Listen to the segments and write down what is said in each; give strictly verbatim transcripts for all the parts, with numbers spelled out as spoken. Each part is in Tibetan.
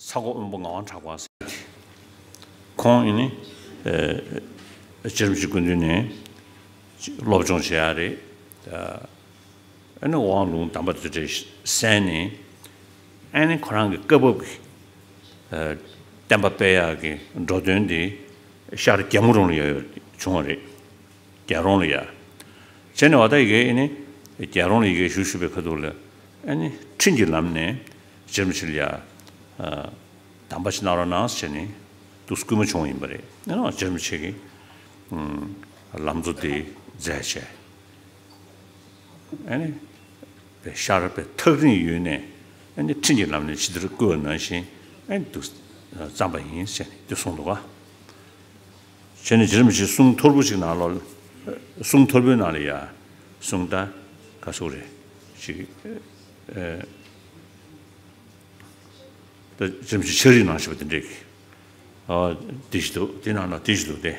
ཚ་སྒོ་སྔོན་པོ་ངག་དབང་གྲགས་པ་ཟེར་ཏེ། ཁོང་ཨེ་ནི་རྗེ་རིན་པོ་ཆེའི་སྐུ་མདུན་ནས་སློབ་སྦྱོང་བྱེད་ཡག་རེད། ཨ་ནི་དབང་ལུང་གདམས་པ་རྡོ་རྗེ་གསན་ནས། ཨ་ནི་ཁོ་རང་གི་སྐབས་བབ་ཀྱི་ཨ་བསྟན་པ་སྤེལ་ཡག་གི་འགྲོ་དོན་དེ་ཤར་རྒྱལ་མོ་རོང་ལ་ཡ་བྱུང་བ་རེད། རྒྱལ་རོང་ལ་ཡ། བྱས་ནས་བ་ད་ཡི་གེ་ཨ་ནི་རྒྱལ་རོང་ལ་ཡི་གེ་ཞུ་ཞུ་བའི་ཁ་ཐུག་ལ། ཨ་ནི་འཕྲིན་གྱི་ལམ་ནས་རྗེ་རིན་པོ་ཆེ་ལ་ཡ་ཨ་གདམས་པ་ཞིག་གནང་རོགས་གནང་ཟེར་ནས་འདུག་སྐུལ་མ་བྱུང་བ་ཡིན་པ་རེད། ཨ་ནི་རྗེ་རིན་པོ་ཆེ་གིས་ཨ་ལམ་གཙོ་དེ་མཛད་བྱས། ཨ་ནི་པའི་ཤར་པའི་ཐག་རིང་ཡུལ་ནས་ཨ་ནི་འཕྲིན་གྱི་ལམ་ནས་ཇི་ལྟར་བསྐུལ་བ་ནང་བཞིན་ཨ་ནི་འདུག་བརྩམས་པ་ཡིན་ཟེར་ནས་འདི་གསུངས་འདུག་ག་བྱས་ནས་རྗེ་རིན་པོ་ཆེའི་གསུང་མཐོར་བུ་ཞིག་ནང་ལོགས། གསུང་མཐོར་བུའི་ནང་ལ་ཡ་གསུང་ད་ག་སོགས་རེད་ཅིག་ཨེ། ད་རྗེ་རིན་པོ་ཆེ་ཕྱག་བྲིས་གནང་བཞག་པ་དེ་འདྲས་ཀྱི། ཨ་དེ་ཞིག་འདུག་དེ་ནང་ལ་དེ་ཞིག་འདུག་སྟེ།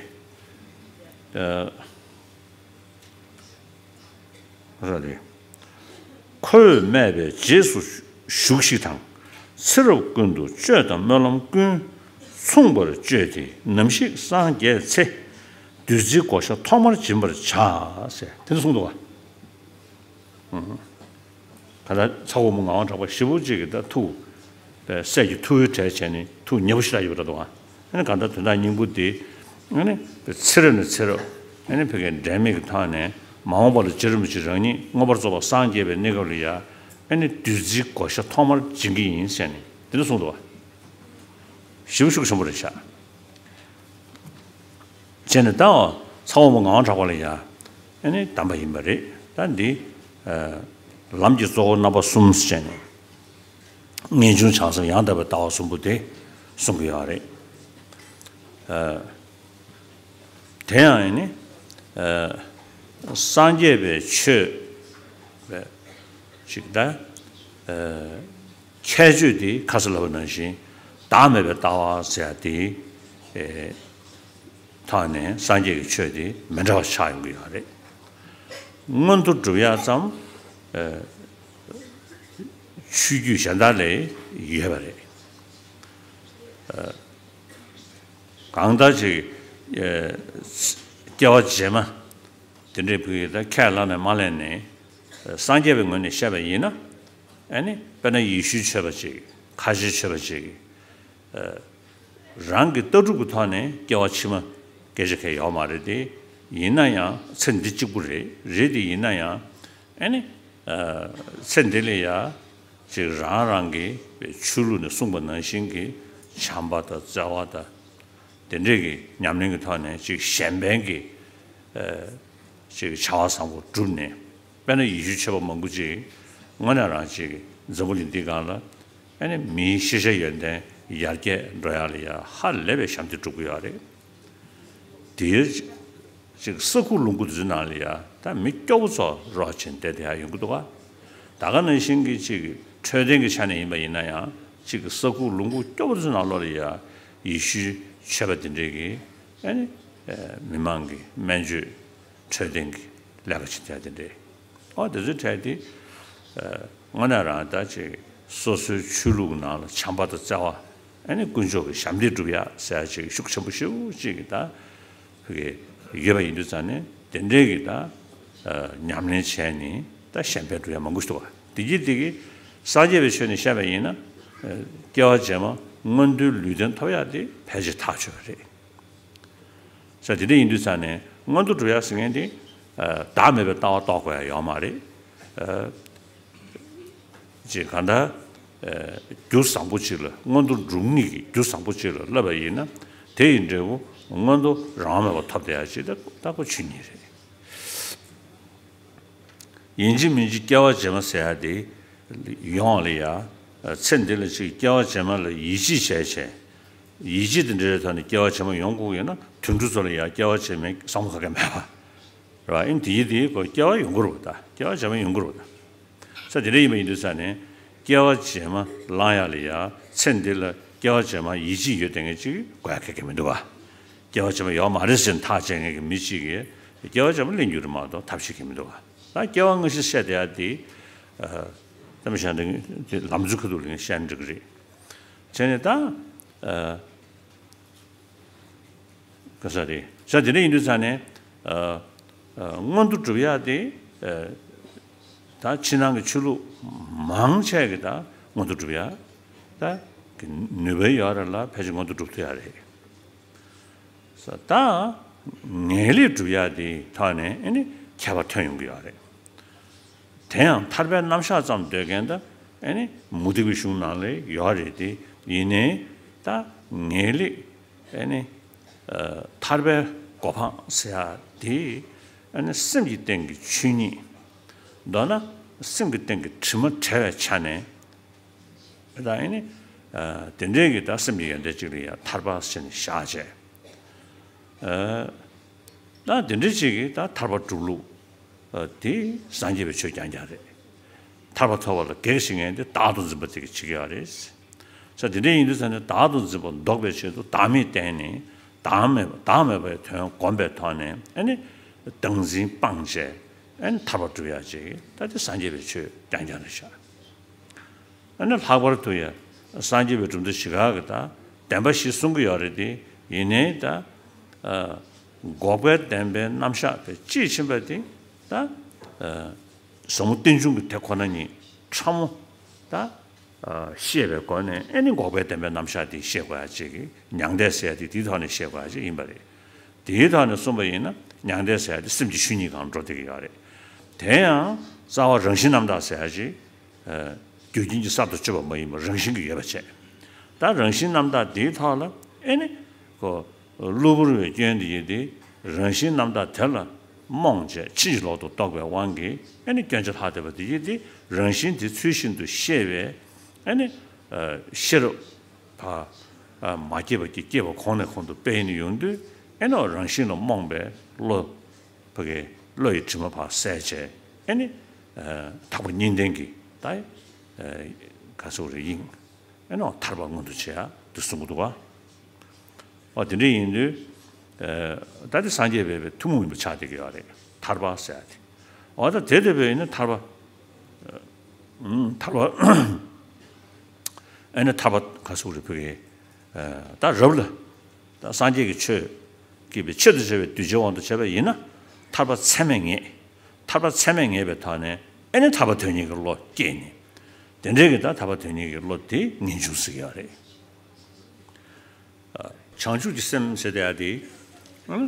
ཨ་ར་རེད། ཁོས་སྨྲས་པའི་རྗེས་སུ་ཞུགས་ཤིག་དང་། ཚེ་རབས་ཀུན་ཏུ་སྤྱོད་དང་སྨོན་ལམ་ཀུན། མཚུངས་པར་སྤྱོད་དེ་ནམ་ཞིག་སངས་རྒྱས་ཚེ། བདུད་རྩིའི་བགོ་བཤའ་ཐོག་མར་སྦྱིན་པར་བྱ། ཟེར་དེ་འདྲ་གསུངས་འདུག་ག་ག་ད་ཚ་བོ་མོ་ངག་དབང་གྲགས་པ་ཞེ་པོ་ཅིག་གིས་ད་ཐུགས་པའི་སྲས་ཀྱི་ཐུགས་འོད་བྲལ་བྱས་ནས་ཐུགས་མཉེས་པོ་ཞེ་དྲག་ཡོད་པ་འདྲ་འདུག་ག་ཨ་ནི་གང་ལྟར་དོན་དག་སྙིང་པོ་འདི་ཨ་ནི་ཚེ་རབས་ནས་ཚེ་རབས་ཨ་ནི་ཕ་གིའི་འབྲལ་མེད་ཀྱི་ཐོག་ནས་མ་འོངས་པ་ལ་རྗེ་རིན་པོ་ཆེ་རང་ཉིད་མངོན་པར་རྫོགས་པར་སངས་རྒྱས་པའི་གནས་སྐབས་ལ་ཡ་ཨ་ནི་བདུད་རྩིའི་བགོ་བཤའ་ཐོག་མར་སྦྱིན་གྱི་ཡིན་ཟེར་ནས་དེ་འདྲ་གསུངས་འདུག་ག་ཞེ་པོ་ཤུགས་ཆེན་པོ་རེད་ཤག་བྱས་ནས་ད་ཚ་བོ་མོ་ངག་དབང་གྲགས་པ་ལ་ཡ་ཨ་ནི་གདམས་པ་ཡིན་པ་རེད། ད་འདི་ཨ་ལམ་གྱི་གཙོ་བོ་རྣམ་པ་གསུམ་ཟེར་ནས། ངེས་འབྱུང་བྱང་སེམས་ཡང་དག་པའི་ལྟ་བ་གསུམ་པོ་དེ་གསུང་གི་ཡོད་རེད། ཨ་དེ་ཡང་ཨ་ནི་ཨ་སངས་རྒྱས་པའི་ཆོས་པའི་ཅིག་ད་ཨ་ཁྱད་ཆོས་དེ་ཁ་སང་ལབ་པ་ནང་བཞིན་བདག་མེད་པའི་ལྟ་བ་ཟེར་ཡ་དེ་ཨེ་ཐོག་ནས་སངས་རྒྱས་ཀྱི་ཆོས་དེ་མི་འདྲ་བ་ཆགས་ཡོང་གི་ཡོད་རེད། མངོན་མཐོ་སྒྲུབ་ཡ་ཙམ་ཨེ་ཆོས་བརྒྱུད་གཞན་དག་ལ་ཡོད་པ་རེད། ཨེ་གང་ལྟར་ཅིག་ཨེ་སྐྱེ་བ་རྗེས་མ་དེ་འདྲའི་བུ་ཡིས་ད་ཁས་བླངས་ནས་མ་བླངས་ནས་ཨེ་སངས་རྒྱས་པའི་ངོས་ནས་བཤད་པ་ཡིན་ན། ཨ་ནི་དཔེར་ན་ཡེ་ཤུའི་ཆོས་པ་ཅིག་ཁ་ཆེའི་ཆོས་པ་ཅིག་ཨ་རང་གི་ལྟ་གྲུབ་ཀྱི་ཐོག་ནས་སྐྱེ་བ་ཕྱི་མ་སྐད་ཆ་གང་ཡོད་མ་རེད་དེ། ཡིན་ན་ཡང་ཚེ་འདི་གཅིག་པུ་རེད། རེད་དེ་ཡིན་ན་ཡང་ཨ་ནི་ཨ་ཚེ་འདི་ལ་ཡ་ཅིག་རང་རང་གི་ཆོས་ལུགས་ནས་གསུངས་པ་ནང་བཞིན་གྱི་བྱམས་པ་དང་བརྩེ་བ་དང་དེ་འདྲས་ཀྱི་ཉམས་ལེན་གྱི་ཐོག་ནས་ཅིག་གཞན་ཕན་གྱི་ཨ་ཅིག་བྱ་བ་བཟང་པོ་བསྒྲུབས་ནས། དཔེར་ན་ཡེ་ཤུའི་ཆོས་པ་མང་པོ་ཅིག་དངོས་གནས་རང་ཅིག་འཛམ་བུ་གླིང་འདིའི་སྒང་ལ་ཨ་ནི་མིའི་ཤེས་བྱ་ཡོན་ཏན་ཡར་རྒྱས་འགྲོ་ཡག་ལ་ཡ་ཧ་ལས་པའི་ཞབས་འདེགས་སྒྲུབ་ཀྱི་ཡོད་རེད། དེའི་ཅིག་ས་ཁུག་ལུང་ཁུག་དེ་ཚོའི་ནང་ལ་ཡ་ད་མི་སྐྱོ་པོ་ཚོ་རོགས་བྱས་བསྡད་བསྡད་ཡག་ཡོང་གི་འདུག་ག་ད་ག་ནང་བཞིན་གྱི་ཅིག་འཕྲོད་བསྟེན་གྱི་ཆ་ནས་ཡིན་པ་ཡིན་ན་ཡང་ཅིག་ས་ཁུག་ལུང་ཁུག་སྐྱོ་པོ་དེ་ཚོའི་ནང་ལོགས་ལ་ཡ་ཡེ་ཤུའི་ཆོས་པ་དེ་འདྲས་ཀྱིས་ཨ་ནི་མི་མང་གི་སྨན་བཅོས་འཕྲོད་བསྟེན་གྱི་ལས་ཀ་བྱེད་བསྡད་དེ་འདྲས། ཨོ་དེ་ཚོའི་གྲས་དེ་དངོས་གནས་རང་ད་ཅིག་སོ་སོའི་ཆོས་ལུགས་ནང་ལ་བྱམས་པ་དང་བརྩེ་བ་ཨ་ནི་དཀོན་མཆོག་གི་ཞབས་འདེགས་སྒྲུབ་ཡག་ཟེར་ཡག་ཅིག་ཤུགས་ཆེན་པོ་ཞེ་པོ་ཅིག་གི་ད་ཕ་གི་ཡོད་པ་ཡིན་དུས་ཙང་ནས་དེ་འདྲའི་གི་ད་ཉམས་ལེན་བྱས་ནས་ད་གཞན་ཕན་སྒྲུབ་ཡག་མང་པོ་ཞིག་འདུག་བ། དེ་གྱིས་དེ་གི་སངས་རྒྱས་པའི་ཆོས་ནས་བཤད་པ་ཡིན་ན་སྐྱེ་བ་རྗེས་མ་མངོན་མཐོའི་ལུས་རྟེན་ཐོབ་ཡག་དེ་ཕལ་ཆེར་ཐག་ཆོད་པ་རེད། ས་དེ་འདྲ་ཡིན་དུས་ཙང་ནས་མངོན་མཐོ་སྒྲུབ་ཡག་ཟེར་མཁན་དེ་བདག་མེད་པའི་ལྟ་བ་རྟོགས་དགོས་ཡག་ཡོད་མ་རེད། ཅེས་གང་ལྟར་རྒྱུ་བཟང་པོ་ཅིག་ལ་མངོན་མཐོ་སྒྲུབ་ནུས་ཀྱི་རྒྱུ་བཟང་པོ་ཅིག་ལ་བསླབ་པ་ཡིན་ན་དེ་ཡི་འབྲས་བུ་མངོན་མཐོ་རང་དབང་མེད་པར་ཐོབ་བསྡད་ཡག་ཅིག་ད་ལྟ་ཁོ་ཆོས་ཉིད་རེད། ཡིན་གཅིག་མིན་གཅིག་སྐྱེ་བ་རྗེས་མ་ཟེར་ཡག་དེ་ཡོང་བ་ལ་ཡ། ཚེ་འདི་ལ་ཅིག་སྐྱེ་བ་རྗེས་མ་ལ་ཡིད་ཆེས་བྱས་བྱས། ཡིད་ཆེས་དེ་འདྲའི་ཐོག་ནས་སྐྱེ་བ་རྗེས་མ་ཡོང་དགོས་ཡོད་ན་དེ་འདྲ་ཚོ་ལ་ཡ་སྐྱེ་བ་རྗེས་མའི་བསམ་བློ་ག་གེ་མེད་པ། རེད་བ། ཨིན་དེ་ཡིད་དེ་ཡིད་ཁོ་སྐྱེ་བ་ཡོང་གི་རེད་བ་ད། སྐྱེ་བ་རྗེས་མ་ཡོང་གི་རེད་བ་ད། ས་དེ་འདྲ་ཡིན་པ་ཡིན་དུས་ས་ནས་སྐྱེ་བ་རྗེས་མ་བླང་ཡག་ལ་ཡ་ཚེ་འདི་ལ་སྐྱེ་བ་རྗེས་མ་ཡིད་ཆེས་ཡོད་བསྡད་མཁན་ཅིག་དགོས་ཡག་ག་གེ་མི་འདུག་བ། སྐྱེ་བ་རྗེས་མ་ཡོད་མ་རེད་ཟེར་ནས་ཐག་བཅད་མཁན་གྱི་མི་གཅིག་གིས་སྐྱེ་བ་རྗེས་མ་གླེང་རྒྱུ་རེད་མ་གཏོགས་ཐབས་ཤེས་གི་མི་འདུག་ག་ད་སྐྱེ་བ་སྔ་ཕྱི་བཤད་བསྡད་ཡག་དེ། ཨ་ད་མི་གཞན་དེ་ལམ་འཛོལ་ཁ་ཐུག་ལ་ངས་བཤད་ན་འགྲིག་གི་རེད། བྱས་ནས་ད་ཨ་ག་ས་རེད། ས་དེ་འདྲ་ཡིན་དུས་ཙང་ནས་ཨ་ཨ་མངོན་མཐོ་སྒྲུབ་ཡག་དེ་ཨ་ད་ཕྱི་ནང་གི་ཆོས་ལུགས་མང་ཆེ་གི་ད་མངོན་མཐོ་སྒྲུབ་ཡག་ད་གི་ནུས་པ་ཡོད་རེད་ལ། ཕལ་ཆེར་མངོན་མཐོ་སྒྲུབ་ཐུབ་ཡག་རེད། ས་ད་ངེས་ལེགས་སྒྲུབ་ཡག་དེའི་ཐོག་ནས་ཨ་ནི་ཁྱད་པར་ཐོན་ཡོང་གི་ཡོད་རེད། དེ་ཡང་ཐར་པའི་རྣམ་གཞག་ཙམ་འདོད་མཁན་ད་ཨ་ནི་མུ་སྟེགས་པའི་གཞུང་ནང་ལ་ཡོད་རེད་དེ། ཡིན་ནའི་ད་ངེས་ལེགས་ཨ་ནི་ཨ་ཐར་པའི་གོ་འཕང་ཟེར་ཡག་དེ་ཨ་ནི་སེམས་ཀྱི་སྟེང་གི་ཆོས་ཉིད། མདོར་ན་སེམས་ཀྱི་སྟེང་གི་དྲི་མ་བྲལ་བའི་ཆ་ནས། ད་ཨ་ནི་ཨ་དེ་འདྲའི་གི་ད་སེམས་ཀྱི་ཡོན་ཏན་གཅིག་ལ་ཡང་ཐར་པ་ཟེར་ནས་བཞག་བྱས། ཨ་ད་དེ་འདྲའི་གཅིག་གིས་ད་ཐར་པ་སྒྲུབ་ལུགས་ཨ་དེ་སངས་རྒྱས་པའི་ཆོས་རྐྱང་རྐྱང་རེད། ཐར་པ་ཐོབ་པ་ལ་གེགས་བྱེད་མཁན་དེ་བདག་ཏུ་འཛིན་པ་དེ་གིས་བྱེད་ཀྱི་ཡོད་རེད། ས་དེ་འདྲ་ཡིན་དུས་ཙང་ནས་བདག་ཏུ་འཛིན་པ་ལྡོག་པའི་ཆེད་དུ་བདག་མེད་བསྟན་ནས། བདག་མེད་བདག་མེད་པའི་དོན་བསྒོམ་པའི་ཐོག་ནས་ཨ་ནི་བདག་འཛིན་སྤངས་བྱས་ཨ་ནི་ཐར་པ་སྒྲུབ་ཡག་ཅིག་ད་དེ་སངས་རྒྱས་པའི་ཆོས་རྐྱང་རྐྱང་རེད་ཤག་ཨ་ནི་ལྷག་པར་དུ་ཡང་སངས་རྒྱས་པའི་གྲུབ་མཐའ་བཞི་ཀ་གི་ད་བདེན་པ་བཞི་གསུང་གི་ཡོད་རེད་དེ། ཡིན་ནའི་ད་ཨ་འགོག་པའི་བདེན་པའི་རྣམ་གཞག་དེ་དཔྱིས་ཕྱིན་པ་དེ་ད་ཨ་ཟབ་མོ་རྟེན་འབྱུང་གི་དེ་ཁོ་ན་ཉིད་ཕྲ་མོ་ད་ཨ་ཤེས་པའི་སྒོ་ནས་ཨ་ནི་འགོག་པའི་བདེན་པའི་རྣམ་གཞག་དེ་ཤེས་དགོས་ཡ་ཅིག་གི་མྱང་འདས་ཟེར་ཡ་དེ་དེའི་ཐོག་ནས་ཤེས་དགོས་ཡ་ཅིག་ཡིན་པ་རེད། དེའི་ཐོག་ནས་གསུངས་པ་ཡིན་ན་མྱང་འདས་ཟེར་ཡ་དེ་སེམས་ཀྱི་ཆོས་ཉིད་སྒང་འགྲོ་བསྡད་ཀྱི་ཡོད་རེད། དེ་ཡང་རྩ་བ་རང་བཞིན་རྣམ་དག་ཟེར་ཡ་ཅིག་ཨ་རྒྱུ་རྐྱེན་གྱིས་གསར་དུ་བཅོས་པ་མ་ཡིན་པར་རང་བཞིན་གྱིས་ཡོད་པ་བྱས། ད་རང་བཞིན་རྣམ་དག་འདིའི་ཐོག་ལ་ཨེ་ནི་ཁོ་གློ་བུར་བའི་སྐྱོན་འདི་ཡིན་ཏེ། རང་བཞིན་རྣམ་དག་དེ་ལ་རྨོངས་བྱས་ཕྱིན་ཅི་ལོག་ཏུ་རྟོག་པའི་དབང་གིས་ཨེ་ནི་སྐྱོན་ཆ་ལྷག་བསྡད་པ་འདི་ཡིན་ཏེ། རང་བཞིན་དེ་ཚུལ་བཞིན་དུ་ཤེས་པའི་ཨེ་ནི་ཨ་ཤེས་རབ་ཕར་ཨ་མ་སྐྱེས་པ་གྱིས་སྐྱེས་པ་གོང་ནས་གོང་དུ་སྤེལ་ནས་ཡོང་དུས། ཨེ་ནི་རང་བཞིན་ལ་རྨོངས་པའི་བློ། ཕ་གི་བློ་ཡི་དྲི་མ་ཕར་བསལ་བྱས། ཨེ་ནི་ཨ་ཐེག་པ་གཉིས་ལྡན་གྱི་ད་ཨ་ག་ཟེར་རེད། དབྱིངས་ཨེ་ནི་ཐར་པ་མངོན་དུ་བྱེད་ཡ་འདི་གསུང་གི་འདུག་ག་འོ་དེ་འདྲ་ཡིན་དུས་ཨ་ད་དེ་སངས་རྒྱས་པའི་ཐུན་མོང་མིན་པ་ཆགས་བསྡད་ཀྱི་ཡོད་རེད། ཐར་པ་ཟེར་ཡ་དེ། འོ་ད་དེ་དེ་བས་ཡིན་ན་ཐར་པ་ཨ་ཐར་པ་ཨེ་ནི་ཐར་པ་ག་ཟེར་རེད། ཕ་གི་ཨ་ད་རབ་ལ་ད་སངས་རྒྱས་ཀྱི་ཆོས་སྐྱེས་པའི་ཆེད་དུ་བྱ་བའི་གདུལ་བྱའི་དབང་དུ་བྱས་པ་ཡིན་ན་ཐར་པ་ཚད་མས་ངེས། ཐར་པ་ཚད་མས་ངེས་པའི་ཐོག་ནས་ཨེ་ནི་ཐར་པ་དོན་གཉེར་གྱི་བློ་སྐྱེས་ནས། དེ་འདྲའི་གི་ད་ཐར་པ་དོན་གཉེར་གྱི་བློ་དེ་ངེས་འབྱུང་ཟེར་གྱི་ཡོད་རེད། བྱང་ཆུབ་ཀྱི་སེམས་ཟེར་དེ་ཡ་དེ་ཨ་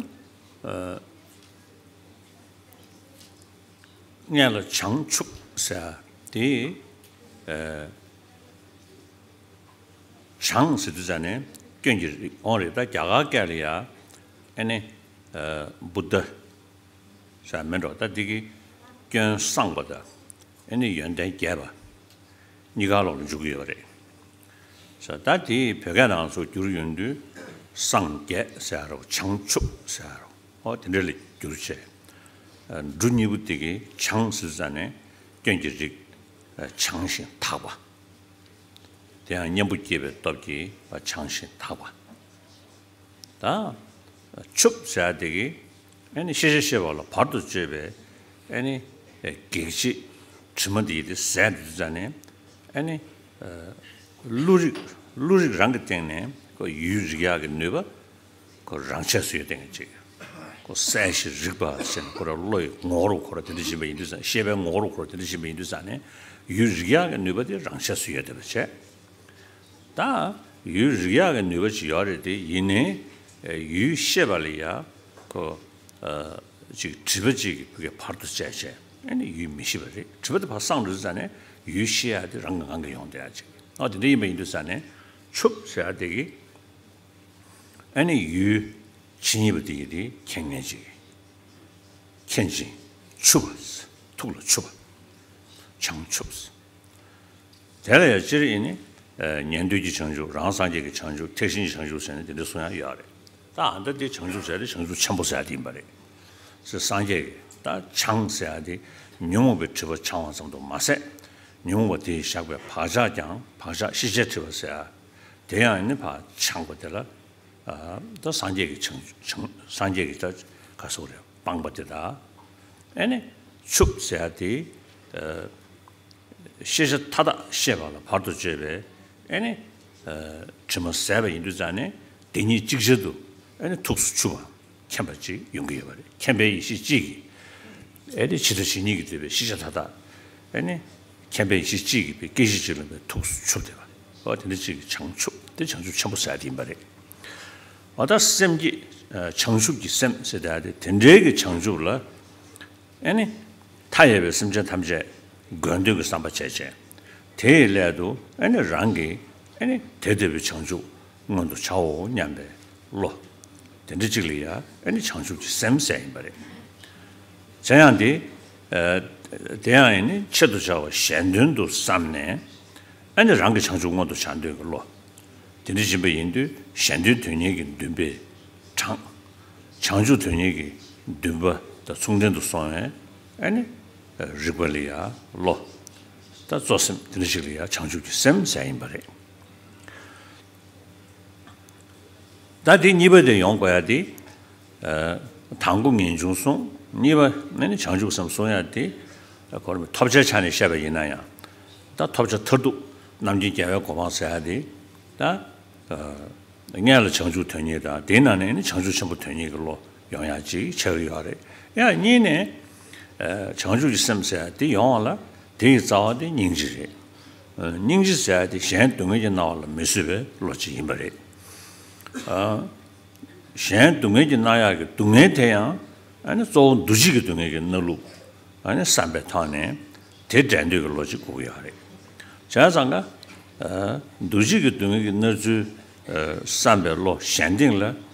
སྔོན་ལ་བྱང་ཆུབ་ཟེར་དེ་ཨ་བྱང་ཟེར་དུས་ཙ་ནས་སྐྱོན་གྱི་རིགས་འོང་རེད། ད་རྒྱ་གར་སྐད་ལ་ཡ་ཨེ་ནི་ཨ་བུདྡྷ་ཟེར་མིན་འགྲོ། ད་འདི་གི་སྐྱོན་བསངས་པ་དང་ཨེ་ནི་ཡོན་ཏན་རྒྱས་པ་གཉིས་ཀ་ལོག་ལ་འཇུག་གི་ཡོད་རེད། ས་ད་དེ་བོད་སྐད་ནང་ཚུར་བསྒྱུར་ཡོང་དུས་སངས་རྒྱས་ཟེར་རོ། བྱང་ཆུབ་ཟེར་རོ། ཨོ་དེ་འདྲ་ལ་བསྒྱུར་བྱས། འབྲུ་གཉིས་པོ་དེ་གི་བྱང་ཟེར་ཙ་ནས་སྐྱོན་གྱི་རིགས་བྱང་ཞིང་དག་པ། དེ་ཡང་གཉེན་པོ་སྐྱེས་པའི་སྟོབས་ཀྱིས་བྱང་ཞིང་དག་པ། ད་ཆུབ་ཟེར་ཡ་དེ་གིས་ཨེ་ནི་ཤེས་བྱ་ཤེས་པ་ལ་བར་དུ་གཅོད་པའི་ཨེ་ནི་གེགས་བྱེད་དྲི་མ་དེ་ཡི་དེ་ཟད་འགྲོ་དུས་ཙ་ནས་ཨེ་ནི་ཨ་བློ་རིག་བློ་རིག་རང་གི་སྟེང་ནས་ཁོ་ཡུལ་རིག་ཡག་གི་ནུས་པ་ཁོ་རང་ཆས་སུ་ཡོད་བསྡད་མཁན་ཅིག་ཁོ་གསལ་ཞིང་རིག་པ་ཟེར་ན་ཁོ་ར་བློ་ཡི་ངོ་བོ་ཁོ་ར་དེ་འདྲ་ཞིག་ཡིན་པ་ཡིན་དུས་ཙ་ནས། ཤེས་པའི་ངོ་བོ་ཁོ་ར་དེ་འདྲ་ཞིག་ཡིན་པ་ཡིན་དུས་ཙ་ནས་ཡུལ་རིག་ཡག་གི་ནུས་པ་དེ་རང་ཆས་སུ་ཡོད་བསྡད་པ་བྱས། ད་ཡུལ་རིག་ཡག་གི་ནུས་པ་ཅིག་ཡོད་རེད་དེ། ཡིན་ནའི་ཡུལ་ཤེས་པ་ལ་ཡ་ཁོ་ཨ་ཅིག་སྒྲིབ་པ་ཅིག་གི་བར་དུ་བཅད་བྱས་ཨ་ནི་ཡུལ་མི་ཤེས་པ་རེད། སྒྲིབ་པ་དེ་ཕར་སངས་འགྲོ་དུས་ཙ་ནས་ཡུལ་ཤེས་ཡག་དེ་རང་གི་ངང་གིས་ཡོང་བསྡད་ཡག་ཅིག་ཨ་དེ་འདྲ་ཡིན་པ་ཡིན་དུས་ཙ་ནས་ཆུབ་ཟེར་ཡག་དེ་གིས་ཨ་ནི་ཡུལ་ཇི་སྙེད་པ་དེ་ཡི་དེ་མཁྱེན་མཁན་ཅིག་མཁྱེན་ཅིང་ཆུབ་པ། ཐུགས་ལ་ཆུབ་པ། བྱང་ཆུབ། དེ་ལ་ཡང་སྤྱིར་ཨེ་ནི་ཨ་ཉན་ཐོས་ཀྱི་བྱང་ཆུབ། རང་སངས་རྒྱས་ཀྱི་བྱང་ཆུབ། ཐེག་ཆེན་གྱི་བྱང་ཆུབ་ཟེར་ནས་དེ་འདྲ་གསུང་ཡག་ཡོད་རེད། ད་ཨ་ད་དེ་བྱང་ཆུབ་ཟེར་དེ་བྱང་ཆུབ་ཆེན་པོ་ཟེར་དེ་ཡིན་པ་རེད། ཟེར་སངས་རྒྱས་ཀྱིས་ད་བྱང་ཟེར་དེ་ཉོན་མོངས་པའི་སྒྲིབ་པ་བྱང་བ་ཙམ་དུ་མ་ཟད། ཉོན་མོངས་པ་དེས་བཞག་པའི་བག་ཆགས་ཀྱང་བག་ཆགས་ཤེས་བྱའི་སྒྲིབ་པ་ཟེར་དེ་ཡང་ཨེ་ནི་ཕར་བྱང་བ་དེ་ལ། ཨ་ད་སངས་རྒྱས་ཀྱི་བྱང་བྱང་སངས་རྒྱས་ཀྱི་ད་ག་ཟེར་རེད། སྤངས་པ་དེ་དག་ཨེ་ནི་ཆུབ་ཟེར་ཡག་དེ་ཨ་ཤེས་བྱ་མཐའ་དག་ཤེས་པ་ལ་བར་དུ་གཅོད་པའི་ཨེ་ནི་ དྲི་མ་ཟད་པ་ཡིན་དུས་ཙང་ནས་དེ་གཉིས་ཅིག་ཅར་དུ་ཨ་ནི་ཐུགས་སུ་ཆུད་པ་མཁྱེན་པ་ཅིག་ཡོང་གི་ཡོད་པ་རེད། མཁྱེན་པའི་ཡེ་ཤེས་གཅིག་གིས་ཨ་ནི་ཇི་ལྟ་ཇི་སྙེད་ཀྱིས་བསྡུས་པའི་ཤེས་བྱ་མཐའ་དག་ཨ་ནི་མཁྱེན་པའི་ཡེ་ཤེས་གཅིག་གིས་པའི་སྐད་ཅིག་གཅིག་ལ་པའི་ཐུགས་སུ་ཆུད་བསྡད་པ། འོ་དེ་འདྲ་ཅིག་གིས་བྱང་ཆུབ་དེ་བྱང་ཆུབ་ཆེན་པོ་ཟེར་ཡ་དེ་ཡིན་པ་རེད། འོ་ད་སེམས་བསྐྱེད་བྱང་ཆུབ་ཀྱི་སེམས་ཟེར་ཡ་དེ་དེ་འདྲའི་གི་བྱང་ཆུབ་ལ། ཨ་ནི། མཐའ་ཡས་པའི་སེམས་ཅན་ཐམས་ཅད་དགོས་འདོད་ཀྱི་བསམ་པ་བྱས་བྱས། དེའི་སླད་དུ་ཨ་ནི་རང་གིས་ཨ་ནི་དེ་ལྟ་བུའི་བྱང་ཆུབ་མངོན་དུ་བྱའོ་སྙམ་པའི་བློ། དེ་འདྲ་ཅིག་ལ་ཡང་ཨ་ནི་བྱང་ཆུབ་ཀྱི་སེམས་ཟེར་ཡིན་པ་རེད། བྱས་ཡང་དེ། ཨ། དེ་ཡང་ཨ་ནི་ཆེད་དུ་བྱ་བ་གཞན་དོན་དུ་བསམས་ནས། ཨ་ནི་རང་གི་བྱང་ཆུབ་མངོན་དུ་བྱ་འདོད་ཀྱི་བློ། དེ་འདྲ་ཡིན་པ་ཡིན་དུས་གཞན་དོན་དོན་གཉེར་གྱི་འདུན་པས་དྲངས། བྱང་ཆུབ་དོན་གཉེར་གྱི་འདུན་པ་དང་མཚུངས་ལྡན་དུ་སོང་བས་ཨ་ནི་རིག་པ་ལ་ཡང་བློ། ད་གཙོ་སེམས་དེ་འདྲ་ཞིག་ལ་ཡང་བྱང་ཆུབ་ཀྱི་སེམས་ཟེར་ཡིན་པ་རེད། ད་དེ་གཉིས་པ་དེ་ཡོང་དགོས་ཡ་དེ། ཨ། དང་པོ་ངེས་འབྱུང་གསུངས། གཉིས་པ་ནི་བྱང་ཆུབ་སེམས་གསུང་ཡ་དེ། ཨ། གོ་རིམ་ཐོབ་བྱའི་ཆ་ནས་བཤད་པ་ཡིན་ན་ཡང་། ད་ཐོབ་བྱ་མཐར་ཐུག་རྣམ་མཁྱེན་རྒྱལ་བའི་གོ་འཕང་ཟེར་ཡ་དེ། ད། ཨ། སྔོན་ལ་བྱང་ཆུབ་དོན་གཉེར་དང་དེའི་ནང་ནས་ནི་བྱང་ཆུབ་ཆེན་པོ་དོན་གཉེར་གྱི་བློ་ཡོང་ཡ་ཅིག་ཆགས་ཀྱི་ཡོད་རེད། ཡང་གཉིས་ནས། ཨ། བྱང་ཆུབ་ཀྱི་སེམས་ཟེར་ཡ་དེ་ཡོང་བ་ལ་དེ་ཡི་རྩ་བ་དེ་སྙིང་རྗེ་རེད། ཨ། སྙིང་རྗེ་ཟེར་ཡ་དེ་གཞན་སྡུག་བསྔལ་གྱིས་མནར་བ་ལ་མི་བཟོད་པའི་བློ་ཅིག་ཡིན་པ་རེད། ཨ། གཞན་སྡུག་བསྔལ་གྱིས་མནར་ཡག་གི་སྡུག་བསྔལ་དེ་ཡང་ཨ་ནི་གཙོ་བོ་འདུ་བྱེད་ཀྱི་སྡུག་བསྔལ་གྱིས་མནར་ལུགས་ཨ་ནི་བསམ་པའི་ཐོག་ནས་དེ་འགྲན་འདོད་ཀྱི་བློ་ཅིག་དགོས་ཀྱི་ཡོད་རེད། བྱས་ཙང་ཀ། ཨ། འདུ་བྱེད་ཀྱི་སྡུག་བསྔལ་གྱིས་མནར་ཚུལ། ཨ། བསམ་པའི་བློ་གཞན་སྟེང་ལ་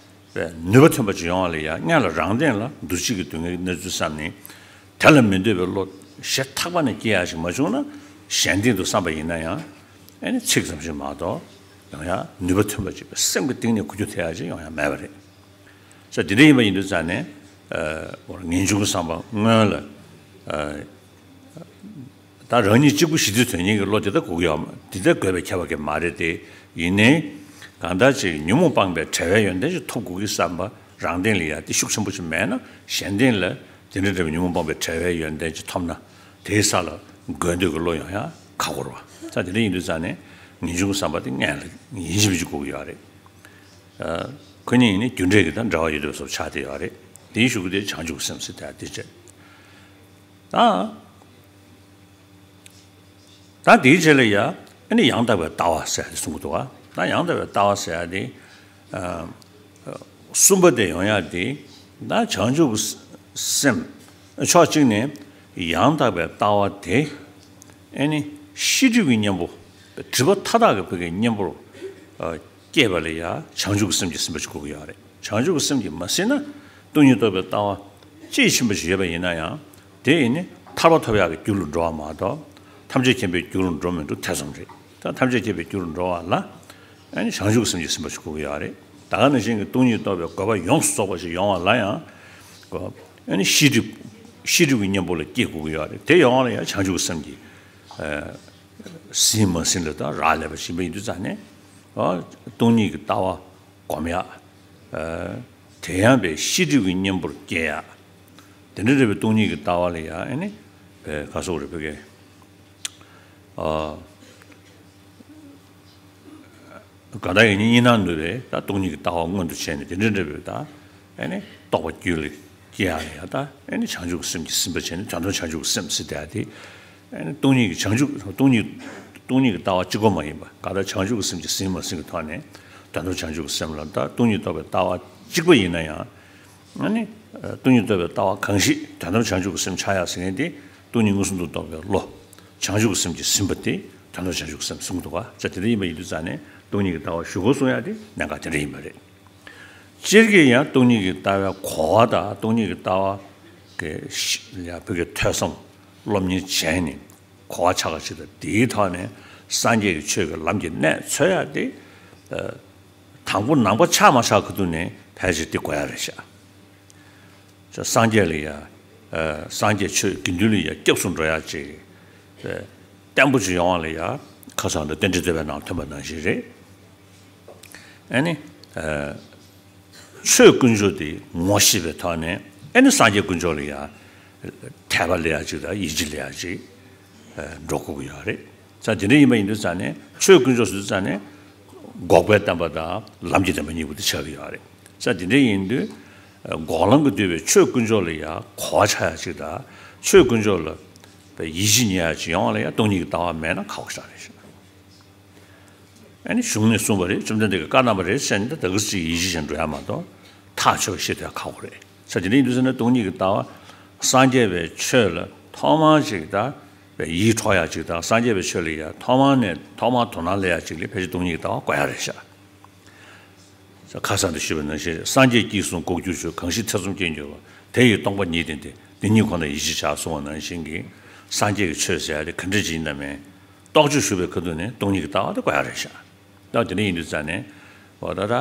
པའི་ནུས་པ་ཐོན་པ་ཅིག་ཡོང་བ་ལ་ཡང་སྔོན་ལ་རང་སྟེང་ལ་འདུ་བྱེད་ཀྱི་སྡུག་བསྔལ་གྱིས་མནར་ཚུལ་བསམ་ནས། དེ་ལ་མི་འདོད་པའི་བློ་ཞེ་ཐག་པ་ནས་སྐྱེ་ཡག་ཞིག་མ་བྱུང་ན། གཞན་སྟེང་དུ་བསམ་པ་ཡིན་ན་ཡང་ཨ་ནི་ཚིག་ཙམ་ཞིག་མ་གཏོགས་ཡོང་ཡག་ནུས་པ་ཐོན་པ་ཅིག་སེམས་ཀྱི་གཏིང་ནས་གོ་རྒྱུ་ཐེབས་ཡག་ཅིག་ཡོང་ཡག་མེད་པ་རེད། ས་དེ་འདྲ་ཡིན་པ་ཡིན་དུས་ཙང་ནས། ཨ། ངེས་འབྱུང་གི་བསམ་པ་སྔོན་ལ། ཨ། ད་རང་ཉིད་གཅིག་པུ་ཞི་བདེ་དོན་གཉེར་གྱི་བློ་དེ་ལྟར་དགོས་ཀྱི་ཡོད་མ། དེ་ལྟར་དགོས་པའི་ཁྱད་པར་གྱི་མ་རེད་དེ། ཡིན་ནའི། གང་ལྟར་ཅིག་ཉོན་མོངས་སྤངས་པའི་བྲལ་བའི་ཡོན་ཏན་ཅིག་ཐོབ་དགོས་ཀྱི་བསམ་པ་རང་སྟེང་ལ་ཡ་དེ་ཤུགས་ཆེན་པོ་ཅིག་མེད་ན། གཞན་སྟེང་ལ་དེ་འདྲ་འདྲ་བའི་ཉོན་མོངས་སྤངས་པའི་བྲལ་བའི་ཡོན་ཏན་ཅིག་ཐོབ་ན། དེའི་ས་ལ་དགོས་འདོད་ཀྱི་བློ་ཡོང་ཡ་ཁག་པོ་རེད་བ། ས་དེ་འདྲ་ཡིན་དུས་ཙང་ནས་ངེས་འབྱུང་གི་བསམ་པ་དེ་སྔོན་ལ་ཡིན་གཅིག་མིན་གཅིག་དགོས་ཀྱི་ཡོད་རེད། ཨ། ཁོ་གཉིས་ནི་རྒྱུ་འབྲས་ཀྱི་དང་འབྲེལ་བ་ཡོད་པའི་བཟོ་ཆགས་བསྡད་ཡོད་རེད། དེའི་གཞུག་གུ་དེ་བྱང་ཆུབ་སེམས་ཟེར་ཏེ་དེ་བྱས། ད། ད་དེའི་རྗེས་ལ་ཡ་ཨ་ནི་ཡང་དག་པའི་ལྟ་བ་ཟེར་ཡ་དེ་གསུང་གི་འདུག་བ། ད་ཡང་དག་པའི་ལྟ་བ་ཟེར་ཡ་དེ། ཨ། གསུམ་པ་དེ་ཡོང་ཡ་དེ། ད་བྱང་ཆུབ་ཀྱི་སེམས། ཕྱོགས་གཅིག་ནས་ཡང་དག་པའི་ལྟ་བ་དེ། ཨ་ནི་ཤེས་སྒྲིབ་ཀྱི་གཉེན་པོ། སྒྲིབ་པ་མཐའ་དག་གི་བུ་གའི་གཉེན་པོར། ཨ། སྐྱེས་པ་ལ་ཡ་བྱང་ཆུབ་ཀྱི་སེམས་ཀྱིས་ཟིན་པ་ཞིག་དགོས་ཀྱི་ཡོད་རེད། བྱང་ཆུབ་ཀྱི་སེམས་ཀྱིས་མ་ཟིན་ན། སྟོང་ཉིད་རྟོགས་པའི་ལྟ་བ་དཔྱིས་ཕྱིན་པ་ཞིག་ཡོད་པ་ཡིན་ན་ཡང་། དེ་ཡིས་ནི་ཐར་པ་ཐོབ་ཡག་གི་རྒྱུ་ལ་འགྲོ་བ་མ་གཏོགས། ཐམས་ཅད་མཁྱེན་པའི་རྒྱུ་ལ་འགྲོ་མི་འགྲོ་ཐེ་ཚོམ་རེད། ད་ཐམས་ཅད་མཁྱེན་པའི་རྒྱུ་ལ་འགྲོ་བ་ལ། ཨ་ནི་བྱང་ཆུབ་ཀྱི་སེམས་ཀྱིས་ཟིན་པ་ཞིག་དགོས་ཀྱི་ཡོད་རེད། ད་ག་ནང་བཞིན་གྱི་སྟོང་ཉིད་རྟོགས་པའི་དགོས་པ་ཡོངས་སུ་རྫོགས་པ་ཞིག་ཡོང་བ་ལ་ཡང་། ཨ་ནི་ཤེས་སྒྲིབ། ཤེས་སྒྲིབ་ཀྱི་གཉེན་པོ་ལ་སྐྱེ་དགོས་ཀྱི་ཡོད་རེད། དེ་ཡོང་བ་ལ་ཡང་བྱང་ཆུབ་ཀྱི་སེམས་ཀྱིས། ཨ། ཟིན་མ་ཟིན་ལ་ད་རག་ལས་པ་ཞིག་ཡིན་པ་ཡིན་དུས་ཙང་ནས། ཨ། སྟོང་ཉིད་ཀྱི་ལྟ་བ་སྒོམ་ཡག། ཨ། དེ་ཡང་པའི་ཤེས་སྒྲིབ་ཀྱི་གཉེན་པོར་སྐྱེ་ཡག། དེ་འདྲ་རེད་པའི་སྟོང་ཉིད་ཀྱི་ལྟ་བ་ལ་ཡང་ཨ་ནི། པའི་ག་སོགས་རེད་པའི་གི། ཨ། གང་ལྟར་ཡིན་ནི་གཉིས་སྣང་ནུབ་པའི་ད་སྟོང་ཉིད་ཀྱི་ལྟ་བ་མངོན་དུ་བྱས་ནས་དེ་འདྲ་འདྲ་བའི་ད། ཨ་ནི་རྟོགས་པ་རྒྱུད་ལ་སྐྱེ་ཡག་ལ་ཡང་ད། ཨ་ནི་བྱང་ཆུབ་ཀྱི་སེམས་ཀྱིས་ཟིན་པ་བྱས་ནས་དོན་དམ་བྱང་ཆུབ་ཀྱི་སེམས་ཟེར་བསྡད་ཡག་དེ། ཨ་ནི་སྟོང་ཉིད་ཀྱི་བྱང་ཆུབ་སྟོང་ཉིད། སྟོང་ཉིད་ཀྱི་ལྟ་བ་གཅིག་པོ་མ་ཡིན་པ། གང་ལྟར་བྱང་ཆུབ་ཀྱི་སེམས་ཀྱིས་ཟིན་མ་ཟིན་གྱི་ཐོག་ནས་དོན་དམ་བྱང་ཆུབ་ཀྱི་སེམས་ལ་ད་སྟོང་ཉིད་རྟོགས་པའི་ལྟ་བ་གཅིག་པ་ཡིན་ན་ཡང་། ཨ་ནི། སྟོང་ཉིད་རྟོགས་པའི་ལྟ་བ་གང་ཞིག་དོན་དམ་བྱང་ཆུབ་ཀྱི་སེམས་ཆགས་ཡག་ཟེར་མཁན་དེ། སྟོང་ཉིད་མངོན་སུམ་དུ་རྟོགས་པའི་བློ། བྱང་ཆུབ་ཀྱི་སེམས་ཀྱིས་ཟིན་པ་དེ་དོན་དམ་བྱང་ཆུབ་ཀྱི་སེམས་གསུངས་འདུག་བ། ཅག་དེ་འདྲ་ཡིན་པ་ཡིན་དུས་ཙང་ནས་སྟོང་ཉིད་ཀྱི་ལྟ་བ་ཞུ་དགོས་གསུང་ཡག་དེ་གནད་འགག་དེ་འདྲ་ཡིན་པ་རེད། སྤྱིར་གྱིས་ཡང་སྟོང་ཉིད་ཀྱི་ལྟ་བའི་གོ་བ་དང་སྟོང་ཉིད་ཀྱི་ལྟ་བ་གི་ཤ་ཡ་བོད་ཀྱི་ཐོས་བསམ་སློབ་གཉེར་བྱས་ནས་གོ་བ་ཆགས་པ་ཞིག་དང་དེའི་ཐོག་ནས་སངས་རྒྱས་ཀྱི་ཆོས་ཀྱི་ལམ་གྱི་གནད་འཚོལ་ཡག་དེ། ཨ། དང་པོ་ནང་པ་ཆགས་མ་ཆགས་གི་ཐོག་ནས་ཕལ་ཆེར་དེ་དགོས་ཡག་རེད་ཤག་སངས་རྒྱས་ལ་ཡ། ཨ། སངས་རྒྱས་ཆོས་དགེ་འདུན་ལ་ཡ་སྐྱབས་སུ་འགྲོ་ཡག་ཅིག་ཨ། བརྟན་པོ་ཅིག་ཡོང་བ་ལ་ཡ། ཁ་སང་འདི་རྟེན་འབྲེལ་བསྟོད་པའི་ནང་ཐོན་པ་ནང་བཞིན་རེད། ཨ་ནི། ཨ། ཆོས་དཀོན་མཆོག་དེ་ངོ་ཤེས་པའི་ཐོག་ནས་ཨ་ནི་སངས་རྒྱས་དཀོན་མཆོག་ལ་ཡ། དད་པ་སླེབས་ཡག་ཅིག་དང་ཡིད་ཆེས་སླེབས་ཡག་ཅིག་ཨ། འགྲོ་དགོས་ཀྱི་ཡོད་རེད། ས་དེ་འདྲ་ཡིན་པ་ཡིན་དུས་ཙང་ནས་ཆོས་དཀོན་མཆོག་ཟེར་དུས་ཙང་ནས། འགོག་པའི་བསྟན་པ་དང་ལམ་གྱི་བསྟན་པ་གཉིས་པོ་དེ་ཆགས་ཀྱི་ཡོད་རེད། ས་དེ་འདྲ་ཡིན་དུས་འགོག་ལམ་གྱིས་བསྡུས་པའི་ཆོས་དཀོན་མཆོག་ལ་ཡང་གོ་བ་ཆགས་ཡ་ཅིག་དང་། ཆོས་དཀོན་མཆོག་ལ་ཡིད་ཆེས་རྙེད་ཡ་ཅིག་ཡོང་བ་ལ་ཡང་སྟོང་ཉིད་ཀྱི་ལྟ་བ་མེད་ན་ཁག་པོ་ཞིག་རེད་ཤག་ཨ་ནི་གཞུང་ནས་གསུངས་པ་རེད། བཅོམ་ལྡན་འདས་ཀྱིས་བཀའ་གནང་བ་རེད་ཟེར་ནས་ད་ག་ཚོད་ཅིག་ཡིད་ཆེས་བྱས་འགྲོ་ཡ་མ་གཏོགས། ཐག་ཆོད་པ་ཤེས་ཐུབ་ཡ་ཁག་པོ་རེད། ས་དེ་འདྲ་ཡིན་དུས་ཟེར་ན་སྟོང་ཉིད་ཀྱི་ལྟ་བ། སངས་རྒྱས་པའི་ཆོས་ལ་ཐོག་མར་ཅིག་ད་ཡིད་འཕྲོག་ཡ་ཅིག་དང་། སངས་རྒྱས་པའི་ཆོས་ལ་ཡ་ཐོག་མར་ནས་ཐོག་མར་དོ་སྣང་སླེབས་ཡ་ཅིག་ལ་ཕལ་ཆེར་སྟོང་ཉིད་ཀྱི་ལྟ་བ་དགོས་ཡ་རེད་ཤག་ཁ་སང་དུ་ཞུས་པ་ནང་བཞིན། སངས་རྒྱས་ཀྱིས་གསུངས་ལྐོག་གྱུར་ཆོས། གང་ཞིག་ཐེ་ཚོམ་སྐྱེས་འགྱུར་བ། དེ་ཡི་སྟོང་པ་ཉིད་དེ་འདི། འདི་ཉིད་ཁོ་ན་ཡིད་ཆེས་བྱ། གསུངས་པ་ནང་བཞིན་གྱི་སངས་རྒྱས་ཀྱི་ཆོས་ཟེར་ཡ་དེ་ག་འདྲ་ཅིག་ཡིན་ན་མིན། རྟོག་དཔྱོད་ཞུགས་པའི་ཁ་ཐུག་ནས་སྟོང་ཉིད་ཀྱི་ལྟ་བ་དེ་དགོས་ཡ་རེད་ཤག་ད་དེ་འདྲ་ཡིན་དུས་ཙང་ནས་འོ་ད་ད་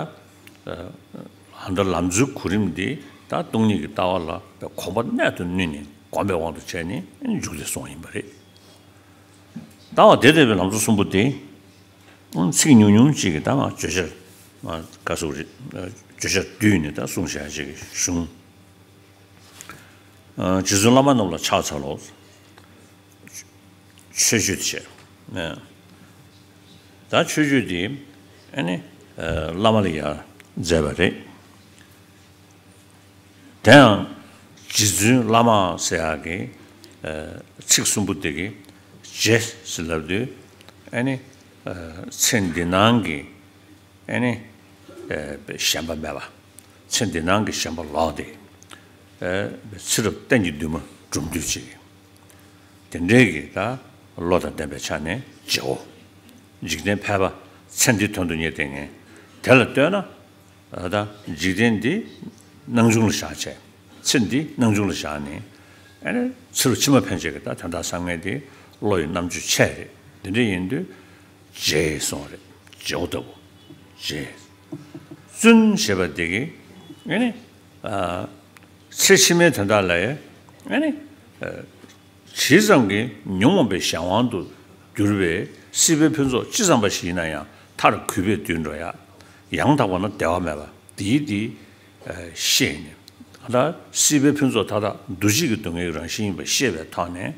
ཨ་ད་ལམ་འཛོལ་གོ་རིམ་འདི་ད་སྟོང་ཉིད་ཀྱི་ལྟ་བ་ལ་གོམས་པ་གནད་དུ་བསྣུན་ནས་གོམས་པའི་དབང་དུ་བྱས་ནས་འཇུག་སྟེ་སོང་ཡིན་པ་རེད། ལྟ་བ་དེ་ལྟ་བའི་ལམ་གཙོ་གསུམ་པོ་དེ། ཨང་། ཚིག་ཉུང་ཉུང་ཅིག་གིས་ད་ང་བརྗོད་བྱ་ག་ཟེར་རེད། བརྗོད་བྱ་བསྡུས་ནས་ད་གསུངས་བཞག་ཅིག་གི་གཞུང་། ཨ། རྗེ་བཙུན་བླ་མ་རྣམས་ལ་ཕྱག་འཚལ་ལོ། མཆོད་བརྗོད་བྱས། ཨ། ད་མཆོད་བརྗོད་འདི་ཨ་ནི་ཨ་བླ་མ་ལ་ཡང་མཛད་པ་རེད། དེའང་རྗེ་བཙུན་བླ་མ་ཟེར་ཡག་གི་ཨ་ཚིག་གསུམ་པོ་དེ་གི་རྗེ་ཟེར་ལབ་དུས་ཨ་ནི་ཨ་ཚེ་འདི་སྣང་གི་ཨ་ནི་ཨ་ཞེན་པ་མེད་པ། ཚེ་འདི་སྣང་གི་ཞེན་པ་ལོག་སྟེ་ཨ་ཚེ་རབས་གཏན་གྱི་འདུན་མ་སྒྲུབ་འདོད་ཅིག་དེ་འདྲའི་གི་ད་བློ་དང་ལྡན་པའི་ཆ་ནས་རྗེ་བོ། འཇིག་རྟེན་ཕལ་པ་ཚེ་འདི་དོན་དུ་གཉེར་བསྡད་མཁན་དེ་ལ་ལྟོས་ན། ད་འཇིག་རྟེན་འདི་སྣང་ཆུང་ལ་བཞག་བྱས། ཚེ་འདི་སྣང་ཆུང་ལ་བཞག་ནས་ཨ་ནི་ཚེ་རབས་ཕྱི་མ་ཕན་ཆད་ཀྱི་ད་དོན་དག་བསམ་མཁན་དེ་བློ་ཡི་རྣམ་དཔྱོད་ཆེ་རེད། འདི་འདྲ་ཡིན་དུས་རྗེ་གསུངས་པ་རེད། རྗེ་བོ་ལྟ་བུ། རྗེ་བཙུན་ཞེས་པ་འདི་གིས་ཨ་ནི་ཨ་ཚེ་ཕྱི་མའི་དོན་དག་ལ་ཨ་ནི་ཨ་ཇི་ཙམ་གྱིས་ཉོན་མོངས་པའི་གཞན་དབང་དུ་གྱུར་པའི་སྲིད་པའི་ཕུན་ཚོགས་ཅི་ཙམ་པ་ཞིག་ཡིན་ན་ཡང་མཐར་གུད་པས་བསྡུས་འགྲོ་ཡ། ཡང་དག་པ་ན་བདེ་བ་མེད་པ་དེའི་དེ་ཤེས་ནས། ད་སྲིད་པའི་ཕུན་ཚོགས་མཐའ་དག་འདུ་བྱེད་ཀྱི་སྡུག་བསྔལ་རང་བཞིན་ཡིན་པ་ཤེས་པའི་ཐོག་ནས།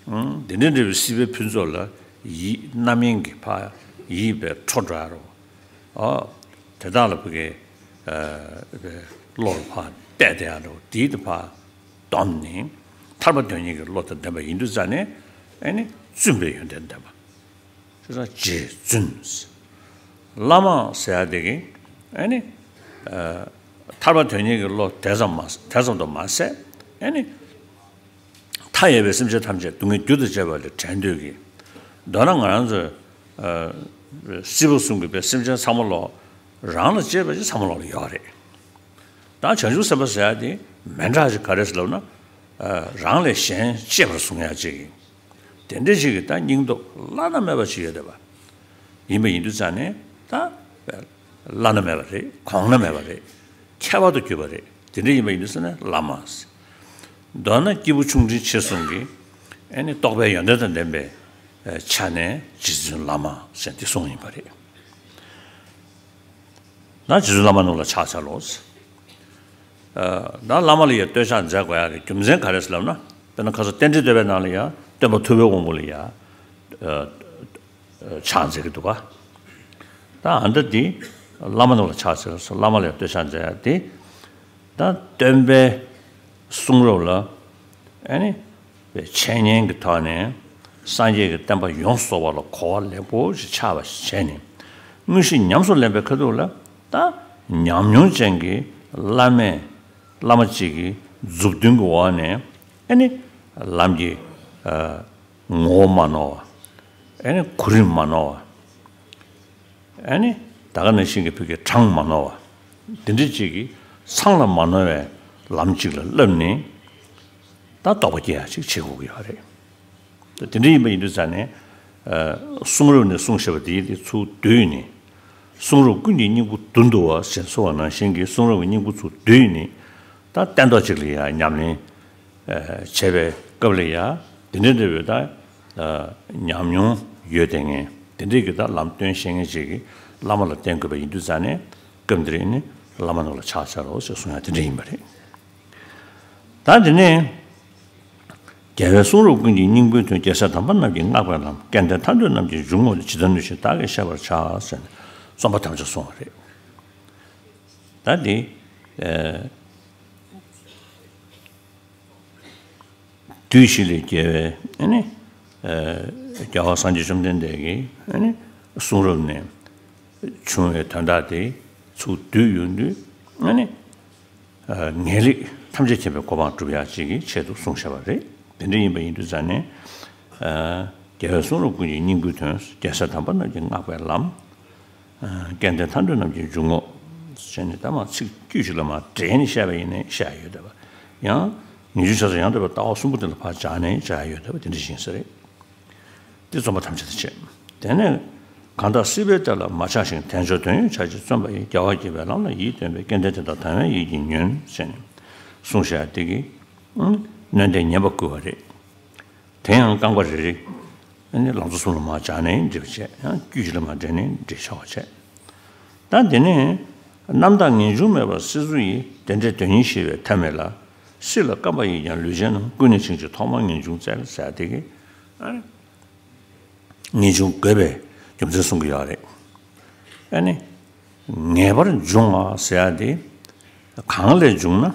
ཨང་། དེ་འདྲ་འདྲ་བའི་སྲིད་པའི་ཕུན་ཚོགས་ལ་ཡིད་རྣམ་གཡེང་གིས་ཕར་ཡིད་པས་འཕྲོ་འགྲོ་ཡ་རོ། ཨོ། དེ་དག་ལ་ཕ་གི་ཨ་བློ་ལ་ཕར་གཏད་དེ་ཡ་རོ། དེའི་དེ་ཕར་བསྡོམས་ནས་ཐར་པ་དོན་གཉེར་གྱི་བློ་དང་ལྡན་པ་ཡིན་དུས་ཙང་ནས་ཨ་ནི་བཙུན་པའི་ཡོན་ཏན་ལྡན་པ། ཅེས་སོགས་རྗེ་བཙུན། བླ་མ་ཟེར་ཡ་དེ་གིས་ཨ་ནི་ཨ་ཐར་པ་དོན་གཉེར་གྱི་བློ་དེ་ཙམ་མ་དེ་ཙམ་དུ་མ་ཟད། ཨ་ནི་མཐའ་ཡས་པའི་སེམས་ཅན་ཐམས་ཅད་སྡུག་བསྔལ་རྒྱུ་དང་བཅས་པ་ལས་བྲལ་འདོད་ཀྱི། མདོར་ན་ང་རང་ཚོ་ཨ་སྲིད་པ་གསུམ་གྱི་བའི་སེམས་ཅན་ཚང་མ་ལོག་རང་ལ་གཅེས་པ་ཅིག་ཚང་མ་ལོག་ལ་ཡོད་རེད། ད་བྱང་ཆུབ་སེམས་དཔའ་ཟེར་ཡ་དེ་མི་འདྲ་ཅིག་ག་རེ་ཟེར་ལབ་ན། ཨ་རང་ལས་གཞན་གཅེས་པར་བཟུང་ཡ་ཅིག་ཡིན། དེ་འདྲ་ཞིག་གི་ད་སྙིང་སྟོབས་བླ་ན་མེད་པ་ཞིག་ཡོད་བསྡད་པ། ཡིན་པ་ཡིན་དུས་ཙང་ནས་ད་བླ་ན་མེད་པ་རེད། གོང་ན་མེད་པ་རེད། ཁྱད་པར་དུ་གྱུར་པ་རེད། དེ་འདྲ་ཡིན་པ་ཡིན་དུས་ཙང་ནས་བླ་མ་ཟེར། མདོར་ན་སྐྱེས་བུ་ཆུང་འབྲིང་ཆེ་གསུམ་གྱི་ཨ་ནི་རྟོགས་པའི་ཡོན་ཏན་དང་ལྡན་པའི་ཆ་ནས་རྗེ་བཙུན་བླ་མ་ཟེར་འདི་གསུངས་ཡིན་པ་རེད། ན་རྗེ་བཙུན་བླ་མ་རྣམས་ལ་ཕྱག་འཚལ་ལོ། ཨ་ན་བླ་མ་ལ་ཡང་བསྟོད་ཕྱག་མཛད་དགོས་ཡག་གི་རྒྱུ་མཚན་ག་རེ་ཟེར་ལབ་ན། དཔེར་ན་ཁ་སང་རྟེན་འབྲེལ་བསྟོད་པའི་ནང་ལ་ཡང་སྟོན་པ་ཐུབ་པའི་དབང་པོ་ལ་ཡང་ཨ་ཨ་ཕྱག་འཚལ་གྱི་འདུག་ག་ད་ཨ་ནི་འདི་བླ་མ་རྣམས་ལ་ཕྱག་འཚལ་ལོ། བླ་མ་ལ་ཡང་བསྟོད་ཕྱག་མཛད་ཡག་འདི། ད་སྟོན་པའི་གསུང་རབ་ལ་ཨ་ནི་འཆད་ཉན་གྱི་ཐོག་ནས་སངས་རྒྱས་ཀྱི་བསྟན་པ་ཡོངས་རྫོགས་པ་ལ་གོ་བ་ལེགས་པོ་ཞིག་ཆགས་པ་ཞིག་བྱས་ནས། དངོས་གཞི་ཉམས་སུ་ལེན་པའི་ཁ་ཐུག་ལ་ད་ཉམས་མྱོང་ཅན་གྱི་བླ་མས་བླ་མ་གཅིག་གི་མཛུབ་སྟོན་གྱི་འོག་ནས་ཨ་ནི་ལམ་གྱི་ཨ་ངོ་བོ་མ་ནོར་བ། ཨ་ནི་གོ་རིམ་མ་ནོར་བ། ཨ་ནི་ད་ག་ནང་བཞིན་གྱི་བོད་ཀྱི་གྲངས་མ་ནོར་བ། འདི་འདྲ་ཅིག་གིས་ཚང་ལ་མ་ནོར་བའི་ལམ་གཅིག་ལ་བསླབས་ནས་ད་རྟོགས་པ་སྐྱེ་ཡག་ཅིག་བྱེད་དགོས་ཀྱི་ཡོད་རེད། ད་དེ་འདྲ་ཡིན་པ་ཡིན་དུས་ཙང་ནས་ཨ་གསུང་རབ་ནས་གསུངས་བཞག་པ་དེ་དེ་ཚུར་བསྡུས་ནས། གསུང་རབ་ཀུན་གྱི་སྙིང་པོ་བསྡུ་འདུག་པ་ཞེས་གསུངས་པ་ནང་བཞིན་གྱི་གསུང་རབ་ཀྱི་སྙིང་པོ་ཚུར་བསྡུས་ནས། ད་བསྟན་ཐོག་ཅིག་ལ་ཡང་ཉམས་ལེན་ཨ་བྱས་པའི་སྐབས་ལ་ཡང་དེ་འདྲ་འདྲ་བའི་ད་ཨ་ཉམས་མྱོང་ཡོད་བསྡད་མཁན་དེ་འདྲའི་གི་ད་ལམ་སྟོན་ཤེས་མཁན་ཅིག་གིས་བླ་མ་ལ་བསྟེན་དགོས་པ་ཡིན་དུས་ཙང་ནས་སྐབས་འདིར་ནི་བླ་མ་རྣམས་ལ་ཕྱག་འཚལ་ལོ་ཞེས་གསུང་ཡ་དེ་འདྲ་ཡིན་པ་རེད། ད་དེ་ནས་རྒྱལ་བའི་གསུང་རབ་ཀུན་གྱི་སྙིང་པོའི་དོན། རྒྱལ་སྲས་དམ་པ་རྣམས་ཀྱིས་བསྔགས་པའི་ལམ། སྐལ་ལྡན་ཐར་འདོད་རྣམས་ཀྱི་འཇུག་ངོགས་ཏེ། ཇི་ལྟར་ནུས་ཤིང་བདག་གིས་ཤེས་པར་བྱ། ཟེར་ནས་ རྩོམ་པ་ཐམས་ཅད་གསུངས་པ་རེད། ད་འདི། ཨ། བདུད་བཞི་ལས་རྒྱལ་བའི་ཨ་ནི། ཨ། རྒྱལ་བ་སངས་རྒྱས་བཅོམ་ལྡན་འདས་ཀྱི་ཨ་ནི་གསུང་རབ་ནས་བྱུང་བའི་དོན་དག་དེ་ཚུར་བསྡུས་ཡོང་དུས་ཨ་ནི། ཨ། ངེས་ལེགས་ཐམས་ཅད་མཁྱེན་པའི་གོ་འཕང་སྒྲུབ་ཡག་ཅིག་གི་ཆེད་དུ་གསུངས་བཞག་པ་རེད། དེ་འདྲ་ཡིན་པ་ཡིན་དུས་ཙང་ནས། ཨ། རྒྱལ་བའི་གསུང་རབ་ཀུན་གྱི་སྙིང་པོའི་དོན། རྒྱལ་སྲས་དམ་པ་རྣམས་ཀྱིས་བསྔགས་པའི་ལམ། ཨ། སྐལ་ལྡན་ཐར་འདོད་རྣམས་ཀྱི་འཇུག་ངོགས་ཟེར་ནས་ད་མར་ཚིག་དཀྱུས་ཤིག་ལ་མར་འདྲེས་ནས་བཤད་པ་ཡིན་ནའི་བཤད་ཡོད་བསྡད་པ། ཡང་ངེས་འབྱུང་ཆགས་སོགས་ཡང་དག་པའི་ལྟ་བ་གསུམ་པོ་དེ་ལ་ཕར་སྦྱར་ནས་བྱ་ཡ་ཡོད་བསྡད་པ་དེ་འདྲ་ཞིག་ཡིན་ས་རེད། དེ་རྩོམ་པ་ཐམས་ཅད་དང་བཅས། དེ་ནས་གང་དག་སྲིད་པའི་གཏེར་ལ་མ་ཆགས་ཤིང་། དལ་འབྱོར་དོན་ཡོད་ཆགས་ཀྱིས་བརྩོན་པ་ཡིས། རྒྱལ་བ་དགྱེས་པའི་ལམ་ལ་ཡིད་རྟོན་པའི། སྐལ་ལྡན་དེ་དག་དལ་བའི་ཡིད་ཀྱིས་ཉོན། ཟེར་ནས་གསུངས་བཞག་དེ་གིས་སྣོན་ལྡན་ཉན་པར་བསྐུལ་བ་རེད། དེ་ཡང་རྐང་པ་རེ་རེ་ནི་ལང་ཚོ་གསུམ་ལ་མར་སྦྱར་ནས་འབྲི་བ་བྱས། ཡང་དཀྱུས་གཞི་ལ་མར་འདྲེས་ནས་འབྲི་ཆོག་པ་བྱས། ད་འདི་ནས་རྣམ་དག་ངེས་འབྱུང་མེད་པར་སྲིད་མཚོ་ཡི། དེ་འདྲའི་དོན་ཉིད་ཤེས་པའི་ཐབས་མེད་ལ། སྲིད་ལ་བརྐམ་པ་ཡིས་ཀྱང་ལུས་ཅན་རྣམས། ཀུན་ནས་འཆིང་ཕྱིར་ཐོག་མར་ངེས་འབྱུང་བཙལ། ཟེར་དེ་གི་ངེས་འབྱུང་དགོས་པའི་རྒྱུ་མཚན་གསུང་གི་ཡོད་རེད། ཨ་ནི་ངེས་པར་འབྱུང་བ་ཟེར་ཡ་དེ་གང་ལས་བྱུང་ན།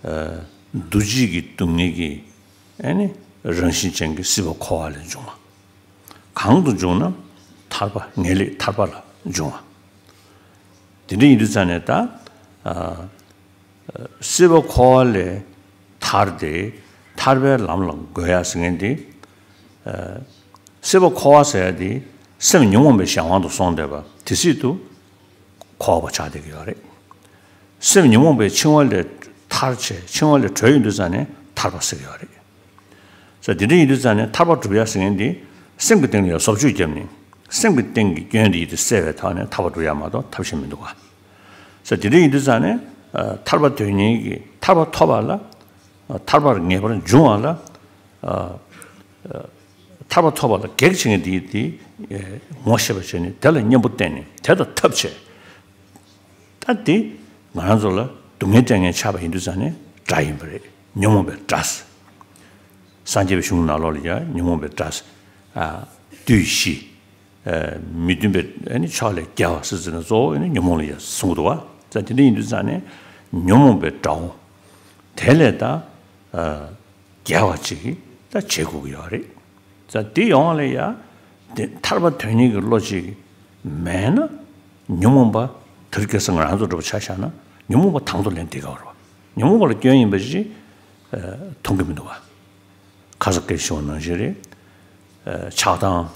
ཨ། འདུ་བྱེད་ཀྱི་སྡུག་བསྔལ་གྱི་ཨ་ནི་རང་བཞིན་ཅན་གྱི་སྲིད་པ་འཁོར་བ་ལས་བྱུང་བ། གང་དུ་བྱུང་ན་ཐར་པ་ངེས་ལེགས་ཐར་པ་ལ་བྱུང་བ། དེ་འདྲ་ཡིན་དུས་ཙང་ནས་ད། ཨ། སྲིད་པ་འཁོར་བ་ལས་ཐར་ཏེ་ཐར་པའི་ལམ་ལ་འགོད་ཡ་ཟེར་མཁན་དེ། ཨ། སྲིད་པ་འཁོར་བ་ཟེར་ཡ་དེ་སེམས་ཉོན་མོངས་པའི་གཞན་དབང་དུ་སོང་བསྡད་པ་དེ་སྲིད་དུ་འཁོར་བ་ཆགས་བསྡད་ཀྱི་ཡོད་རེད། སེམས་ཉོན་མོངས་པའི་འཆིང་བ་ལས་ཐར་བྱས། འཆིང་བ་ལས་གྲོལ་ཡོང་དུས་ཙང་ནས་ཐར་པ་ཟེར་གྱི་ཡོད་རེད། ས་དེ་འདྲ་ཡིན་དུས་ཙང་ནས་ཐར་པ་སྒྲུབ་ཡ་ཟེར་མཁན་དེ་སེམས་ཀྱི་སྟེང་ལ་ཡང་བཟོ་བཅོས་བརྒྱབ་ནས་སེམས་ཀྱི་སྟེང་གི་སྐྱོན་དེ་ཡིད་དེ་བསལ་བའི་ཐོག་ནས་ཐར་པ་སྒྲུབ་ཡ་མ་གཏོགས་ཐབས་གཞན་མི་འདུག་ག། ས་དེ་འདྲ་ཡིན་དུས་ཙང་ནས་ཐར་པ་དོན་གཉེར་གྱི་ཐར་པ་ཐོབ་པ་ལ། ཐར་པར་ངེས་པར་འབྱུང་བ་ལ། ཐར་པ་ཐོབ་པ་ལ་གེགས་བྱེད་མཁན་དེ་ཡིད་དེ་ངོ་ཤེས་པ་བྱས་ནས་དེ་ལ་གཉེན་པོ་བསྟེན་ནས་དེ་དང་ཐབས་བྱས། ད་དེ་ང་རང་ཚོ་ལ་སྡུག་བསྔལ་སྤྲད་མཁན་ཆགས་པ་ཡིན་དུས་ཙང་ནས་དགྲ་ཡིན་པ་རེད། ཉོན་མོངས་པའི་དགྲ། སངས་རྒྱས་པའི་གཞུང་ནང་ལོགས་ལ་ཡང་ཉོན་མོངས་པའི་དགྲ། ཨ། བདུད་བཞི། ཨ། མི་མཐུན་པའི་ཨ་ནི་ཕྱོགས་ལས་རྒྱལ་བ་ཟེར་ཙམ་ན་གཙོ་བོ་ཨ་ནི་ཉོན་མོངས་ལ་ཡང་གསུངས་འདུག་བ། ད་དེ་འདྲ་ཡིན་དུས་ཙང་ནས་ཉོན་མོངས་པའི་དགྲ་བོ་དེ་ལས་ད། ཨ། རྒྱལ་བ་ཅིག་གིས་ད་བྱེད་དགོས་ཀྱི་ཡོད་རེད། ད་དེ་ཡོང་བ་ལ་ཡ། དེ་ཐར་པ་དོན་གཉེར་གྱི་བློ་ཅིག་མེད་ན། ཉོན་མོངས་པ་དེར་སྐྱེ་ས་ང་རང་ཚོ་འགྲོ་བ་ཆ་བཞག་ན་ཉོན་མོངས་པ་དང་དུ་ལེན་བསྡད་ཀྱི་ཡོད་རེད་བ། ཉོན་མོངས་པ་ལ་སྐྱོན་ཡིན་པ་ཅིག་མཐོང་གི་མི་འདུག་བ། ཁ་སང་སྐད་ཆ་བཤད་པ་ནང་བཞིན་རེད། ཆགས་སྡང་།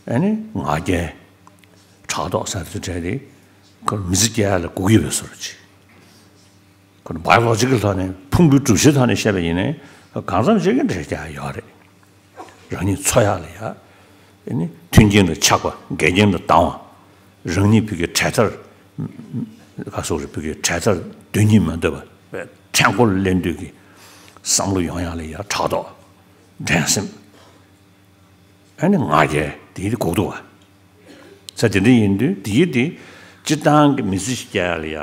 ཨ་ནི་ང་རྒྱལ། ཕྲག་དོག་ཟེར་དུས་བྲལ་ཏེ། ཁོ་མི་ཚེ་སྐྱེལ་ཡ་ལ་སྒུག་གི་ཡོད་པའི་བཟོ་འདྲ་ཅིག་ཁོ་ན་བའི་ལོ་ཇིག་གི་ཐོག་ནས་ཕུང་པོའི་སྒྲུབ་བྱེད་ཐོག་ནས་བཤད་པ་ཡིན་ནའི་གང་འཚམ་ཞིག་གི་འགྲེལ་རྒྱག་ཡོད་རེད། རང་ཉིད་འཚོ་ཡག་ལ་ཡ། ཨ་ནི་མཐུན་རྐྱེན་ལ་ཆགས་པ། འགལ་རྐྱེན་ལ་སྡང་བ། རང་ཉིད་བོད་ཀྱི་འབྲས་ཐར། ག་སོགས་རེད། བོད་ཀྱི་འབྲས་ཐར་དོན་གཉིས་མ་འདོད་པ། ཕྲན་སྐོར་ལེན་འདོད་ཀྱི་བསམ་བློ་ཡོང་ཡག་ལ་ཡ་ཕྲག་དོག་འགྲན་སེམས། ཨ་ནི་ང་རྒྱལ་དེ་ཡིན་དེ་སྒུག་འདུག་བ། ས་དེ་འདྲ་ཡིན་དུས་དེ་ཡིན་དེ་སྤྱིར་བཏང་གི་མི་ཚེ་ཞིག་སྐྱེལ་ཡག་ལ་ཡ་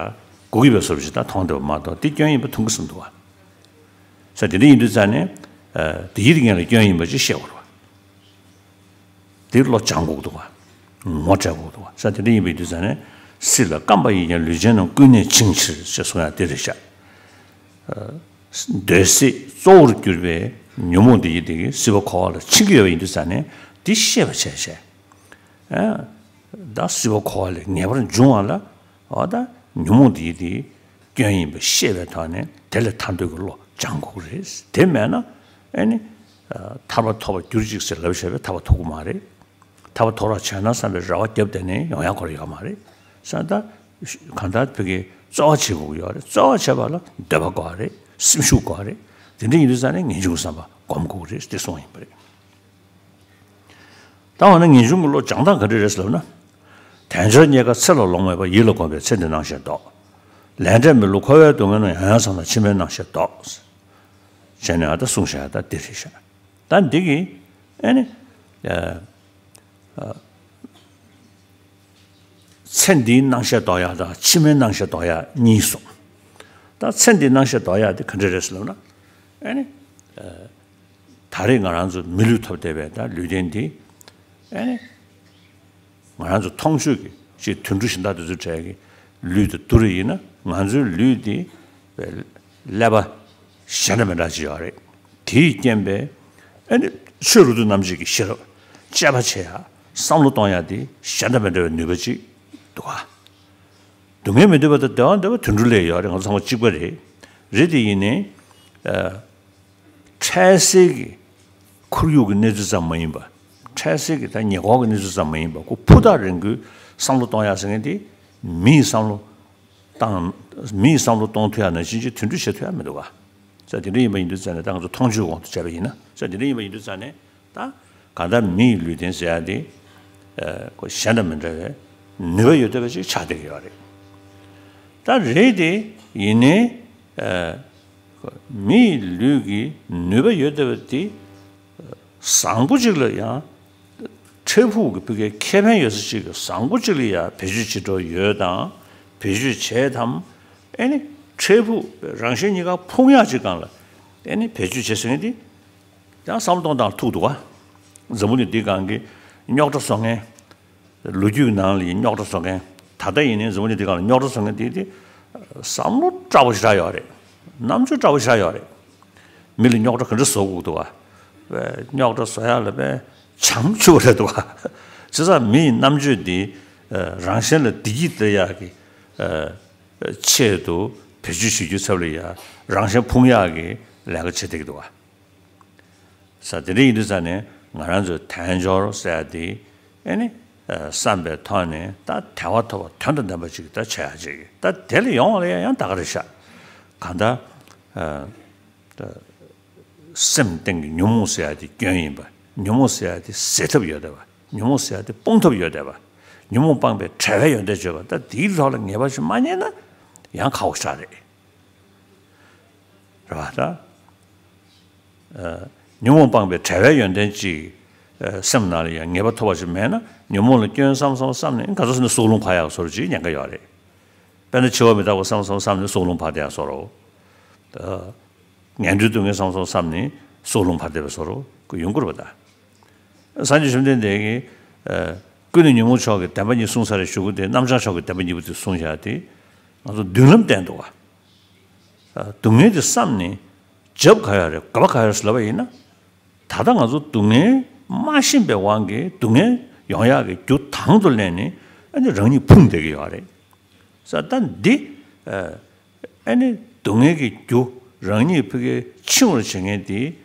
སྒུག་གི་ཡོད་པའི་བཟོ་འདྲ་ཞིག་ད་མཐོང་བསྡད་པ་མ་གཏོགས་དེ་སྐྱོན་ཡིན་པ་མཐོང་གི་མི་འདུག་བ། ས་དེ་འདྲ་ཡིན་དུས་ཙང་ནས། ཨ། དེ་ཡིན་དེ་ངེད་ལ་སྐྱོན་ཡིན་པ་ཅིག་ཤེས་དགོས་རེད་བ། དེ་བློ་སྦྱང་དགོས་འདུག་བ། ངོ་སྤྲད་དགོས་འདུག་བ། ས་དེ་འདྲ་ཡིན་པ་ཡིན་དུས་ཙང་ནས། སྲིད་ལ་བརྐམ་པ་ཡིས་ཀྱང་ལུས་ཅན་རྣམས། ཀུན་ནས་འཆིང་ཕྱིར་ཞེས་གསུང་ཡག་དེ་རེད་ཤག་འདོད་སྲེད་གཙོ་བོར་གྱུར་པའི་ཉོན་མོངས་དེ་ཡིན་དེ་གིས་སྲིད་པ་འཁོར་བ་ལ་འཆིང་གི་ཡོད་པ་ཡིན་དུས་ཙང་ནས་དེ་ཤེས་པ་བྱས་བྱས། ཨ། ད་སྲིད་པ་འཁོར་བ་ལས་ངེས་པར་འབྱུང་བ་ལ། འོ་ད་ཉོན་མོངས་དེ་ཡིན་དེ་སྐྱོན་ཡིན་པ་ཤེས་པའི་ཐོག་ནས་དེ་ལས་ཐར་འདོད་ཀྱི་བློ་སྦྱང་དགོས་ཀྱི་རེད། དེ་མེད་ན་ཨ་ནི། ཨ། ཐར་པ་ཐོབ་པར་གྱུར་ཅིག་ཟེར་ལབ་བྱས་པས་ཐར་པ་ཐོབ་ཀྱི་མ་རེད། ཐར་པ་ཐོབ་རོགས་བྱས་ན་བསམ་པའི་རེ་བ་བརྒྱབ་བསྡད་ནས་ཡོང་ཡག་ཁོ་རང་ཡོད་མ་རེད། ས་ད་གང་ལྟར་བོད་ཀྱི་རྩོལ་བ་བྱེད་དགོས་ཀྱི་ཡོད་རེད། རྩོལ་བ་བྱེད་པ་ལ་འདོད་པ་དགོས་པ་རེད། སེམས་ཤུགས་དགོས་པ་རེད། དེ་འདྲ་ཡིན་དུས་ཙང་ནས་ངེས་འབྱུང་གི་བསམ་པ་སྒོམ་དགོས་ཀྱི་རེད་ཟེར་གསུངས་པ་ཡིན་པ་རེད། ད་འོ་ན་ངེས་འབྱུང་གི་བློ་སྦྱང་སྟངས་ག་འདྲ་རེད་ཟེར་ལབ་ན། དལ་འབྱོར་རྙེད་དཀའ་ཚེ་ལ་ལོང་མེད་པར། ཡིད་ལ་གོམས་པས་ཚེ་འདིའི་སྣང་ཤས་ལྡོག་ལས་འབྲས་མི་བསླུ་འཁོར་བའི་སྡུག་བསྔལ་རྣམས། ཡང་ཡང་བསམས་ན་ཕྱི་མའི་སྣང་ཤས་ལྡོག་བྱས་ནས་ཨ་ད་གསུངས་བཞག་ད་འདི་རེད་ཤག་ད་འདི་གི་ཨ་ནི། ཨ། ཚེ་འདིའི་སྣང་ཤས་ལྡོག་ཡག་དང་ཕྱི་མའི་སྣང་ཤས་ལྡོག་ཡག་གཉིས་སོང་། ད་ཚེ་འདིའི་སྣང་ཤས་ལྡོག་ཡག་དེ་ག་འདྲ་རེད་ཟེར་ལབ་ན། ཨ་ནི། ཨ། ད་རེས་ང་རང་ཚོ་མི་ལུས་ཐོབ་བསྡད་པའི་ད་ལུས་རྟེན་འདི། ཨ་ནི། ང་རང་ཚོ་མཐོང་ཆོས་ཀྱི་ཅིག་དུད་འགྲོ་གཞན་དག་དེ་ཚོའི་གྲས་ཀྱི་ལུས་དེ་བསྡུ་རེ་ཡིན་ན། ང་ཚོའི་ལུས་དེ་ཀླད་པ་གཞན་འདྲ་མི་འདྲ་ཅིག་ཡོད་རེད། དེའི་རྐྱེན་པས་ཨ་ནི་ཆོས་རབ་ཏུ་རྣམ་འབྱེད་ཀྱི་ཤེས་རབ་དཔྱད་པ་བྱེད་ཡ། བསམ་བློ་གཏོང་ཡ་དེ་གཞན་དང་མི་འདྲ་བའི་ནུས་པ་ཅིག་འདུག་ག་སྡུག་བསྔལ་མི་འདོད་པ་དང་བདེ་བ་འདོད་པ་དུད་འགྲོ་ལས་ཡོད་རེད། ང་ཚོ་ཚང་མ་གཅིག་པ་རེད། རེད་དེ་ཡིན་ནའི་ཨ། འཕྲལ་སེལ་གྱི་ཁོར་ཡུག་གི་གནས་ཚུལ་ཙམ་མ་ཡིན་པ། འཕྲལ་སེལ་གྱི་ད་ཉེ་འཁོར་གྱི་གནས་ཚུལ་ཙམ་མ་ཡིན་པ། ཁོ་ཕུ་ཐག་རིང་པོའི་བསམ་བློ་གཏོང་ཡག་ཟེར་མཁན་དེ། མིའི་བསམ་བློ་བཏང་། མིའི་བསམ་བློ་གཏོང་ཐུབ་ཡག་ནང་བཞིན་ཅིག་དེ་འདྲ་བྱེད་ཐུབ་ཡག་མི་འདུག་ག་ས་དེ་འདྲ་ཡིན་པ་ཡིན་དུས་ཙང་ནས། ད་ང་ཚོ་མཐོང་ཆོས་དབང་དུ་བྱས་པ་ཡིན་ན། ས་དེ་འདྲ་ཡིན་པ་ཡིན་དུས་ཙང་ནས། ད་གང་ལྟར་མིའི་ལུས་རྟེན་ཟེར་ཡག་དེ་ཁོ་གཞན་དང་མི་འདྲ་བའི་ནུས་པ་ཡོད་བསྡད་པ་ཅིག་ཆགས་བསྡད་ཀྱི་ཡོད་རེད། ད་རེད་དེ་ཡིན་ནའི་མིའི་ལུས་ཀྱི་ནུས་པ་ཡོད་བསྡད་པ་དེ་བཟང་པོ་ཅིག་ལ་ཡང་། འཕྲལ་ཕུགས་ཀྱི་ཕ་གིའི་ཁེ་ཕན་ཡོད་ས་ཅིག་གི་བཟང་པོ་ཅིག་ལ་ཡང་བེད་སྤྱོད་བྱེད་འགྲོ་ཡོད་དམ། བེད་སྤྱོད་བྱེད་དམ། ཨེ་ནི་འཕྲལ་ཕུགས་རང་གཞན་གཉིས་ཀ་ཕུང་ཡག་ཅིག་སྒང་ལ་ཨེ་ནི་བེད་སྤྱོད་བྱེད་ཟེར་མཁན་དེ་ཡང་བསམ་བློ་གཏོང་སྟངས་ཐུག་འདུག་ག་འཛམ་བུ་གླིང་འདིའི་སྒང་གི་རྙོག་དྲ་བཟོ་མཁན། ལོ་རྒྱུས་ནང་ལ་ཡི་རྙོག་དྲ་བཟོ་མཁན། ད་ལྟ་ཡིན་ནའི་འཛམ་བུ་གླིང་འདིའི་སྒང་ལ་རྙོག་དྲ་བཟོ་མཁན་དེ་དེ་བསམ་བློ་དྲག་པོ་ཞེ་དྲག་ཡོད་རེད། རྣམ་དཔྱོད་དྲག་པོ་ཞེ་དྲག་ཡོད་རེད། མི་ལ་རྙོག་དྲ་ག་འདྲ་བཟོ་དགོས་འདུག་ག་རྙོག་དྲ་བཟོ་ཡག་ལ་དཔེ་བྱང་ཆུབ་རེད་འདུག་ག་བྱས་ཙང་མིའི་རྣམ་དཔྱོད་འདི་རང་གཞན་ལ་བདེ་སྐྱིད་སྟེར་ཡག་གི་ཆེད་དུ་བེད་སྤྱོད་བྱེད་རྒྱུའི་ཚབ་ལ་ཡ་རང་གཞན་ཕུང་ཡག་གི་ལས་ཀ་བྱེད་བསྡད་ཀྱི་འདུག་ག་ས་དེ་འདྲ་ཡིན་དུས་ཙང་ནས་ང་རང་ཚོའི་དལ་འབྱོར་ཟེར་ཡ་དེ་ཨེ་ནི་བསམ་པའི་ཐོག་ནས་ད་དལ་བ་ཐོབ་པ་དོན་དང་ལྡན་པ་ཅིག་ད་བྱ་ཡག་ཅིག་ད་དེ་ལ་ཡོང་བ་ལ་ཡང་ཡང་ད་ག་རེ་ཤག་གང་ལྟར་ད་སེམས་སྟེང་གི་ཉོན་མོངས་ཟེར་ཡ་དེ་སྐྱོན་ཡིན་པ། ཉོན་མོངས་ཟེར་ཡ་དེ་ཟད་ཐབས་ཡོད་བསྡད་པ། ཉོན་མོངས་ཟེར་ཡ་དེ་སྤོང་ཐབས་ཡོད་བསྡད་པ། ཉོན་མོངས་སྤངས་པའི་བྲལ་བའི་ཡོན་ཏན་བརྗོད་པ། ད་དེའི་ཐོག་ལ་ངེས་པ་ཞིག་མ་རྙེད་ན་ཡང་ཁག་པོ་ཞེ་དྲག་རེད། རེད་བ་ད། ཉོན་མོངས་སྤངས་པའི་བྲལ་བའི་ཡོན་ཏན་ཅིག་སེམས་ནང་ལ་ཡང་ངེས་པ་ཐོབ་པ་ཞིག་མེད་ན། ཉོན་མོངས་ལ་སྐྱོན་བསམ་བསམ་བསམ་ནས་ག་ཚོད་ཟེར་ན་སྲོག་རླུང་འཕར་ཡག་བཟོ་འདྲ་ཅིག་ཉེན་ཁ་ཡོད་རེད། དཔེར་ན་འཆི་བ་མི་རྟག་པ་བསམ་བསམ་བསམ་ནས་སྲོག་རླུང་འཕར་བསྡད་ཡག་བཟོ་འདྲ། ངན་འགྲོའི་སྡུག་བསྔལ་བསམ་བསམ་བསམ་ནས་སྲོག་རླུང་འཕར་བསྡད་པ་བཟོ་འདྲ་ཡོང་གི་རེད་པ་ད། སངས་རྒྱས་བཅོམ་ལྡན་འདས་ཀྱིས་ཀུན་ནས་ཉོན་མོངས་མཆོག་གི་བདེན་པ་གཉིས་གསུངས་ཚར་བའི་གཞུག་གུ་དེ་རྣམ་བྱང་མཆོག་གི་བདེན་པ་གཉིས་པོ་དེ་གསུངས་བཞག་དེ་ང་ཚོ་མདུན་ལམ་བསྟན་འདུག་ག་སྡུག་བསྔལ་དེ་བསམ་ནས་རྒྱབ་ག་ཡོད་རེད། དགོས་པ་ག་ཡོད་རེད་ཟེར་ལབ་པ་ཡིན་ན། ད་ལྟ་ང་ཚོ་སྡུག་བསྔལ་མ་ཤེས་པའི་དབང་གིས་སྡུག་བསྔལ་ཡོང་ཡག་གི་རྒྱུ་དང་དུ་ལེན་ནས་ཨ་ནི་རང་ཉིད་ཕུང་བསྡད་ཀྱི་ཡོད་རེད། ས་ད་འདི་ཨ་ནི་སྡུག་བསྔལ་གྱི་རྒྱུ་རང་ཉིད་ཕ་གིར་འཆིང་བར་བྱེད་མཁན་དེ་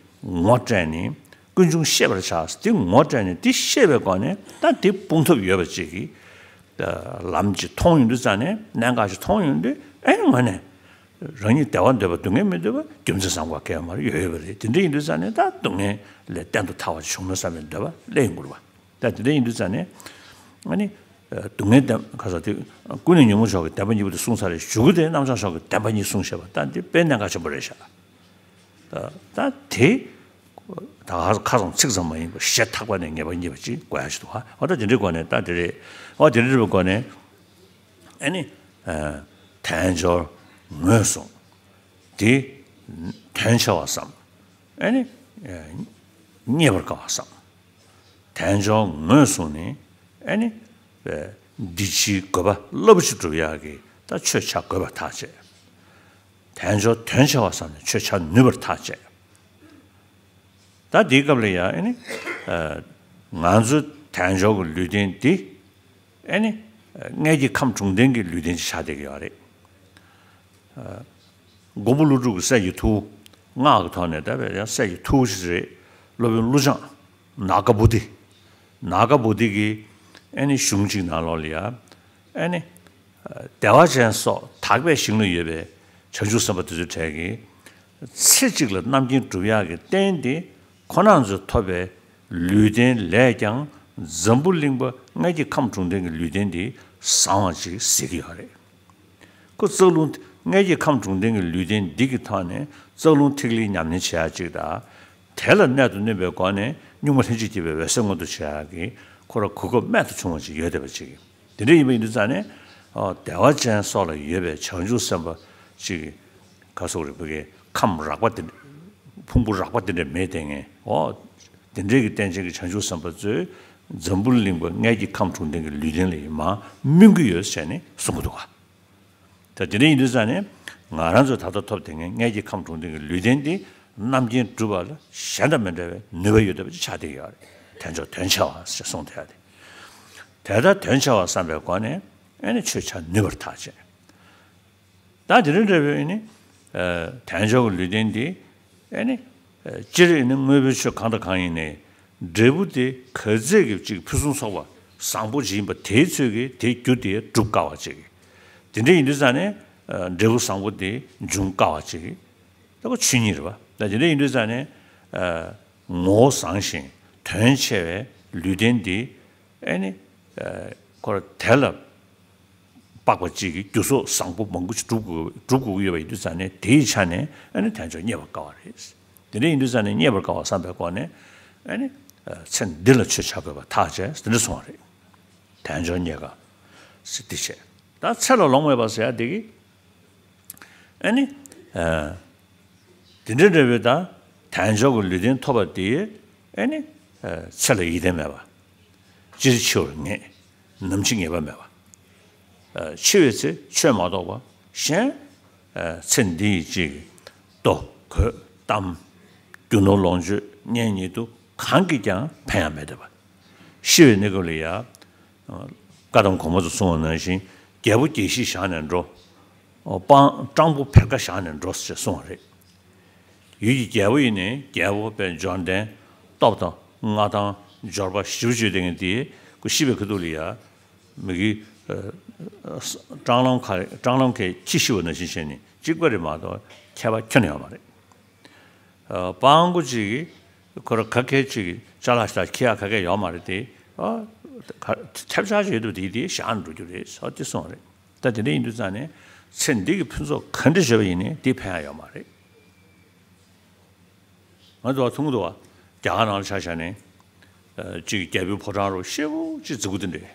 ངོ་སྤྲད་ནས་ཀུན་འབྱུང་ཤེས་པར་བྱ། དེ་ངོ་སྤྲད་ནས་དེ་ཤེས་པའི་སྒོ་ནས་ད་དེ་སྤོང་ཐབས་ཡོད་པ་ཅིག་གི་ལམ་ཅིག་མཐོང་ཡོང་དུས་ཙང་ནས། གནད་འགག་ཅིག་མཐོང་ཡོང་དུས་ཨ་ནི་ངོས་ནས། རང་ཉིད་བདེ་བ་འདོད་པ་སྡུག་བསྔལ་མི་འདོད་པ་རྒྱུ་མཚན་བསམ་དགོས་གལ་མ་རེད། ཡོད་ཡོད་པ་རེད། དེ་འདྲ་ཡིན་དུས་ཙང་ནས་ད་སྡུག་བསྔལ་ལས་གཏན་དུ་ཐར་བ་ཅིག་བྱུང་ན་བསམ་པའི་འདོད་པ་སླེབས་ཡོང་གི་རེད་པ། ད་དེ་འདྲ་ཡིན་དུས་ཙང་ནས་ཨ་ནི་སྡུག་བསྔལ་བདེན་ཁ་ས་དེ་ཀུན་ནས་ཉོན་མོངས་མཆོག་གི་བདེན་པ་གཉིས་པོ་དེ་གསུངས་ཚར་བའི་གཞུག་གུ་དེ་རྣམ་བྱང་མཆོག་གི་བདེན་པ་གཉིས་གསུངས་བཞག་པ་ད་འདི་དཔེ་གནད་འགག་ཆེན་པོ་རེད་ཤག་ད་ད་དེ་ད་ཁ་སང་ཚིག་ཙམ་མ་ཡིན་པར་ཞེ་ཐག་པ་ནས་ངེས་པ་རྙེད་པ་ཅིག་དགོས་ཡག་ཅིག་འདུག་ག་འོ་ད་དེ་འདྲའི་སྒོ་ནས་ད་དེ་རེད། འོ་དེ་འདྲའི་སྒོ་ནས། ཨ་ནི། དལ་འབྱོར་ངོས་བཟུང་། དེ་དོན་ཆེ་བ་བསམ། ཨ་ནི། རྙེད་པར་དཀའ་བ་བསམ། དལ་འབྱོར་ངོས་བཟུང་ནས་ཨ་ནི། འདི་ཕྱིའི་དགོས་པ་རླབས་ཆེ་སྒྲུབ་ཡག་གི་ད་ཆོས་བྱ་དགོས་པ་ཐག་བཅད། དལ་འབྱོར་དོན་ཆེ་བ་བསམ་ནས་ཆོས་བྱ་ནུས་པར་ཐག་བཅད། ད་འདིའི་སྐབས་ལ་ཡང་ཨ་ནི། ང་ཚོའི་དལ་འབྱོར་གྱི་ལུས་རྟེན་འདི། ཨེ་ནི། མངལ་གྱི་ཁམས་དྲུང་ལྡན་གྱི་ལུས་རྟེན་ཅིག་ཆགས་བསྡད་ཀྱི་ཡོད་རེད། མགོན་པོ་ཀླུ་སྒྲུབ་ཀྱི་སྲས་ཀྱི་ཐུ་བོ། སྔགས་ཀྱི་ཐོག་ནས་ད་བས་ཡང་སྲས་ཀྱི་ཐུ་བོ་ཞིག་རེད། སློབ་དཔོན་ཀླུ་བྱང་། ནཱ་ག་བོ་དྷི། ནཱ་ག་བོ་དྷི་གི་ཨེ་ནི་གཞུང་གཅིག་ནང་ལོགས་ལ་ཡ། ཨེ་ནི། བདེ་བ་ཅན་སོགས་དག་པའི་ཞིང་ལ་ཡོད་པའི་བྱང་ཆུབ་སེམས་དཔའ་དེ་ཚོའི་གྲས་ཀྱིས། ཚེ་གཅིག་ལ་རྣམ་མཁྱེན་སྒྲུབ་ཡག་གི་རྟེན་དེ། ཁོ་རང་ཚོས་ཐོབ་པའི་ལུས་རྟེན་ལས་ཀྱང་འཛམ་བུ་གླིང་པ་མངལ་གྱི་ཁམས་དྲུང་ལྡན་གྱི་ལུས་རྟེན་འདི་བཟང་བ་ཅིག་གཟིགས་ཀྱི་ཡོད་རེད། ཁོ་རྩ་རླུང་མངལ་གྱི་ཁམས་དྲུང་ལྡན་གྱི་ལུས་རྟེན་འདི་གི་ཐོག་ནས་རྩ་རླུང་ཐིག་ལེའི་ཉམས་ལེན་བྱེད་ཡག་ཅིག་དང་། དེ་ལ་གནད་དུ་བསྣུན་པའི་སྒོ་ནས་གཉུག་མ་ལྷན་ཅིག་སྐྱེས་པའི་འོད་གསལ་མངོན་དུ་བྱེད་ཡག་གི་ཁོ་རང་གོ་སྐབས་རྨད་དུ་བྱུང་བ་ཅིག་ཡོད་བསྡད་པ་ཅིག་དེ་འདྲ་ཡིན་པ་ཡིན་དུས་ཙང་ནས། ཨོ། བདེ་བ་ཅན་སོགས་ལ་ཡོད་པའི་བྱང་ཆུབ་སེམས་དཔའ་ཅིག་ག་སོགས་རིག་པའི་ཁམས་རགས་པ་དེ། ཕུང་པོ་རགས་པ་དེ་འདྲ་མེད་དེ་ངས། ཨོ། དེ་འདྲའི་གི་རྟེན་ཅན་གྱི་བྱང་ཆུབ་སེམས་དཔའ་ཚོས་ འཛམ་བུ་གླིང་པ་མངལ་གྱི་ཁམས་དྲུང་ལྡན་གྱི་ལུས་རྟེན་ལ་ཡིན་མ་སྨིན་གྱི་ཡོད་ཟེར་ནས་གསུང་གི་འདུག་ག་ད་དེ་འདྲ་ཡིན་དུས་ཙང་ནས་ང་རང་ཚོ་ད་ལྟ་ཐོབ་དེ་ངས་མངལ་གྱི་ཁམས་དྲུང་ལྡན་གྱི་ལུས་རྟེན་འདི་རྣམ་མཁྱེན་གྲུབ་པ་ལ་གཞན་དང་མི་འདྲ་བའི་ནུས་པ་ཡོད་བསྡད་པ་ཅིག་ཆགས་བསྡད་ཡོད་རེད། དལ་འབྱོར་དོན་ཆེ་བ་ཞེས་གསུངས་བསྡད་ཡོད་རེད། དེ་ལྟར་དོན་ཆེ་བ་བསམ་པའི་སྒོ་ནས་ཨེ་ནི་ཆོས་ཆ་ནུས་པར་ཐག་བཅད། ད་དེ་རིང་འདྲ་བའི་ཨེ་ནི་དལ་འབྱོར་གྱི་ལུས་རྟེན་འདི་ཨེ་ནི་སྤྱིར་ཨེ་ནི་དངོས་པོའི་ཆོས་གང་དང་གང་ཡིན་ནའི་འབྲས་བུ་དེ་ག་ཚད་ཀྱི་ཅིག་ཕུན་སུམ་ཚོགས་པ་བཟང་པོ་ཅིག་ཡིན་པ་དེའི་ཚོད་ཀྱིས་དེའི་རྒྱུ་དེ་སྒྲུབ་དཀའ་བ་ཅིག་དེ་འདྲ་ཡིན་དུས་ཙང་ནས་འབྲས་བུ་བཟང་པོ་དེ་འབྱུང་དཀའ་བ་ཅིག་ད་ག་ཆོས་ཉིད་རེད་པ། ད་དེ་འདྲ་ཡིན་དུས་ཙང་ནས་ངོ་བོ་བཟང་ཞིང་དོན་ཆེ་བའི་ལུས་རྟེན་འདི་ཨེ་ནི་ཁོ་ར་དེ་ལ་དཔག་པ་གཅིག་གིས་རྒྱུ་ཚོགས་བཟང་པོ་མང་པོ་ཞིག་སྒྲུབ་དགོས་སྒྲུབ་དགོས་ཀྱི་ཡོད་པ་ཡིན་དུས་ཙང་ནས་དེའི་ཆ་ནས་ཨ་ནི་དལ་འབྱོར་རྙེད་པར་དཀའ་བ་རེད། དེ་འདྲ་ཡིན་དུས་ཙང་ནས་རྙེད་པར་དཀའ་བ་བསམ་པའི་སྒོ་ནས་ཨ་ནི་ཚེ་འདི་ལ་ཆོས་བྱ་དགོས་པ་ཐག་བཅད་དེ་འདྲ་གསུངས་པ་རེད། དལ་འབྱོར་རྙེད་དཀའ་ཟེར་དེ་བྱས། ད་ཚེ་ལ་ལོང་མེད་པ་ཟེར་ཡ་དེ་གི་ཨ་ནི། དེ་འདྲ་འདྲ་བའི་ད་དལ་འབྱོར་གྱི་ལུས་རྟེན་ཐོབ་པ་དེ་ཨེ་ནི་ཚེ་ལ་ཡིད་བརྟན་མེད་པ། སྤྱིར་འཆི་བར་ངེས། ནམ་འཆི་ངེས་པ་མེད་པ། འཆི་བའི་ཚེ་ཆོས་མ་གཏོགས་པ་གཞན་ཚེ་འདི་ཡི་གཅིག་ལྟོ་གོས་གཏམ་རྒྱུ་ནོར་ལོངས་སྤྱོད་གཉེན་ཉེ་དུ་གང་གིས་ཀྱང་ཕན་ཡང་མེད་བསྡད་པ། ཤི་བའི་གནས་སྐབས་ལ་ཡ། བཀའ་གདམས་གོང་མ་ཚོ་གསུངས་པ་ནང་བཞིན་རྒྱལ་པོ་རྒྱལ་བཞི་བཞག་ནས་འགྲོ། སྤང་སྤྲང་པོ་བེར་ཀ་བཞག་ནས་འགྲོ་ཞེས་གསུངས་པ་རེད། ཡུལ་གྱི་རྒྱལ་པོ་ཡིན་ནའི་རྒྱལ་པོ་པའི་འབྱོར་ལྡན་སྟོབས་དང་མངའ་ཐང་འབྱོར་པ་ཞེ་པོ་ཅིག་ལྡན་མཁན་དེ་ཁོ་ཤི་བའི་ཁ་ཐུག་ལ་ཡ་མི་གི་སྤྲང་ལམ་ཁ་སྤྲང་ལམ་ཁའི་ཁྱི་ཤི་བ་ནང་བཞིན་བྱས་ནས་གཅིག་པ་རེད་མ་གཏོགས་ཁྱད་པར་ཁྱོན་ནས་ཡོད་མ་རེད། སྤྲང་པོ་གཅིག་གིས་ཁོ་ར་ག་གེ་གཅིག་གིས་ཅ་ལག་ཞིག་དང་ཁྱི་ཡག་ག་གེ་ཡོད་མ་རེད་དེ། ཐེབས་ཆག་ཅིག་ཡོད་དུས་དེ་དེ་བཞག་ནས་འགྲོ་རྒྱུ་རེད་ཟེར་དེ་གསུངས་རེད། ད་དེ་འདྲ་ཡིན་དུས་ཙང་ནས་ཚེ་འདི་གི་ཕུན་ཚོགས་ག་འདྲ་བྱས་པ་ཡིན་ནའི་དེ་ཕན་ཡག་ཡོད་མ་རེད། ང་ཚོ་བ་མཐོང་གི་འདུག་བ། རྒྱ་གར་ནང་ལ་ཆ་བཞག་ནས་གཅིག་རྒྱལ་པོའི་ཕོ་བྲང་རུ་ཤེ་བོ་གཅིག་འཛུགས་དེ་འདྲས།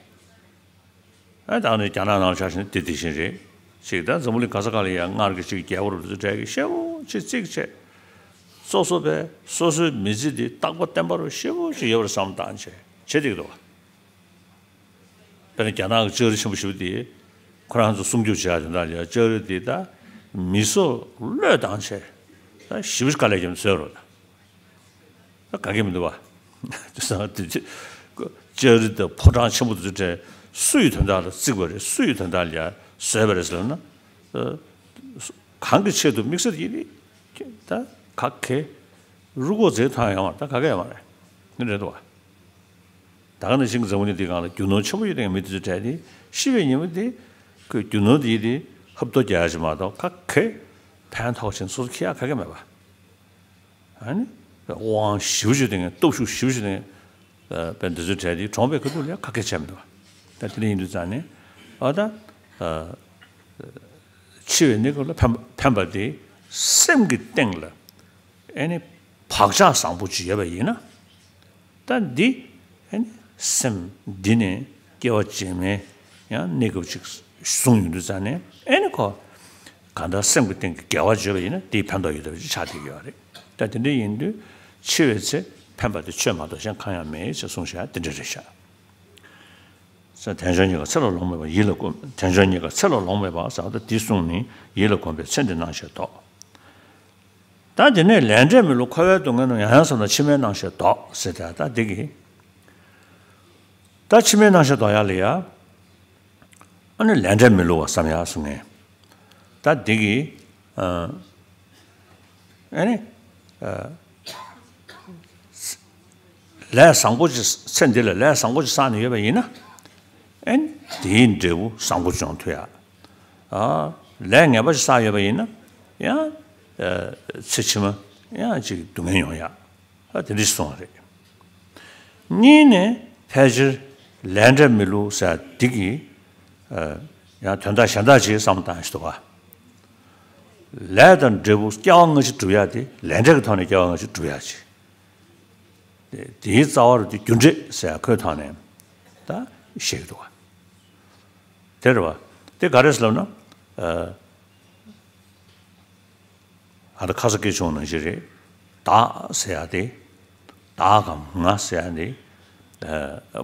ཨ་ད་ནི་རྒྱ་ནག་ནང་ཆ་བཞག་ན་དེ་དེ་བཞིན་རེད། ཅིག་ད་འཛམ་བུ་གླིང་ག་ས་ག་ལ་ཡང་སྔར་གྱི་ཅིག་རྒྱལ་པོ་རུ་དེ་གྲས་ཀྱི་ཤེ་བོ་ཅིག་བརྩིགས་བྱས། སོ་སོ་པས་སོ་སོའི་མི་ཚེ་འདི་རྟག་པ་བརྟན་པ་རུ་ཤེ་བོ་ཅིག་ཡོད་པར་བསམ་བཏང་བྱས་བྱེད་བསྡད་ཀྱི་འདུག་བ། དཔེར་ན་རྒྱ་ནག་གི་ལྕགས་རི་ཆེན་པོ་ཞེ་པོ་དེ་ཁོ་རང་ཚོ་སྲུང་སྐྱོབ་བྱེད་ཡག་དོན་དག་ལ་ལྕགས་རི་དེ་ད་མི་སོ་བློས་བཏང་བྱས་ད་ཞེ་པོ་ཅིག་དཀའ་ལས་བརྒྱབ་ནས་བཟོས་རོགས་ད། ད་ག་གེ་མི་འདུག་བ། དེ་ས་དེ་ཅི་ལྕགས་རི་དང་ཕོ་བྲང་ཆེན་པོ་དེ་ཚོ་གྲས་སུ་ཡི་དོན་དག་ལ་བརྩིགས་པ་རེད། སུ་ཡི་དོན་དག་ལ་ཡ་བཟོས་པ་རེད་ཟེར་ན། གང་གི་ཆེད་དུ་དམིགས་བསལ་ཡིན་ནི་ད་ག་གེ་རུ་གོ་རྫས་ཐང་ཡོང་བ་ད་ག་གེ་ཡོང་བ་རེད། ནི་རེད་འདུག་བ། ད་ག་ནང་བཞིན་འཛམ་བུ་གླིང་འདིའི་སྒང་ལ་རྒྱུ་ནོར་ཆེན་པོ་ཡོད་མཁན་མི་དེ་ཚོ་གྲས་དེ་ཤི་བའི་ཉིན་མོ་དེ་ཁོས་རྒྱུ་ནོར་དེ་དེ་ཧབ་ཐོབ་རྒྱག་ཡ་ཞིག་མ་གཏོགས་ག་གེ་ཕན་ཐོགས་ཆེན་སོ་སོ་ཁྱེར་ཡ་ག་གེ་མེད་པ། ཨ་ནི། དབང་ཞེ་པོ་ཅིག་ལྡན་མཁན་སྟོབས་ཤུགས་ཞེ་པོ་ཅིག་ལྡན་མཁན་པའི་འདི་ཚོའི་གྲས་དེ་གྲོངས་པའི་ཁ་ཐུག་ལ་ཡང་ཁ་སྐད་བྱས་མི་འདུག་ད་དེ་འདྲ་ཡིན་དུས་ཙང་ནས་ཨ་ད། འཆི་བའི་གནས་སྐབས་ལ་ཕན་ཕན་པ་དེ་སེམས་ཀྱི་སྟེང་ལ་ཨ་ནི་བག་ཆགས་བཟང་པོ་ཅིག་ཡོད་པ་ཡིན་ན། ད་འདི་ཨ་ནི་སེམས་འདི་ནས་སྐྱེ་བ་རྗེས་མའི་ཡང་གནས་སྐབས་ཅིག་བཟུང་ཡོང་དུས་ཙང་ནས་ཨ་ནི་ཁོ་གང་ལྟར་སེམས་ཀྱི་སྟེང་གི་དགེ་བ་བརྗོད་པ་ཡིན་ན་དེའི་ཕན་ཐོགས་ཡོད་པ་ཅིག་ཆགས་བསྡད་ཀྱི་ཡོད་རེད། ད་དེ་འདྲ་ཡིན་དུས་འཆི་བའི་ཚེ་ཕན་པ་དེ་ཆོས་མ་གཏོགས་གཞན་གང་ཡང་མེད་ཅེས་གསུངས་བཞག་དེ་འདྲ་རེད་ཤག་ས་དལ་འབྱོར་རྙེད་དཀའ་ཚེ་ལ་ལོང་མེད་པ་ཡིད་ལ་བསྒོམ། དལ་འབྱོར་རྙེད་དཀའ་ཚེ་ལ་ལོང་མེད་པ་ཟེར་བ་ད་འདི་གསུངས་ནས་ཡིད་ལ་བསྒོམས་པས་ཚེ་འདིའི་སྣང་ཤས་ལྡོག་ད་དེ་ནས་ལས་འབྲས་མི་བསླུ་འཁོར་བའི་སྡུག་བསྔལ་རྣམས། ཡང་ཡང་བསམས་ན་ཕྱི་མའི་སྣང་ཤས་ལྡོག་ཟེར་ད་ད་འདི་གི། ད་ཕྱི་མའི་སྣང་ཤས་ལྡོག་ཡག་ལ་ཡ། ཨ་ནི་ལས་འབྲས་མི་བསླུ་བ་བསམ་ཡག་གསུང་ངས། ད་འདི་གི། ཨ་ནི། ལས་བཟང་པོ་ཅིག་ཚེ་འདི་ལ་ལས་བཟང་པོ་ཅིག་བསགས་ནས་ཡོད་པ་ཡིན་ན། ཨ་ནི་དེའི་འབྲས་བུ་བཟང་པོ་འབྱུང་ཐུབ་ཡ། ཨ། ལས་ངན་པ་ཅིག་བསགས་ཡོད་པ་ཡིན་ན། ཡང་། ཚེ་ཕྱི་མ་ཡང་ཅིག་སྡུག་བསྔལ་ཡོང་ཡ། ཨ་དེ་འདྲ་གསུངས་པ་རེད། གཉིས་ནས་ཕལ་ཆེར་ལས་འབྲས་མི་བསླུ་ཟེར་འདི་གི། ཡང་དོན་དག་གཞན་དག་ཅིག་བསམ་བློ་བཏང་ཞིག་འདུག་ག་ལས་དང་འབྲས་བུ་སྐྱེ་བ་སྔ་ཕྱི་སྒྲུབ་ཡ་དེ་ལས་འབྲས་ཀྱི་ཐོག་ནས་སྐྱེ་བ་སྔ་ཕྱི་སྒྲུབ་ཡ་ཅིག་དེའི་རྩ་བ་རུ་དེ་རྒྱུ་འབྲས་ཟེར་ཁོའི་ཐོག་ནས་ད་བཤད་ཀྱི་འདུག་ག་དེ་རེད་བ། དེ་ག་རེ་ཟེར་ལབ་ན། ཨ་ད་ཁ་ས་སྐད་ཆུང་ནང་བཞིན་རེད། བདག་ཟེར་ཡ་དེ། བདག་གམ་ང་ཟེར་ཡ་དེ།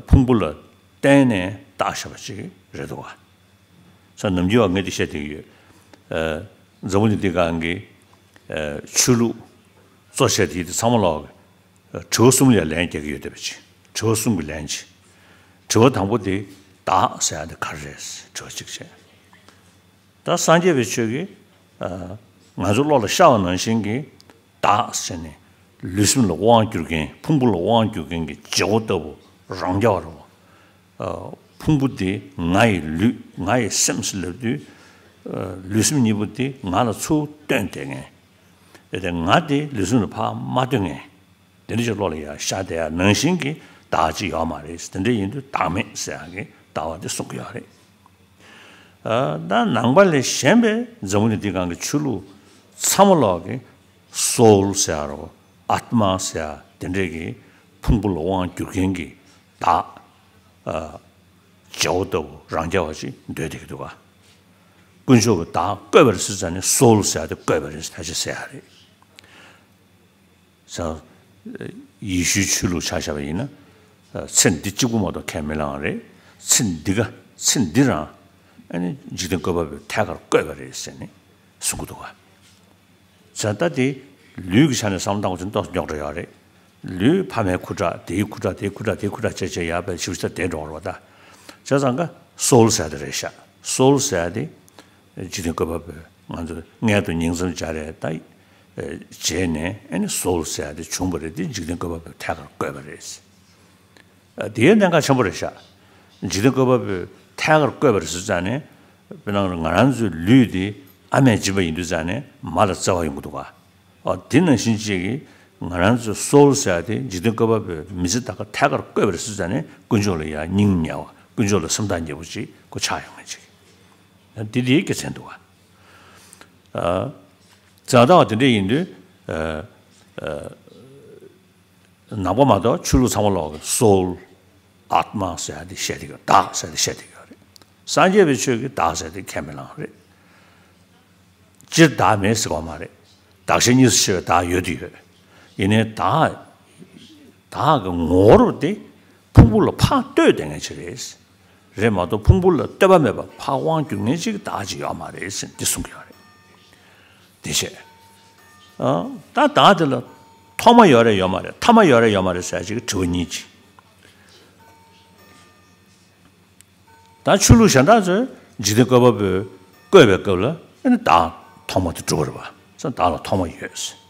ཕུང་པོ་ལ་བརྟེན་ནས་བཏགས་བཞག་པ་ཅིག་རེད་འདུག་ག་ས་ནམ་རྒྱུན་བ་ངས་འདི་བཤད་བསྡད་ཀྱི་ཡོད། འཛམ་བུ་གླིང་འདི་སྒང་གི་ཆོས་ལུགས་གཙོ་ཆེ་དེ་དེ་ཚང་མ་ལོག་གི་དྲི་བ་གསུམ་ལ་ལན་རྒྱག་གི་ཡོད་བསྡད་པ་ཅིག་དྲི་བ་གསུམ་གྱི་ལན་ཅིག་དྲི་བ་དང་པོ་དེ་བདག་ཟེར་ཡ་དེ་ག་རེ་རེད། དྲི་བ་གཅིག་བྱས། ད་སངས་རྒྱས་པའི་ཆོས་ཀྱིས་ང་ཚོ་བློ་ལ་ཤར་བ་ནང་བཞིན་གྱི་བདག་ཟེར་ནས་ལུས་སེམས་ལ་དབང་བསྒྱུར་མཁན། ཕུང་པོ་ལ་དབང་བསྒྱུར་མཁན་གྱི་བྱེད་པོ་ལྟ་བུ་རང་རྐྱ་བ་རེད། ཕུང་པོ་དེ་ང་ཡི་ལུས་ང་ཡི་སེམས་ཟེར་ལབ་དུས། ལུས་སེམས་གཉིས་པོ་དེ་ང་ལ་ཚུར་བཏོན་བསྡད་མཁན། དེ་ང་དེ་ལུས་སེམས་ལ་ཕར་མ་བཏོན་མཁན། དེ་འདྲ་ཅིག་བློ་ལ་ཡར་ཤར་བསྡད་ཡ་ནང་བཞིན་གྱི་བདག་ཅིག་ཡོད་མ་རེད། དེ་འདྲ་ཡིན་དུས་བདག་མེད་ཟེར་ཡ་གི་ལྟ་བ་དེ་གསུང་གི་ཡོད་རེད། ད་ནང་པ་ལས་གཞན་པའི་འཛམ་བུ་གླིང་འདི་སྒང་གི་ཆོས་ལུགས་ཚང་མ་ལོག་གི་སོའུལ་ཟེར་ཡ་རོ། ཨཱཏྨ་ཟེར་ཡ་དེ་འདྲས་ཀྱི་ཕུང་པོ་ལ་དབང་བསྒྱུར་མཁན་གྱི་བདག་བྱའོ་ལྟ་བུ་རང་རྐྱ་བ་ཅིག་འདོད་བསྡད་ཀྱི་འདུག་ག་དཀོན་མཆོག་གི་བདག་བཀོད་པ་རེད་ཟེར་ཙང་ནས་སོའུལ་ཟེར་ཡ་དེ་བཀོད་པ་རེད་ཕལ་ཆེར་ཟེར་ཡ་རེད། ས། ཡེ་ཤུའི་ཆོས་ལུགས་ཆ་བཞག་པ་ཡིན་ན། ཚེ་འདི་གཅིག་པུ་མ་གཏོགས་ཁས་མི་ལེན་པ་རེད། ཚེ་འདི་ག་ཚེ་འདི་རང་ཨ་ནི་འཇིག་རྟེན་བཀོད་པ་པོས་ཐད་ཀར་བཀོད་པ་རེད་ཟེར་ནས་གསུང་གི་འདུག་ག་ས། ད་དེ་ལུས་ཀྱི་ཆ་ནས་བསམ་བློ་བཏང་བ་ཅིག་ཏོག་ཙམ་རྙོག་དྲ་ཡོད་རེད། ལུས་ཕ་མའི་ཁུ་ཁྲག་དེའི་ཁུ་ཁྲག་དེའི་ཁུ་ཁྲག་དེའི་ཁུ་ཁྲག་བྱས་བྱས་ཡར་བས་ཞིབ་ཆ་དེ་འགྲོ་བ་རེད་པ། ད་བྱས་ཙང་ཀ་སོའུལ་ཟེར་དེ་རེད་ཤག་སོའུལ་ཟེར་དེ། འཇིག་རྟེན་བཀོད་པ་པོས་ང་ཚོ་མངལ་དུ་ཉིང་མཚམས་སྦྱར་རེད་ད། བྱས་ནས་ཨ་ནི་སོའུལ་ཟེར་ཡ་དེ་བྱུང་བ་རེད། དེ་འཇིག་རྟེན་བཀོད་པ་པོས་ཐད་ཀར་བཀོད་པ་རེད། དེའི་གནད་འགག་ཆེན་པོ་རེད་ཤག་འཇིག་རྟེན་བཀོད་པ་པོས་ཐད་ཀར་བཀོད་པ་རེད་ཟེར་ཙང་ནས་དཔེར་ན་ང་རང་ཚོའི་ལུས་དེ་ཨ་མས་བྱིན་པ་ཡིན་དུས་ཙང་ནས་མ་ལ་བརྩེ་བ་ཡོང་གི་འདུག་ག་ཨ་དེ་ནང་བཞིན་གཅིག་གིས་ང་རང་ཚོའི་སོའུལ་ཟེར་ཡ་དེ་འཇིག་རྟེན་བཀོད་པ་པོས་མི་ཚེ་ད་ག་ཐད་ཀར་བཀོད་པ་རེད་ཟེར་ཙང་ནས་དཀོན་མཆོག་ལ་ཡང་སྙིང་ཉེ་བ་དཀོན་མཆོག་ལ་སེམས་ཐག་ཉེ་པོ་ཅིག་ཁོ་ཆགས་ཡོང་ངེས་ཅིག་འདི་འདིའི་དགེ་མཚན་འདུག་ག་ཨ། བྱས་ཙང་དེ་འདྲ་ཡིན་དུས་ཨ། ཨ། ནང་པ་མ་གཏོགས་ཆོས་ལུགས་ཚང་མ་ལོག་གི་སོའུལ། ཨཱཏྨ་ཟེར་ཡ་དེ་བཤད་བསྡད་ཀྱི་ཡོད། བདག་ཟེར་ཡ་དེ་བཤད་བསྡད་ཀྱི་ཡོད་རེད། སངས་རྒྱས་པའི་ཆོས་ཀྱིས་བདག་ཟེར་ཡ་དེ་ཁས་མི་བླངས་རེད། སྤྱིར་བདག་མེད་ཟེར་བ་མ་རེད། བདག་གཞན་གཉིས་སུ་ཕྱེ་བའི་བདག་ཡོད་དུ་ཡོད། ཡིན་ནའི་བདག་བདག་གི་ངོ་བོ་དེ་ཕུང་པོ་ལ་ཕར་ལྟོས་བསྡད་མཁན་ཅིག་རེད། རེད་མ་གཏོགས་ཕུང་པོ་ལ་ལྟོས་པ་མེད་པར་ཕར་དབང་བསྒྱུར་མཁན་ཅིག་བདག་ཅིག་ཡོད་མ་རེད་ཟེར་འདི་གསུང་གི་ཡོད་རེད། དེ་བྱས། ཨ། ད་བདག་དེ་ལ་ཐོག་མ་ཡོད་རེད་ཡོད་མ་རེད། ཐ་མ་ཡོད་རེད་ཡོད་མ་རེད་ཟེར་ཅིག་དྲི་བ་གཉིས་ཅིག་ད་ཆོས་ལུགས་གཞན་དག་ཚོས་འཇིག་རྟེན་བཀོད་པ་པོས་བཀོད་པའི་སྐབས་ལ་ཨ་ནི་བདག་ཐོག་མ་དེ་གྲུབ་པ་རེད་པ། ས་བདག་ལ་ཐོག་མ་ཡོད་ཟེར།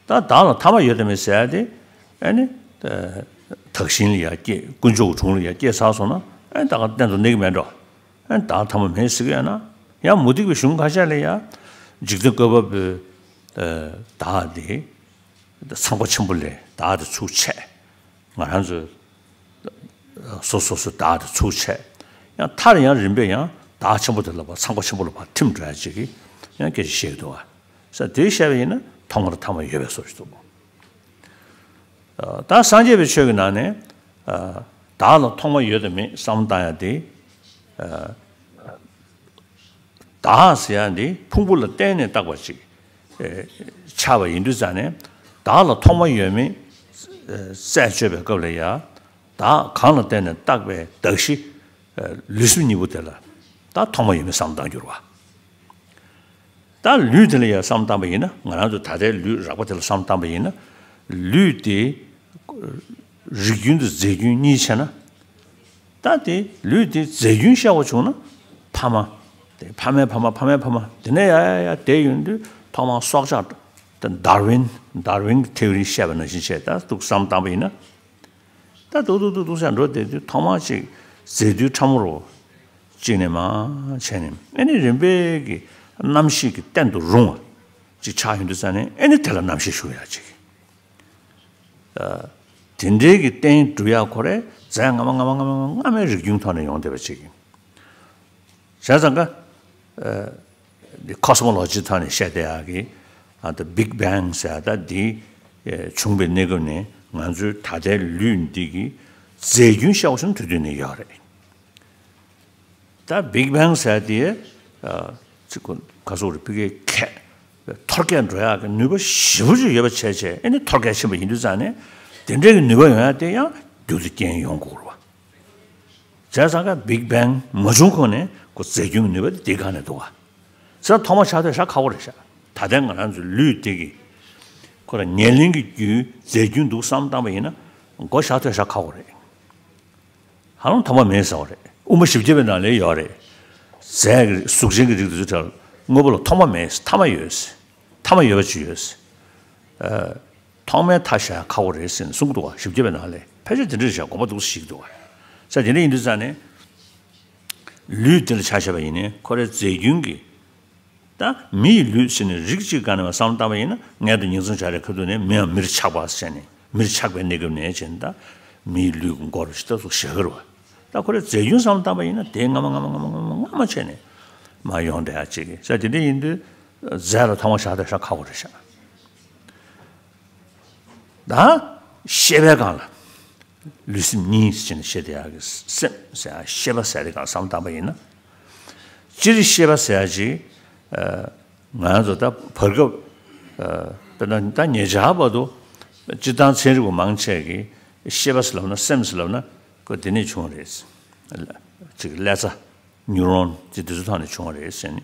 ད་བདག་ལ་ཐ་མ་ཡོད་དམ་མེད་ཟེར་ཡ་དེ་ཨ་ནི། དག་ཞིང་ལ་ཡར་སྐྱེས། དཀོན་མཆོག་གི་དྲུང་ལ་ཡར་སྐྱེས་ཚར་སོང་ན་ཨ་ནི་ད་ག་གཏན་དུ་གནས་ཀྱི་མེད་འགྲོ། ཨ་ནི་བདག་ཐ་མ་མེད་ཟེར་གྱི་ཡོད་ན། ཡང་མུ་སྟེགས་པའི་གཞུང་ཁ་ཤས་ལ་ཡང་འཇིག་རྟེན་བཀོད་པ་པོས་བདག་དེ་ཚངས་པ་ཆེན་པོ་ལས་བདག་དེ་ཚུར་ཆད། ང་རང་ཚོའི་སོ་སོ་སོ་བདག་དེ་ཚུར་ཆད། ཡང་མཐར་ཡང་རིམ་པས་ཡང་བདག་ཆེན་པོ་དེ་ལ་ཕར་ཚངས་པ་ཆེན་པོ་ལ་ཕར་ཐིམ་འགྲོ་ཡ་ཅིག་གི་ཡང་སྐད་ཆ་བཤད་ཀྱི་འདུག་བ། ས་དེ་བཤད་པ་ཡིན་ན་ཐོག་མར་ཐ་མ་ཡོད་པའི་བཟོ་ཞིག་འདུག་ད་སངས་རྒྱས་པའི་ཆོས་ཀྱི་ནང་ནས་བདག་ལ་ཐོག་མ་ཡོད་དམ་མེད་བསམ་བློ་བཏང་ཡ་དེ། བདག་ཟེར་ཡ་འདི་ཕུང་པོ་ལ་བརྟེན་ནས་བཏགས་པ་ཅིག་ཆགས་པ་ཡིན་དུས་ཙང་ནས་བདག་ལ་ཐོག་མ་ཡོད་མེད་རྩད་གཅོད་པའི་སྐབས་ལ་ཡ། བདག་གང་ལ་བརྟེན་ནས་བཏགས་པའི་གདགས་གཞི་ལུས་སེམས་གཉིས་པོ་དེ་ལ་ད་ཐོག་མ་ཡོད་མེད་བསམ་བཏང་འགྱུར་བ། ད་ལུས་དེ་ལ་ཡང་བསམ་བཏང་པ་ཡིན་ན། ང་རང་ཚོ་ད་ལྟའི་ལུས་རགས་པ་དེ་ལ་བསམ་བཏང་པ་ཡིན་ན། ལུས་དེ་རིགས་རྒྱུན་དང་རྫས་རྒྱུན་གཉིས་ཕྱེ་ན། ད་དེ་ལུས་དེ་རྫས་རྒྱུན་བཤད་པ་བྱུང་ན་ཕ་མ། དེ་ཕ་མའི་ཕ་མ་ཕ་མའི་ཕ་མ་དེ་ནས་ཡ་ཡ་ཡ་དེ་ཡོང་དུས་ཐོག་མར་སྲོག་ཆགས་དེ་ཌར་ཝིན་ཌར་ཝིན་གྱི་ཐེའུ་རི་བཤད་པ་ནང་བཞིན་བྱས་ད་འདུག་བསམ་བཏང་པ་ཡིན་ན། ད་ཏུག་ཏུག་ཏུག་ཏུག་ཟེར་འགྲོ་བསྡད་དུས་ཐོག་མར་ཅིག་རྫས་རྡུལ་ཕྲ་མོ་རུ་གཅིག་ནས་མར་བྱས་ནས་ཨེ་ནི་རིམ་པས་ཀྱི་རྣམ་ཤེས་ཀྱི་རྟེན་དུ་རུང་བ་ཅིག་ཆགས་ཡོང་དུས་ཙ་ནས་ཨེ་ནི་དེ་ལ་རྣམ་ཤེས་ཞུགས་ཡག་ཅིག་ཨ། དེ་འདྲའི་གི་རྟེན་སྒྲུབ་ཡག་ཁོ་རེ་རྫས་སྔ་མ་སྔ་མ་སྔ་མ་སྔ་མའི་རིགས་རྒྱུན་ཐོག་ནས་ཡོང་བསྡད་པ་ཅིག་བྱས་ཙང་ཀ་ཨ། འདི་ཁོ་སི་མོ་ལོ་ཇི་ཐོག་ནས་བཤད་བསྡད་ཡག་གི་ཨ། ད་བིག་བེང་ཟེར་ཡག་ད་འདི་བྱུང་བའི་གནས་སྐབས་ནས་ང་ཚོའི་ད་ལྟའི་ལུས་འདི་གི་རྫས་རྒྱུན་བཤད་པ་སོང་དུས་དུས་ནས་ཡོད་རེད། ད་བིག་བེང་ཟེར་དེ་ཨ། ཚིག་གོ་ག་སོག་རེ་ཕི་གེ་ཁད་འཐོར་གས་འགྲོ་ཡག་གི་ནུས་པ་ཞེ་པོ་ཅིག་ཡོད་པ་བྱས་བྱས་ཨེ་ནི་འཐོར་གས་ཕྱིན་པ་ཡིན་དུས་ཙང་ནས་དེ་འདྲའི་གི་ནུས་པ་ཡོང་ཡག་དེ་ཡང་ རྒྱུ་དེ་རྐྱེན་ཡོང་དགོས་རེད་བ། བྱས་ཙང་ཀ་བིག་བེང་མ་བྱུང་གོང་ནས་ཁོ་རྫས་རྒྱུན་གྱི་ནུས་པ་དེ་དེའི་སྒང་ནས་འདུག་བ། ཟེར་ཐོག་མ་ཆགས་ཐོས་ཤ་ཁག་པོ་རེད་ཤག་ད་ལྟའི་ང་རང་ཚོའི་ལུས་དེ་གི་ཁོ་ལ་ཉེར་ལེན་གྱི་རྒྱུའི་རྫས་རྒྱུན་འདུག་བསམ་བཏང་པ་ཡིན་ན་མགོ་ཤ་ཐོས་ཤ་ཁག་པོ་རེད། ཧ་ལམ་ཐོག་མ་མེད་ཟེར་བ་རེད། དབུ་མ་བཞི་བརྒྱ་པའི་ནང་ལ་ཡོད་རེད། རྫས་ཀྱི་གཟུགས་ཅན་གྱི་རིགས་དེ་ཚོའི་གྲས་ལ་དངོས་པོ་ལ་ཐོག་མ་མེད། ཐ་མ་ཡོད། ཐ་མ་ཡོད་པ་ཅིག་ཡོད། ཨ། ཐོག་མའི་མཐའ་བཞག་ཁག་པོ་རེད་ཟེར་ནས་གསུང་གི་འདུག་བ། བཞི་བརྒྱ་པའི་ནང་ལ་ཕལ་ཆེར་དེ་འདྲ་བཞག་དགོངས་པ་འདུག་ཞིག་འདུག་བ། ས་དེ་འདྲ་ཡིན་དུས་ཙང་ནས་ལུས་དེ་ལ་ཆ་བཞག་པ་ཡིན་ནའི་ཁོ་རའི་རྫས་རྒྱུན་གྱི། ད་མི་ཡི་ལུས་ཟེར་ནས་རིགས་གཅིག་སྒང་ནས་མར་བསམ་བློ་བཏང་པ་ཡིན་ན་མངལ་དུ་ཉིང་མཚམས་སྦྱར་བའི་ཁ་ཐུག་ནས་མིའམ་མིར་ཆགས་པ་ཟེར་ནས་མིར་ཆགས་པའི་གནས་སྐབས་ནས་བྱས་ནས་ད་མིའི་ལུས་ཀྱི་མགོར་ཞིག་ད་ཚུགས་བཞག་གི་རེད་བ། ད་ཁོ་རའི་རྫས་རྒྱུན་བསམ་བློ་བཏང་པ་ཡིན་ན་དེ་སྔ་མ་སྔ་མ་སྔ་མ་སྔ་མ་སྔ་མ་བྱས་ནས་མར་ཡོང་བསྡད་ཡ་གཅིག་གི་ས་དེ་འདྲ་ཡིན་དུས་རྫས་ལ་ཐོག་མ་བཞག་ཐོས་ཤ་ཁག་པོ་རེད་ཤག་ད་ཤེས་པའི་སྒང་ལ་ལུས་སེམས་གཉིས་ཟེར་ནས་བཤད་བསྡད་ཡག་གི་སེམས་ཟེར་ཡ་ཤེས་པ་ཟེར་དེ་སྒང་བསམ་བཏང་པ་ཡིན་ན། སྤྱིར་ཤེས་པ་ཟེར་ཡ་ཅིག་ཨ། ང་ཚོ་ད་བར་སྐབས་ཨ། དཔེར་ན་ད་ཉེ་ཆར་བར་དུ་སྤྱིར་བཏང་ཚན་རིག་པ་མང་ཆེ་གིས་ཤེས་པ་ཟེར་ལབ་ན་སེམས་ཟེར་ལབ་ན་ཁོ་དེ་ནས་བྱུང་བ་རེད། ཅིག་ཀླད་རྩ། ནིའུ་རོན་ཅིག་དེ་ཚོའི་ཐོག་ནས་བྱུང་བ་རེད་ཟེར་ནས་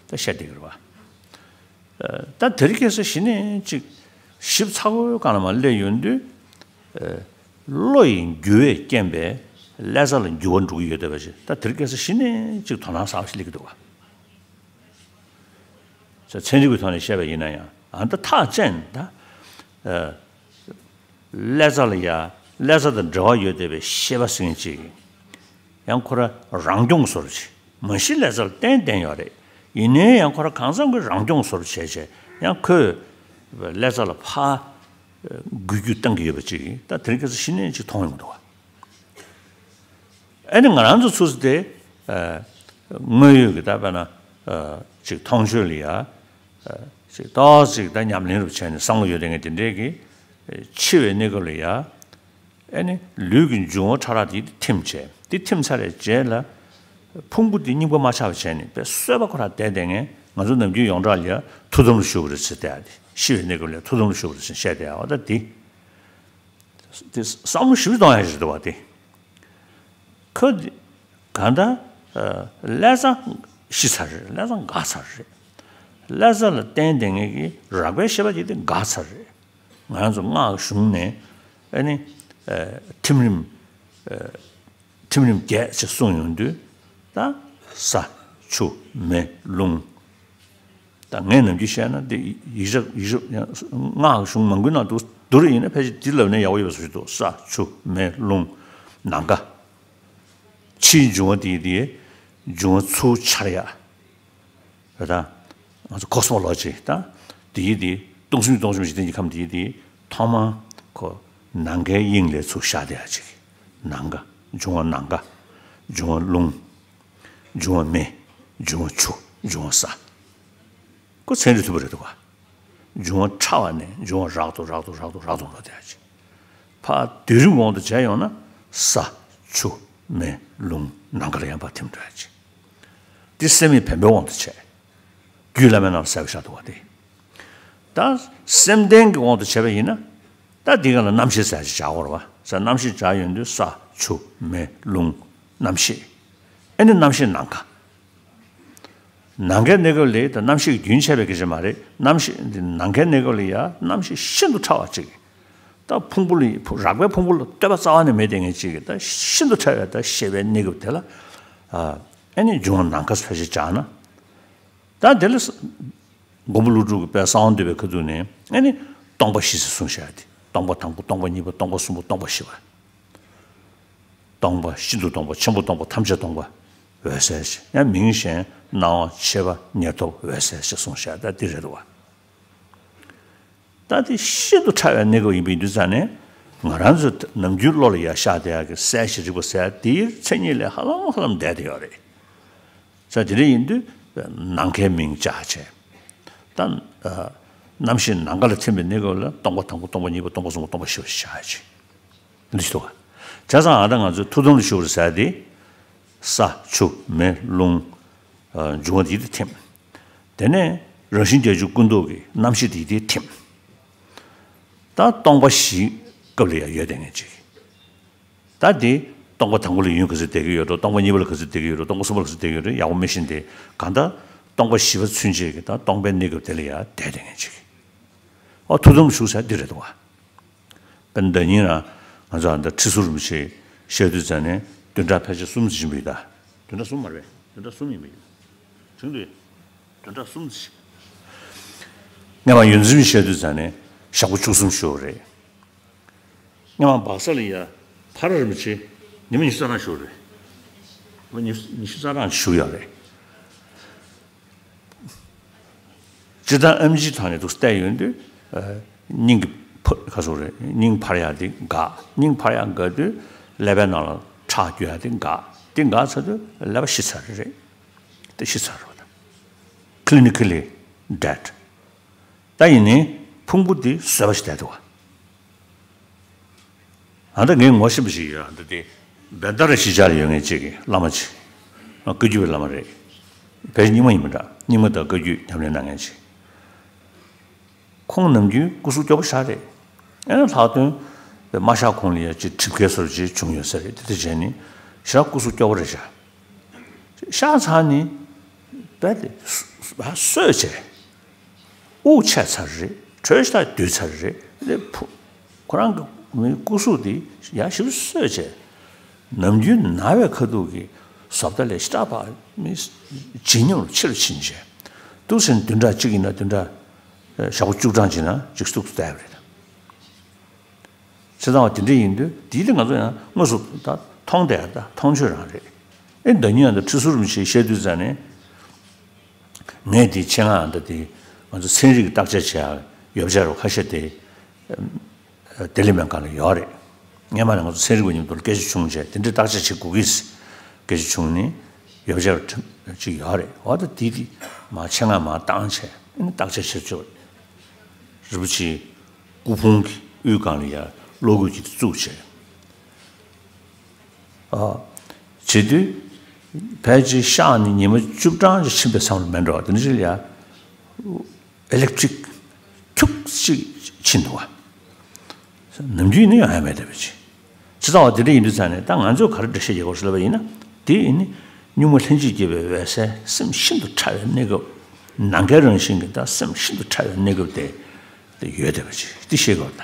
ད་བཤད་བསྡད་ཀྱི་རེད་བ། ད་དེ་རིང་ཁ་སང་གཞི་ནས་ཅིག་ཞིབ་ཚགས་པོའི་སྒང་ལ་མར་སླེབས་ཡོང་དུས། བློ་ཡི་འགྱུར་བས་རྐྱེན་པས་ཀླད་རྩ་ལ་འགྱུར་བ་འགྲོ་གི་ཡོད་བསྡད་པ་ཞིག་ད་དེ་རིང་ཁ་སང་གཞི་ནས་ཅིག་དོ་སྣང་ཟབ་ཞིག་སླེབས་ཀྱི་འདུག་བ། ཚན་རིག་པའི་ཐོག་ནས་བཤད་པ་ཡིན་ན་ཡང་ཨ་ད་ཐག་བཅད་ནས་ད། ཀླད་རྩ་ལ་ཡ། ཀླད་རྩ་དང་འབྲེལ་བ་ཡོད་བསྡད་པའི་ཤེས་པ་ཟེར་མཁན་ཅིག་ཡང་ཁོ་རང་རང་སྐྱོང་བཟོ་འདྲ་ཅིག་མ་གཞི་ཀླད་རྩ་ལ་བརྟེན་བསྡད་ཡོད་རེད། ཡིན་ནའི་ཡང་ཁོ་རང་གང་འཚམ་གྱི་རང་སྐྱོང་བཟོ་འདྲ་བྱས་བྱས་ཡང་ཁོས་ཀླད་རྩ་ལ་ཕར་འགུལ་སྐྱོད་གཏང་གི་ཡོད་པ་ཅིག་ད་དེ་རིང་ཁ་སང་གཞི་ནས་ཅིག་མཐོང་ཡོང་གི་འདུག་བ། ཨ་ནི་ང་རང་ཚོ་ཚུར་དེ་དངོས་ཡོད་ཀྱི་ད་དཔེར་ན་ཅིག་མཐོང་ཆོས་ལ་ཡ། ཅིག་ཏོག་ཅིག་ད་ཉམས་ལེན་རུ་བྱས་ནས་བསམ་བློ་ཡོད་དེ་ངས་དེ་འདྲས་ཀྱི་འཆི་བའི་གནས་སྐབས་ལ་ཡ། ཨ་ནི་ལུས་ཀྱི་འབྱུང་བ་ཕྲ་རགས་དེ་ཐིམ་བྱས་དེ་ཐིམ་ཚར་བའི་རྗེས་ལ་ཕུང་པོ་དེ་རྙིང་པ་མ་ཆགས་པ་བྱས་ནས་དཔེ་གསོས་པ་ཁོ་རང་བསྡད་བསྡད་མཁན་ང་ཚོ་ནམ་རྒྱུན་ཡོངས་གྲགས་ལ་ཡ་ཐུགས་དམ་ལ་བཞུགས་པ་རེད་ཟེར་བསྡད་ཡ་དེ་ཤི་བའི་གནས་སྐབས་ལ་ཡ་ཐུགས་དམ་ལ་བཞུགས་པ་རེད་ཟེར་བཤད་བསྡད་ཡ་འོ་ད་དེ། དེ་བསམ་བློ་ཞིབ་གཏོང་ཡ་ཞིག་འདུག་བ་དེ། ཁོ་དེ་གང་ལྟར་ཀླད་རྩ་ཤི་ཚར་རེད། ཀླད་རྩ་འགག་ཚར་རེད། ཀླད་རྩ་ལ་བརྟེན་བསྡད་མཁན་གྱི་རགས་པའི་ཤེས་པ་དེ་དེ་འགག་ཚར་རེད། ང་ཚོ་སྔགས་གཞུང་ནས་ཨ་ནི་ཐིམ་རིམ་ཐིམ་རིམ་བརྒྱད་ཅེས་གསུངས་ཡོང་དུས་ད་ས་ཆུ་མེ་རླུང་། ད་ངས་ནམ་རྒྱུན་བཤད་ན་འདི་ཡིག་ཆ་ཡིག་ཆ་ཡང་སྔགས་གཞུང་མང་པོའི་ནང་དུ་བསྡུར་ཡིན་ན་ཕལ་ཆེར་འདི་ལབ་ན་ཡག་པོ་ཡོད་པ་བཟོ་ཞིག་འདུག་ས་ཆུ་མེ་རླུང་ནམ་མཁའ། ཕྱིའི་འབྱུང་བ་དེ་ཡི་དེ་འབྱུང་བ་ཚུར་འཆར་ཡ། རེད་ད། ང་ཚོ་ཀོ་སི་མོ་ལོ་ཇི་ད། དེ་ཡི་དེ་སྟོང་གསུམ་སྟོང་གསུམ་འཇིག་རྟེན་གྱི་ཁམས་དེ་ཡི་དེ་ཐོག་མ་ཁོ་ནམ་མཁའི་དབྱིངས་ལས་ཚུར་ཤར་བསྡད་ཡ་ཅིག་ནམ་མཁའ། འབྱུང་བ་ནམ་མཁའ། འབྱུང་བ་རླུང་། འབྱུང་བ་མེ། འབྱུང་བ་ཆུ། འབྱུང་བ་ས། ཁོ་ཚན་རིག་ཐུབ་པ་རེད་འདུག་བ། འབྱུང་བ་ཕྲ་བ་ནས་འབྱུང་བ་རགས་ཏུ་རགས་ཏུ་རགས་ཏུ་རགས་ཏུ་འགྲོ་བསྡད་ཡ་ཅིག་ཕར་དུས་རིམ་དབང་དུ་བྱས་ཡོང་ན་ས། ཆུ། མེ། རླུང་། ནམ་མཁའ་ལ་ཡང་ཕར་ཐིམ་འགྲོ་ཡ་ཅིག་འདི་སེམས་ཡིན་བེམ་པོའི་དབང་དུ་བྱས། རྒྱུད་བླ་མའི་རྣམ་གསལ་བའི་ཤར་དུ་བ་སྟེ། ད་སེམས་ལྡན་གྱི་དབང་དུ་བྱས་པ་ཡིན་ན། ད་འདི་ག་ལ་རྣམ་ཤེས་ཟེར་ཅིག་བྱ་དགོས་རེད་བ། ཟེར་རྣམ་ཤེས་བྱ་ཡོང་དུས་ས་ཆུ་མེ་རླུང་། རྣམ་ཤེས། ཨེ་ནི་རྣམ་ཤེས་ནམ་མཁའ། ནམ་མཁའི་གནས་སྐབས་ལས་ད་རྣམ་ཤེས་ཀྱི་རྒྱུན་ཆད་པའི་སྐད་ཆ་མ་རེད། རྣམ་ཤེས་འདི་ནམ་མཁའི་གནས་སྐབས་ལ་ཡ་རྣམ་ཤེས་ཤིན་ཏུ་ཕྲ་བ་ཅིག་ད་ཕུང་པོ་ལ་རགས་པའི་ཕུང་པོ་ལ་ལྟོས་པ་རྩ་བ་ནས་མེད་དེ་ངེས་ཅིག་གི་ད་ཤིན་ཏུ་ཕྲ་བའི་ད་ཤེས་པའི་གནས་སྐབས་དེ་ལ། ཨེ་ནི་འབྱུང་བ་ནམ་མཁའ་ཕལ་ཆེར་སྦྱར་ན། ད་དེ་ལ་མགོན་པོ་ཀླུ་སྒྲུབ་ཀྱི་དཔལ་གསང་བ་འདུས་པའི་ཁ་ཐུག་ནས་ཨེ་ནི་སྟོང་པ་བཞི་ཟེར་གསུངས་བཞག་སྟེ་སྟོང་པ་དང་པོ་སྟོང་པ་གཉིས་པ་སྟོང་པ་གསུམ་པ་སྟོང་པ་བཞི་པ། སྟོང་པ་ཤིན་ཏུ་སྟོང་པ་ཆེན་པོ་སྟོང་པ་ཐམས་ཅད་སྟོང་པ་འོད་གསལ་ཞེས་ཡང་མིང་གཞན་སྣང་བ་ཤེས་པ་ཉེར་ཐོབ་འོད་གསལ་ཞེས་གསུངས་བཞག་ད་འདི་རེད་འདུག་བ། ད་དེ་ཤིན་ཏུ་ཕྲ་བའི་གནས་སྐབས་ཡིན་པའི་དུས་ཙང་ནས་ང་རང་ཚོ་ནམ་རྒྱུན་བློ་ལ་ཡ་ཤར་བསྡད་ཡག་གི་གསལ་ཞིང་རིག་པ་ཟེར་ཡ་དེའི་མཚན་ཉིད་ལས་ཧ་ལམ་ཧ་ལམ་འདས་བསྡད་ཡོད་རེད། ས་དེ་འདྲ་ཡིན་དུས་ནམ་མཁའི་མིང་བྱ་བྱས། ད་རྣམ་ཤེས་ནམ་མཁའ་ལ་ཐིམ་པའི་གནས་སྐབས་ལ་སྟོང་པ་དང་པོ་སྟོང་པ་གཉིས་པ་སྟོང་པ་གསུམ་པ་སྟོང་པ་བཞི་པ་ཞེས་བྱ་ཡ་ཅིག་འདི་ཞིག་འདུག་ག་བྱས་ཙང་ཨ་ད་ང་ཚོས་ཐུགས་དམ་ལ་བཞུགས་པར་ཟེར་ཏེ། ས་ཆུ་མེ་རླུང་། འབྱུང་བ་འདི་དེ་ཐིམ། དེ་ནས་རང་བཞིན་བརྒྱད་ཅུ་ཀུན་རྟོག་གི་རྣམ་ཤེས་འདི་དེ་ཐིམ། ད་སྟོང་པ་བཞི་སྐབས་ལ་ཡང་ཡོད་དེ་ངེས་ཅིག་ད་དེ་སྟོང་པ་དང་པོ་ལ་ཡུན་ག་ཚོད་བསྡད་ཀྱི་ཡོད་འགྲོ། སྟོང་པ་གཉིས་པ་ལ་ག་ཚོད་བསྡད་ཀྱི་ཡོད་འགྲོ། སྟོང་པ་གསུམ་པ་ལ་ག་ཚོད་བསྡད་ཀྱི་ཡོད་འགྲོ། ཡག་པོ་མི་ཤེས་ཏེ། གང་ལྟར་སྟོང་པ་བཞི་པ་ཚུན་ཆད་ཀྱི་ད་སྟོང་པའི་གནས་སྐབས་དེ་ལ་ཡང་བསྡད་བསྡད་མཁན་ཅིག་ཨོ། ཐུགས་དམ་བཞུགས་ས་འདི་རེད་འདུག་བ། དཔེར་ན་ཟླ་ཉིན་རང་ང་ཚོ་ཨ་ད་ཁྲི་ཟུར་རིན་པོ་ཆེ་བཤད་དུས་ཙང་ནས་བདུན་ཕྲག་ཕལ་ཆེར་གསུམ་ཙམ་ཕྱིན་པ་ཡིན་ད། བདུན་ཕྲག་གསུམ་མ་རེད། བདུན་ཕྲག་གསུམ་ཡིན་པ་ཡིན། བྱུང་དུས་བདུན་ཕྲག་གསུམ་ཙམ་ཕྱིན། སྔས་མ་ཡོངས་འཛིན་བཤད་དུས་ཙང་ནས་ཞག་པོ་བཅུ་གསུམ་བཞུགས་པ་རེད། སྔས་མ་སྦག་ས་ལ་ཡ་ཕ་ར་རིན་པོ་ཆེ་ཉི་མ་ཉི་ཤུ་རྩ་གྲངས་བཞུགས་རེད། ཉི་ཉི་ཤུ་རྩ་གྲངས་བཞུགས་ཡོད་རེད། སྤྱིར་བཏང་ཨེམ་ཆིའི་ཐོག་ནས་འདུག་བལྟས་ཡོང་དུས། ཨ། སྙིང་གི་ཕ་ག་སོགས་རེད། སྙིང་འཕར་ཡག་དེ་འགག་སྙིང་འཕར་ཡག་འགག་དུས་ཀླད་པའི་ནང་ལ་ཁྲག་རྒྱུ་ཡག་དེ་འགག་དེ་འགག་ཚར་དུས་ཀླད་པ་ཤི་ཚར་རེད། དེ་ཤི་ཚར་རེད་བ། ད་clinically dead། ད་ཡིན་ནའི་ཕུང་པོ་དེ་བཟོས་པ་ཞིག་བསྡད་འདུག་བ། ཨ་ད་ངས་ངོ་ཤེས་པ་ཞིག་ཡོད། ཨ་ད་དེ་བན་ད་ར་གཞིས་ཆགས་ལ་ཡོད་མཁན་ཅིག་གི་བླ་མ་ཅིག་བཀའ་བརྒྱུད་པའི་བླ་མ་རེད། བོད་རྙིང་མ་ཡིན་པ་འདྲ། རྙིང་མ་དང་བཀའ་བརྒྱུད་ཉམས་ལེན་གནང་མཁན་ཅིག་ཁོང་ནམ་རྒྱུན་སྐུ་གཟུགས་སྐྱོ་པོ་ཞེ་དྲག་རེད། ཨེ་ན་ལྷག་དོན་པའི་མ་གཤགས་གོང་ལ་ཡ་ཅིག་གྲིབ་སྐལ་སོགས་ཅིག་བྱུང་ཡོད་ས་རེད། དེ་འདྲ་བྱས་ནས་ཞེ་དྲག་སྐུ་གཟུགས་སྐྱོ་པོ་རེད་ཤག་གཤགས་ཚར་ནས་རྦད་དེ་གསོས་བྱས། དབུགས་ཆད་ཚར་རེད། དྲོད་ཞེ་དྲག་བསྡུས་ཚར་རེད། དེ་ཕུ་ཁོ་རང་གི་མི་སྐུ་གཟུགས་དེ་ཡང་ཞིབ་གསོས་བྱས། ནམ་རྒྱུན་ན་བའི་ཁ་ཐུག་གི་བཟོ་ལྟ་ལས་ཞེ་དྲག་ཕར་མི་ཇེ་ཉམས་ལ་ཆེ་རུ་ཕྱིན་བྱས། འདུག་ཟེར་ན་བདུན་ཕྲག་གཅིག་ཡིན་ན་བདུན་ཕྲག་ཞག་པོ་བཅུ་གྲངས་ཅིག་ན་ཅིག་སྡུག་ཏུ་བསྡད་པ་རེད། བྱས་ཙང་བ་དེ་འདྲ་ཡིན་དུས་དེའི་ལས་ང་ཚོ་ཡང་དངོས་སུ་ད་མཐོང་བསྡད་ཡ་ད་མཐོང་ཆོས་རང་རེད། ཨེ་ཟླ་ཉིན་ཡང་ད་ཁྲི་ཟུར་རིན་པོ་ཆེས་བཤད་དུས་ཙང་ནས། ངས་དེ་ཆེད་མངགས་ད་དེ་ང་ཚོ་ཚན་རིག་གི་བརྟག་དཔྱད་བྱེད་ཡག་ཡོ་བྱད་རོ་ཁ་ཤས་དེ་ལྡི་ལི་སྨན་ཁང་ལ་ཡོད་རེད། སྔས་མ་ནས་ང་ཚོ་ཚན་རིག་པ་མཉམ་དུ་སྐད་ཆ་བྱུང་བྱས་དེ་འདྲའི་བརྟག་དཔྱད་བྱེད་དགོས་ཀྱི་སྐད་ཆ་བྱུང་ནས་ཡོ་བྱད་རོ་ཅིག་ཡོད་རེད། འོ་ད་དེ་དེ་མ་ཆེད་མངགས་མ་བཏང་བྱས་ཨ་ནི་བརྟག་དཔྱད་བྱེད་ཆོག་རིན་པོ་ཆེའི་སྐུ་ཕུང་གི་དབུས་སྒང་ལ་ཡ་གློག་སྐུད་ཅིག་བཙུགས་བྱས། ཨ། བྱེད་དུས། ཕལ་ཆེར་གཤགས་ནས་ཉི་མ་བཅུ་གྲངས་ཅིག་ཕྱིན་པའི་མཚམས་ལ་མེད་འགྲོ་བ་དེ་འདྲ་ཞིག་ལ་ཡ། ཨེ་ལེག་ཊིག་ཁྱུག་ཅིག་ཕྱིན་འདུག་བ། ནམ་རྒྱུན་ནི་ཡང་ཡང་མེད་བསྡད་པ་ཅིག་བྱས་ཙང་བ་དེ་འདྲ་ཡིན་དུས་ཙང་ནས་ད་ང་ཚོས་ག་རེ་འགྲེལ་བཤད་རྒྱག་དགོས་ཟེར་ལབ་པ་ཡིན་ན། དེ་ཡིན་ནི་གཉུག་མ་ལྷན་ཅིག་སྐྱེས་པའི་འོད་གསལ་སེམས་ཤིན་ཏུ་ཕྲ་བའི་གནས་སྐབས། ནམ་མཁའི་རང་བཞིན་གྱི་ད་སེམས་ཤིན་ཏུ་ཕྲ་བའི་གནས་སྐབས་དེ་དེ་ཡོད་བསྡད་པ་ཅིག་དེ་ཤེས་དགོས་ད།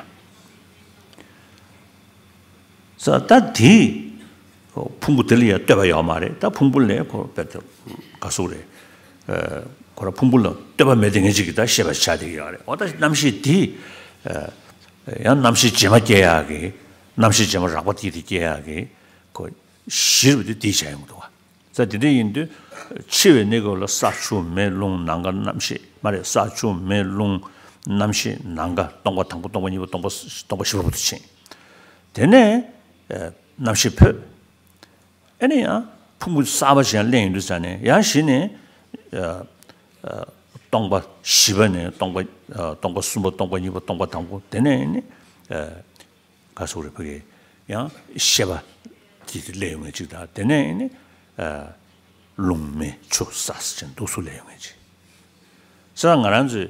ས་ད་དེ་ཕུང་པོ་དེ་ལ་ཡང་ལྟོས་པ་ཡོད་མ་རེད། ད་ཕུང་པོ་ལས་ཁོ་དཔེ་དེ་ག་སུ་རེད། ཁོ་ར་ཕུང་པོ་ལ་ལྟོས་པ་མེད་དེ་ངེས་ཅིག་གི་ད་ཤེས་པ་ཆགས་བསྡད་ཀྱི་ཡོད་རེད། འོ་ད་རྣམ་ཤེས་དེ་ཡང་རྣམ་ཤེས་རྗེས་མ་སྐྱེ་ཡག་གི་རྣམ་ཤེས་རྗེས་མ་རགས་པ་དེ་དེ་སྐྱེ་ཡག་གི་ཁོ་གཞིར་བ་དེ་དེ་བྱས་ཡོང་གི་འདུག་བ། ས་དེ་འདྲ་ཡིན་དུས། འཆི་བའི་གནས་སྐབས་ལ་ས་ཆུ་མེ་རླུང་ནམ་མཁའ་རྣམ་ཤེས་མ་རེད། ས་ཆུ་མེ་རླུང་རྣམ་ཤེས་ནམ་མཁའ་སྟོང་པ་དང་པོ་སྟོང་པ་གཉིས་པ་སྟོང་པ་སྟོང་པ་བཞི་པ་བར་དུ་ཕྱིན། དེ་ནས་རྣམ་ཤེས་འཕོས། ཨེ་ནས་ཡང་ཕུང་པོ་གསར་པ་ཞིག་ཡང་ལེན་ཡོང་དུས་ཙང་ནས་ཡང་གཞི་ནས་སྟོང་པ་བཞི་པ་ནས་སྟོང་པ་སྟོང་པ་གསུམ་པ་སྟོང་པ་གཉིས་པ་སྟོང་པ་དང་པོ་དེ་ནས་ནི། ག་སོགས་རེ་ཕ་གི་ཡང་ཤེས་པ་གི་སླེབས་ཡོང་ངེས་ཅིག་དང་དེ་ནས་ནི་རླུང་མེ་ཆུ་ས་ཟེར་ཅན་འདུག་སུ་སླེབས་ཡོང་ངེས་ཅིག་ས་ང་རང་ཚོས་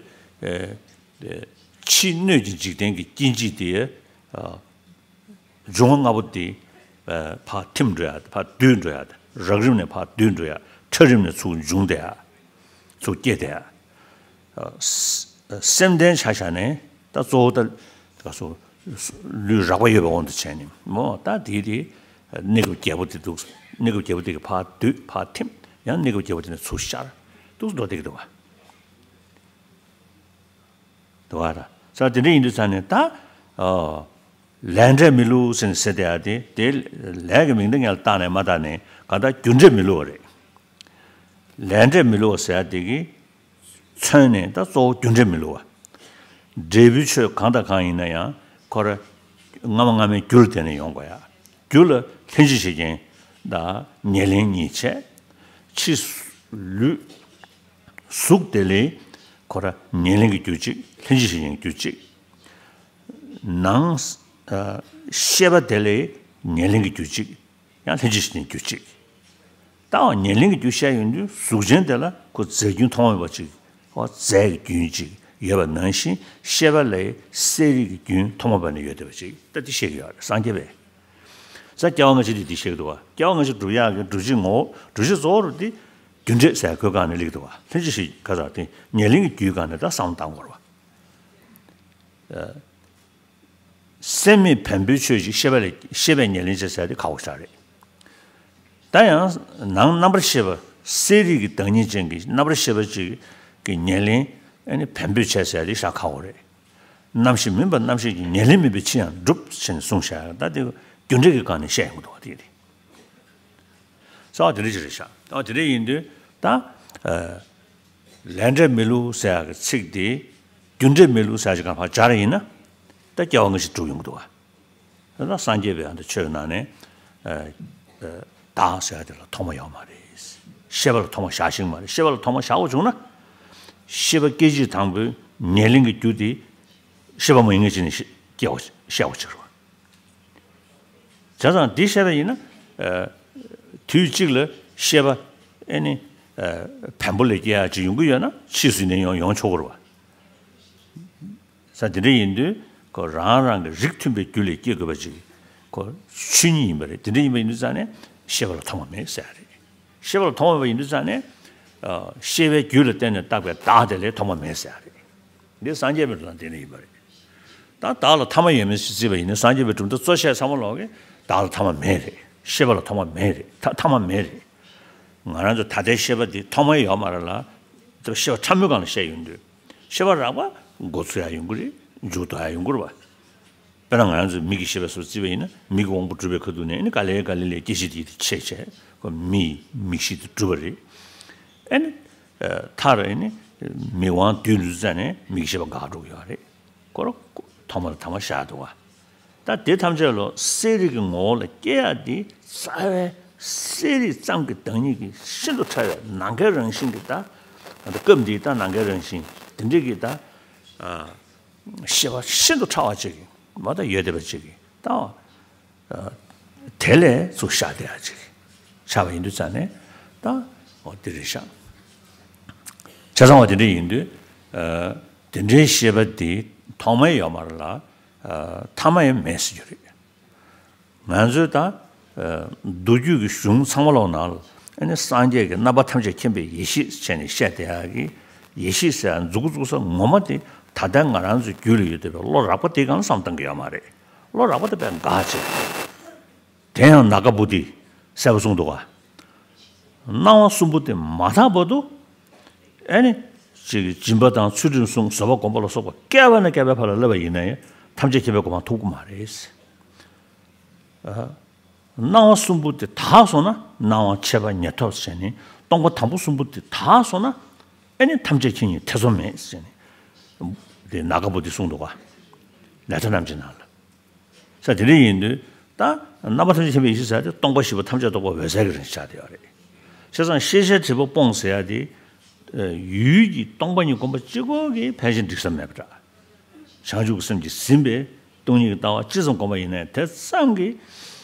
ཕྱིའི་སྣོད་ཀྱི་འཇིག་རྟེན་གྱི་སྐྱེ་འཇིག་དེ་འབྱུང་བ་ལྔ་པོ་དེ་ཕར་ཐིམ་འགྲོ་ཡ་ཕར་བསྡུས་འགྲོ་ཡ་རགས་རིམ་ནས་ཕར་བསྡུས་འགྲོ་ཡ་ཕྲ་རིམ་ནས་ཚུར་འབྱུང་བསྡད་ཡ། ཚུར་སྐྱེས་ཏེ། སེམས་ལྡན་ཆ་བཞག་ནས་ད་གཙོ་བོ་ད་ག་སོ་ལུས་རགས་པ་ཡོད་པའི་དབང་དུ་བྱས་ནས་མོ་ད་དེའི་དེ་གནས་སྐབས་བརྒྱད་པོ་དེ་འདུག་གནས་སྐབས་བརྒྱད་པོ་དེ་གི་ཕར་བསྡུས་ཕར་ཐིམ་ཡང་གནས་སྐབས་བརྒྱད་པོ་དེ་ནས་ཚུར་ཤར་འདུག་འགྲོ་བསྡད་ཀྱི་འདུག་བ། འདུག་བ་ད་ས་དེ་འདྲ་ཡིན་དུས་ས་ནས་ད་ལས་འབྲས་མི་བསླུ་ཟེར་ནས་ཟེར་བསྡད་ཡ་དེ་དེ་ལས་ཀྱི་མིང་འདི་ངས་བཏགས་ནས་མ་བཏགས་ནས་ག་ད་རྒྱུ་འབྲས་མི་བསླུ་བ་རེད། ལས་འབྲས་མི་བསླུ་བ་ཟེར་ཡ་དེ་གི་མཚོན་ནས་ད་གཙོ་བོ་རྒྱུ་འབྲས་མི་བསླུ་བ། འབྲས་བུའི་ཆོས་གང་དང་གང་ཡིན་ན་ཡང་ཁོ་ར་སྔ་མ་སྔ་མའི་རྒྱུ་ལ་བརྟེན་ནས་ཡོང་དགོས་ཡ། རྒྱུ་ལ་ལྷན་ཅིག་བྱེད་རྐྱེན་དང་ཉེར་ལེན་གཉིས་བྱས། ཕྱི་ལུས་གཟུགས་དེ་ལས་ཁོ་ར་ཉེར་ལེན་གྱི་རྒྱུ་གཅིག་ལྷན་ཅིག་བྱེད་རྐྱེན་རྒྱུ་གཅིག་ནང་ཤེས་པ་དེ་ལས་ཉེར་ལེན་གྱི་རྒྱུ་གཅིག་ཡང་ལྷན་ཅིག་བྱེད་རྐྱེན་རྒྱུ་གཅིག་ད་ཉེར་ལེན་གྱི་རྒྱུ་བཤད་ཡོང་དུས་གཟུགས་ཅན་དེ་ལ་ཁོ་རྫས་རྒྱུན་ཐོག་མ་མེད་པ་ཅིག་ཁོ་རྫས་ཀྱི་རྒྱུན་ཅིག་ཡོད་པ་ནང་བཞིན་ཤེས་པ་ལ་གསལ་རིག་གི་རྒྱུན་ཐོག་མ་མེད་པ་ནས་ཡོད་བསྡད་པ་ཅིག་ད་དེ་བཤད་ཀྱི་ཡོད་རེད་སངས་རྒྱས་པས། ས་སྐྱེ་བ་སྔ་ཕྱི་དེ་དེ་བཤད་ཀྱི་འདུག་བ། སྐྱེ་བ་སྔ་ཕྱི་སྒྲུབ་ཡག་གི་སྒྲུབ་བྱེད་ངོ་བོ། སྒྲུབ་བྱེད་གཙོ་བོ་རུ་དེ་རྒྱུ་འབྲས་ཟེར་ཁོའི་སྒང་ནས་སླེབས་ཀྱི་འདུག་བ། ལྷན་ཅིག་ཤེས་ཀྱི་ག་ཟེར་དེ་ཉེར་ལེན་གྱི་རྒྱུའི་སྒང་ནས་ད་བསམ་བློ་བཏང་དགོས་རེད་བ། སེམས་མེད་བེམ་པོའི་ཆོས་ཅིག་ཤེས་པ་ལས་ཤེས་པས་ཉེར་ལེན་བྱེད་ཟེར་དེ་ཁག་པོ་ཞིག་རེད། ད་ཡང་ནང་རྣམ་པར་ཤེས་པ་གསལ་རིག་གི་བདག་ཉིད་ཅན་གྱི་རྣམ་པར་ཤེས་པ་ཅིག་གི་ཉེར་ལེན་ཨ་ནི་བེམ་པོས་བྱས་ཟེར་དེ་ཤ་ཁག་པོ་རེད། རྣམ་ཤེས་མིན་པ་རྣམ་ཤེས་ཀྱི་ཉེར་ལེན་མིན་པའི་ཕྱིར་ཡང་འགྲུབ་ཅེས་གསུངས་བཞག་ད་དེ་རྒྱུ་འབྲས་ཀྱི་སྒང་ནས་བཤད་ཡོང་གི་འདུག་བ། དེ་རེད། རྩ་བ་དེ་འདྲ་ཅིག་རེད་ཤག་ཨ་དེ་འདྲ་ཡིན་དུས་ད། ལས་འབྲས་མི་བསླུ་ཟེར་ཡག་གི་ཚིག་དེ། རྒྱུ་འབྲས་མི་བསླུ་ཟེར་ཡག་ཅིག་གང་ཕར་སྦྱར་ཡིན་ན། ད་སྐྱེ་བ་སྔ་ཕྱི་སྒྲུབ་ཡོང་གི་འདུག་བ། ད་སངས་རྒྱས་པའི་ཨ་ནི་ཆོས་ཀྱི་ནང་ནས། བདག་ཟེར་ཡག་དེ་ལ་ཐོག་མ་ཡོད་མ་རེད། ཤེས་པ་ལ་ཐོག་མ་བཞག་ཤེས་ཀྱི་མ་རེད། ཤེས་པ་ལ་ཐོག་མ་བཞག་པ་བྱུང་ན། ཤེས་པ་སྐད་ཅིག་དང་པོའི་ཉེར་ལེན་གྱི་རྒྱུ་དེ། ཤེས་པ་མ་ཡིན་ངེས་ཅན་ནས་སྐྱེ་བ་བཤད་པ་ཅིག་རེད་བ། བྱས་ཙང་འདི་བཤད་པ་ཡིན་ན། ཨ། དུས་གཅིག་ལ་ཤེས་པ་ཨེ་ནི། ཨ། བེམ་པོ་ལས་སྐྱེ་ཡག་ཅིག་ཡོང་གི་ཡོད་ན་ཕྱིས་སུ་ནས་ཡང་ཡོང་ཆོག་གི་རེད་བ། ས་དེ་འདྲ་ཡིན་དུས་ཁོ་རང་རང་གི་རིགས་མཐུན་པའི་རྒྱུ་ལས་སྐྱེ་དགོས་པ་ཅིག་ཁོ་ཆོས་ཉིད་ཡིན་པ་རེད། དེ་འདྲ་ཡིན་པ་ཡིན་དུས་ཙང་ནས་ཤེས་པ་ལ་ཐོག་མ་མེད་ཟེར་ཡག་རེད། ཤེས་པ་ལ་ཐོག་མ་མེད་པ་ཡིན་དུས་ཙང་ནས། ཨ། ཤེས་པའི་རྒྱུད་ལ་བརྟེན་ནས་བཏགས་པའི་བདག་དེ་ལས་ཐོག་མ་མེད་ཟེར་ཡག་རེད། འདི་སངས་རྒྱས་པའི་ལུགས་ལ་བརྟེན་ནས་ཡིན་པ་རེད། ད་བདག་ལ་ཐ་མ་ཡོད་མེད་ཅིག་བརྩིས་པ་ཡིན་ན་སངས་རྒྱས་པའི་གྲུབ་མཐའ་གཙོ་ཆེ་ཚང་མ་ལོག་གིས་བདག་ལ་ཐ་མ་མེད་རེད། ཤེས་པ་ལ་ཐོག་མ་མེད་རེད། ཐ་ཐ་མ་མེད་རེད། ང་རང་ཚོ་ད་ལྟའི་ཤེས་པ་འདི་ཐོག་མ་ཡོད་མ་རེད་ལ། དེ་ཤེས་པ་ཕྲ་མོའི་སྒང་ལ་བཤད་ཡོང་དུས། ཤེས་པ་རགས་པ་མགོ་ཚོས་ཡག་ཡོང་གི་རེད། མཇུག་རྫོགས་ཡག་ཡོང་གི་རེད་བ། དཔེར་ན་ང་རང་ཚོ་མིག་གི་ཤེས་པ་སོགས་བརྩིས་པ་ཡིན་ན་མིག་གི་དབང་པོ་གྲུབ་པའི་ཁ་ཐུག་ནས་ནི་ག་ལེ་ག་ལེ་ལས་སྐྱེ་མཆེད་དེ་ཆད་བྱས་ཁོ་མིག་མིག་ཤེས་དེ་གྲུབ་པ་རེད། ཨ་ནི། མཐར་ཨ་ནི། མིག་དབང་སྡུད་ལུས་ཙ་ནས་མིག་ཤེས་པ་འགག་འགྲོ་གི་ཡོད་རེད། ཁོ་རང་ཐོག་མ་ལ་ཐ་མ་བཞག་འདུག་བ། ད་དེ་ཐམས་ཅད་ལོ་གསལ་རིག་གི་ངོ་བོ་ལ་སྐྱེ་ཡག་དེ་རྩ་བའི་གསལ་རིག་ཙམ་གྱི་བདག་ཉིད་ཀྱི་ཤིན་ཏུ་ཕྲ་བའི་ནམ་མཁའི་རང་བཞིན་གྱི་ད། ད་སྐབས་འདིའི་ད་ནམ་མཁའི་རང་བཞིན་དེ་འདྲ་གི་ད། ཤེས་པ་ཤིན་ཏུ་ཕྲ་བ་ཅིག་གིས་མ་ད་ཡོད་བསྡད་པ་ཅིག་གིས་ད། དེ་ལས་ཚུར་ཤར་བསྡད་ཡག་ཅིག་ཆགས་པ་ཡིན་དུས་ཙང་ནས་ད་འོ་དེ་རེད་ཤག་བྱས་ཙང་འོ་དེ་འདྲ་ཡིན་དུས། དེ་འདྲའི་ཤེས་པ་དེ་ཐོག་མ་ཡོད་མ་རེད་ལ། ཐ་མ་ཡང་མེད་ཟེར་རྒྱུ་རེད། ང་ཚོས་ད། མདོ་རྒྱུད་ཀྱི་གཞུང་ཚང་མ་ལོག་ནང་ལ་ཨ་ནི་སངས་རྒྱས་ཀྱི་རྣམ་པ་ཐམས་ཅད་མཁྱེན་པའི་ཡེ་ཤེས་བྱས་ནས་བཤད་བསྡད་ཡག་གི་ཡེ་ཤེས་ཟེར་ཡག་མཛུབ་གུ་བཙུགས་ས་ངོ་མ་དེ་ད་ལྟ་ང་རང་ཚོའི་རྒྱུད་ལ་ཡོད་བསྡད་པའི་བློ་རགས་པ་དེའི་སྒང་ལ་བསམ་བཏང་གི་ཡོད་མ་རེད། བློ་རགས་པ་དེ་དཔེ་འགག་ཆེ། དེ་ཡང་ནཱ་ག་བོ་དྷི་གསལ་པོ་གསུངས་འདུག་ག་སྣང་བ་གསུམ་པོ་དེ་མ་དག་བར་དུ། ཨ་ནི། ཅིག་སྦྱིན་པ་དང་ཚུལ་ཁྲིམས་སྲུང་བཟོད་པ་སྒོམ་པ་ལ་སོགས་པ་བསྐལ་པ་ནས་བསྐལ་པའི་བར་ལ་བསླབ་པ་ཡིན་ན་ཡང་ཐམས་ཅད་མཁྱེན་པའི་གོ་འཕང་ཐོབ་ཀྱི་མ་རེད། སྣང་བ་གསུམ་པོ་དེ་དག་སོང་ན་སྣང་བ་མཆེད་པ་ཉེར་ཐོབ་ཟེར་ནས་སྟོང་པ་དང་པོ་གསུམ་པོ་དེ་དག་སོང་ན་ཨ་ནི་ཐམས་ཅད་མཁྱེན་ཡིན་ཐེ་ཚོམ་མེད་ཟེར་ནས་དེ་ནཱ་ག་བོ་དྷི་གསུངས་འདུག་ག་ལས་ཐ་རྣམ་འབྱེད་ནང་ལ། ས་དེ་འདྲ་ཡིན་དུས་ད་རྣམ་པ་ཐམས་ཅད་མཁྱེན་པའི་ཡེ་ཤེས་ཟེར་ཡག་དེ་སྟོང་པ་བཞི་པོ་ཐམས་ཅད་རྟོགས་པ་འོད་གསལ་གྱི་རང་བཞིན་ཆགས་བསྡད་ཡོད་རེད། བྱས་ཙང་ཤེས་བྱའི་སྒྲིབ་པ་སྤོང་ཟེར་ཡག་དེ། ཡུལ་གྱི་སྟོང་པ་ཉིད་སྒོམ་པ་གཅིག་པོ་གིས་ཕལ་ཆེར་འགྲིག་ས་མེད་པ་འདྲ། བྱང་ཆུབ་ཀྱི་སེམས་ཀྱིས་ཟིན་པའི་སྟོང་ཉིད་ཀྱི་ལྟ་བ་ཅི་ཙམ་སྒོམ་པ་ཡིན་ནའི་དེ་ཙམ་གྱིས་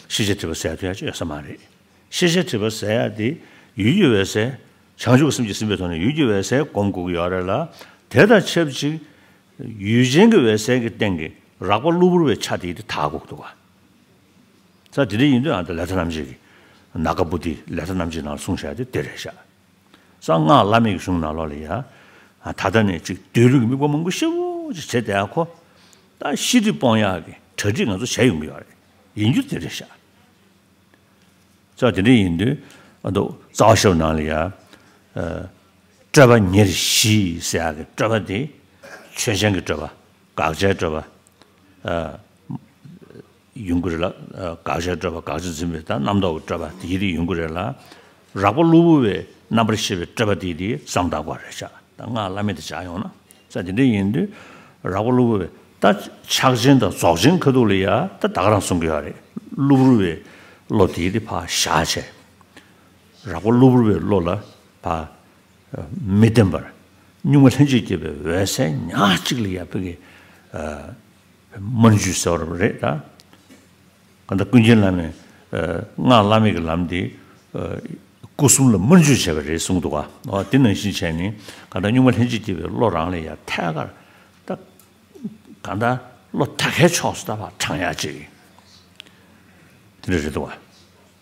ཤེས་བྱའི་སྒྲིབ་པ་སེལ་ཐུབ་ཡག་ཅིག་ཡོད་ས་མ་རེད། ཤེས་བྱའི་སྒྲིབ་པ་སེལ་ཡག་དེ་ཡུལ་གྱི་འོད་གསལ། བྱང་ཆུབ་ཀྱི་སེམས་ཀྱིས་ཟིན་པའི་ཐོག་ནས་ཡུལ་གྱི་འོད་གསལ་སྒོམ་དགོས་ཀྱི་ཡོད་རེད་ལ། དེ་དང་ཆབས་ཅིག་ཡུལ་ཅན་གྱི་འོད་གསལ་གྱི་སྟེང་གི་རགས་པ་གློ་བུར་བའི་ཆ་དེ་དེ་དག་དགོས་འདུག་ག་ས་དེ་འདྲ་ཡིན་དུས་ཨ་ད་ལས་ཐ་རྣམ་འབྱེད་ཀྱི་ནཱ་ག་བོ་དྷི་ལས་ཐ་རྣམ་འབྱེད་ནང་ལ་གསུངས་བཞག་དེ་དེ་རེད་ཤག་ས་སྔགས་བླ་མེད་ཀྱི་གཞུང་ནང་ལོགས་ལ་ཡ། ད་ལྟ་ནས་ཅིག་སྡོད་ལུགས་ཀྱི་དམིགས་པ་མང་པོ་ཞེ་པོ་ཅིག་བྱས་བསྡད་ཡག་ཁོ། ད་ཤེས་སྒྲིབ་སྤོང་ཡག་གི་གྲ་སྒྲིག་ང་ཚོ་བྱས་ཡོང་གི་ཡོད་རེད། ཡིན་རྒྱུ་དེ་རེད་ཤག་ས་དེ་འདྲ་ཡིན་དུས་ཨ་ད་རྩ་བ་ཤེས་རབ་ནང་ལ་ཡ། སྤྲོས་པ་ཉེར་བཞི་ཟེར་ཡག་གི་སྤྲོས་པ་དེ་ཆོས་ཅན་གྱི་སྤྲོས་པ། དགག་བྱའི་སྤྲོས་པ། ཡོང་གི་རེད་ལ། དགག་བྱའི་སྤྲོས་པ་དགག་བྱ་འཛིན་པའི་ད་རྣམ་རྟོག་གི་སྤྲོས་པ་དེ་ཡི་རིགས་ཡོང་གི་རེད་ལ། རགས་པ་གློ་བུར་བའི་རྣམ་པར་ཤེས་པའི་སྤྲོས་པ་དེ་དེ་བསམ་བཏང་དགོས་རེད་ཤག་ད་སྔགས་བླ་མེད་དེ་བྱ་ཡོང་ན་ས་དེ་འདྲ་ཡིན་དུས་རགས་པ་གློ་བུར་བའི་ད་ཕྱག་ཆེན་དང་རྫོགས་ཆེན་ཁ་ཐུག་ལ་ཡ་ད་ད་ག་རང་གསུང་གི་ཡོད་རེད། གློ་བུར་བའི་བློ་དེ་དེ་ཕར་བཞག་བྱས། རགས་པ་གློ་བུར་བའི་བློ་ལ་ཕར། མི་བརྟན་པར་གཉུག་མ་ལྷན་ཅིག་སྐྱེས་པའི་འོད་གསལ་ཉག་གཅིག་ལ་ཡ་ཕ་གི་སྨོན་འཇུག་ཟེར་བ་རེད་ད། གང་ལྟར་ཀུན་མཁྱེན་བླ་མས་སྔགས་བླ་མེད་ཀྱི་ལམ་འདི་སྐུ་གསུམ་ལ་སྨོན་འཇུག་བྱས་པ་རེད་གསུངས་འདུག་ག་འོ་དེ་ནང་བཞིན་བྱས་ནས་གང་ལྟར་གཉུག་མ་ལྷན་ཅིག་སྐྱེས་པའི་བློ་རང་ལ་ཡ་ཐད་ཀར་ད། གང་ལྟར་བློ་ཐད་ཀའི་ཕྱོགས་སུ་ད་ཕར་དྲངས་ཡག་ཅིག་དེ་འདྲ་རེད་འདུག་བ།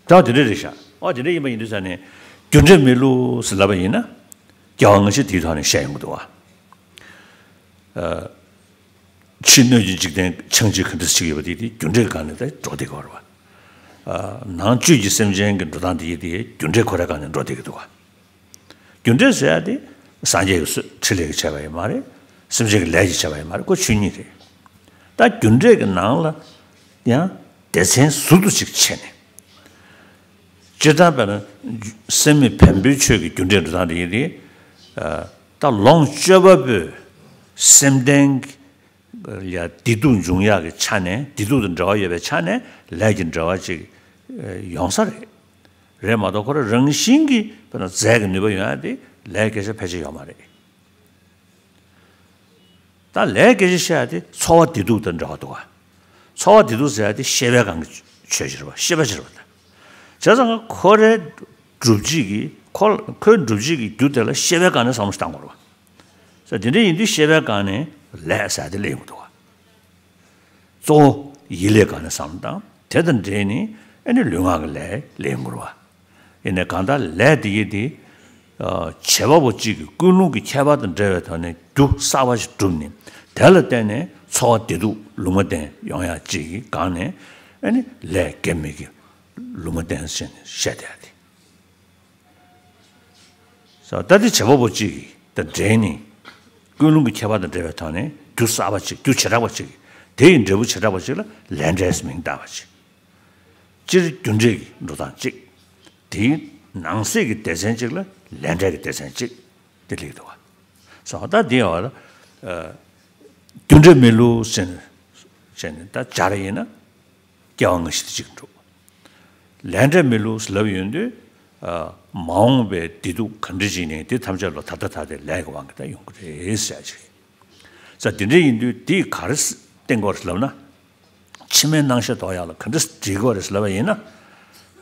ད་དེ་འདྲ་རེད་ཤག་ཨོ་དེ་འདྲ་ཡིན་པ་ཡིན་དུས་ཙང་ནས་རྒྱུ་འབྲས་མི་བསླུ་ཟེར་ལབ་པ་ཡིན་ན། སྐྱེ་བ་སྔ་ཕྱི་དེའི་ཐོག་ནས་བཤད་ཡོང་གི་འདུག་བ། ཕྱི་སྣོད་ཀྱི་འཇིག་རྟེན་ཆགས་འཇིག་ག་འདྲ་ཞིག་ཡོད་པ་དེ་དེ་རྒྱུ་འབྲས་སྒང་ནས་ད་འགྲོ་བསྡད་ཀྱི་ཡོད་རེད་བ། ནང་བཅུད་ཀྱི་སེམས་ཅན་གྱི་འགྲོ་སྟངས་དེ་ཡི་དེ་རྒྱུ་འབྲས་ཁོ་རའི་སྒང་ནས་འགྲོ་བསྡད་ཀྱི་འདུག་བ། རྒྱུ་འབྲས་ཟེར་ཡ་དེ་སངས་རྒྱས་ཀྱི་སྲོལ་ཕྲིན་ལས་ཀྱིས་བྱས་པ་ཡང་མ་རེད། སེམས་ཅན་གྱི་ལས་ཀྱིས་བྱས་པ་ཡང་མ་རེད། ཁོ་ཆོས་ཉིད་རེད། ད་རྒྱུ་འབྲས་ཀྱི་ནང་ལ་ཡང་སྡེ་ཚན་ཟུར་དུ་ཅིག་ཕྱེ་ནས། སྤྱིར་བཏང་དཔེར་ན་སེམས་མེད་བེམ་པོའི་ཆོས་ཀྱི་རྒྱུ་འབྲས་འགྲོ་སྟངས་དེ་ཡིན་ཏེ། ད་ལོངས་སྤྱོད་པ་པོས་སེམས་ལྡན་ལ་བདེ་སྡུག་འབྱུང་ཡག་གི་ཆ་ནས་བདེ་སྡུག་དང་འབྲེལ་བ་ཡོད་པའི་ཆ་ནས་ལས་ཀྱི་འབྲེལ་བ་ཅིག་ཡོང་ས་རེད། རེད་མ་གཏོགས་ཁོ་རང་རང་བཞིན་གྱིས་དཔེར་ན་རྫས་ཀྱི་ནུས་པ་ཡོང་ཡ་དེ་ལས་སྐད་ཆ་ཕལ་ཆེར་ཡོད་མ་རེད། ད་ལས་སྐད་ཆ་བཤད་ཡ་དེ་ཚོར་བ་བདེ་སྡུག་དང་འབྲེལ་བ་འདུག་ག་ཚོར་བ་བདེ་སྡུག་ཟེར་ཡ་དེ་ཤེས་པའི་སྒང་གི་ཆོས་ཅིག་རེད་བ། ཤེས་པ་ཅིག་རེད་བ། ད་བྱས་ཙང་ཁོ་རའི་སྒྲུབ་བྱེད་ཀྱི་ཁོ་ཁོའི་སྒྲུབ་བྱེད་ཀྱི་རྒྱུ་དེ་ལ་ཤེས་པའི་སྒང་ནས་བསམ་བློ་ཞིག་བཏང་དགོས་རེད་བ། ས་དེ་འདྲ་ཡིན་དུས་ཤེས་པའི་སྒང་ནས་ལས་ཟེར་ཡ་དེ་སླེབས་ཡོང་གི་འདུག་ག་གཙོ་བོ་ཡིད་ལས་སྒང་ནས་བསམ་བློ་བཏང་། དེ་དང་འབྲེལ་ནས་ཨ་ནི་ལུས་ངག་གི་ལས་ལེན་དགོས་རེད་བ། ཡིན་ནའི་གང་ལྟར་ལས་དེ་ཡིན་ཏེ། བྱེད་པ་པོ་གཅིག་གི་ཀུན་སློང་གི་ཁྱད་པར་དང་འབྲེལ་བའི་ཐོག་ནས་རྒྱུ་གསར་པ་ཞིག་བསྒྲུབས་ནས་དེ་ལ་བརྟེན་ནས་ཚོར་བ་བདེ་སྡུག་ལུང་བ་བསྟན་ཡོང་ཡག་ཅིག་གི་སྒང་ནས་ཨ་ནི་ལས་དགེ་མི་དགེ་ལུང་བ་བསྟན་ཟེར་ནས་བཤད་བསྡད་ཡ་དེ། ས་ད་དེ་བྱེད་པ་པོ་གཅིག་གི་དང་འབྲེལ་ནས་ཀུན་སློང་གི་ཁྱད་པར་དང་འབྲེལ་བའི་ཐོག་ནས་རྒྱུ་གསར་པ་གཅིག་རྒྱུ་བྱེ་བྲག་པ་གཅིག་དེ་ཡི་འབྲས་བུ་བྱེ་བྲག་པ་གཅིག་ལ་ལས་འབྲས་མིང་བཏགས་པ་གཅིག་སྤྱིར་རྒྱུ་འབྲས་ཀྱི་འགྲོ་སྟངས་གཅིག་དེའི་ནང་གསེས་ཀྱི་སྡེ་ཚན་གཅིག་ལ་ལས་འབྲས་ཀྱི་སྡེ་ཚན་གཅིག་དེ་སླེབས་འདུག་བ། སོ་ད་དེ་ཡང་རྒྱུ་འབྲས་མི་བསླུ་ཟེར་ནས་ད་སྦྱར་ཡིན་ན། སྐྱེ་བ་སྔ་ཕྱི་དེ་གཅིག་འགྲོ། ལས་འབྲས་མི་བསླུ་ཟེར་ལབ་ཡོང་དུས། མ་འོངས་པའི་བདེ་སྡུག་ག་འདྲ་ཅིག་ནས་དེ་ཐམས་ཅད་ལ་ད་ལྟ་ད་ལྟའི་ལས་ཀྱི་དབང་གིས་ད་ཡོང་གི་རེད་ཟེར་ཅིག་ས་དེ་འདྲ་ཡིན་དུས་དེས་ག་རེ་བསྟན་དགོས་རེད་ལབ་ན། ཕྱི་མའི་སྣང་ཤས་ལྡོག་ཡག་ལ་ག་འདྲ་འགྲིག་དགོས་རེད་ལབ་པ་ཡིན་ན།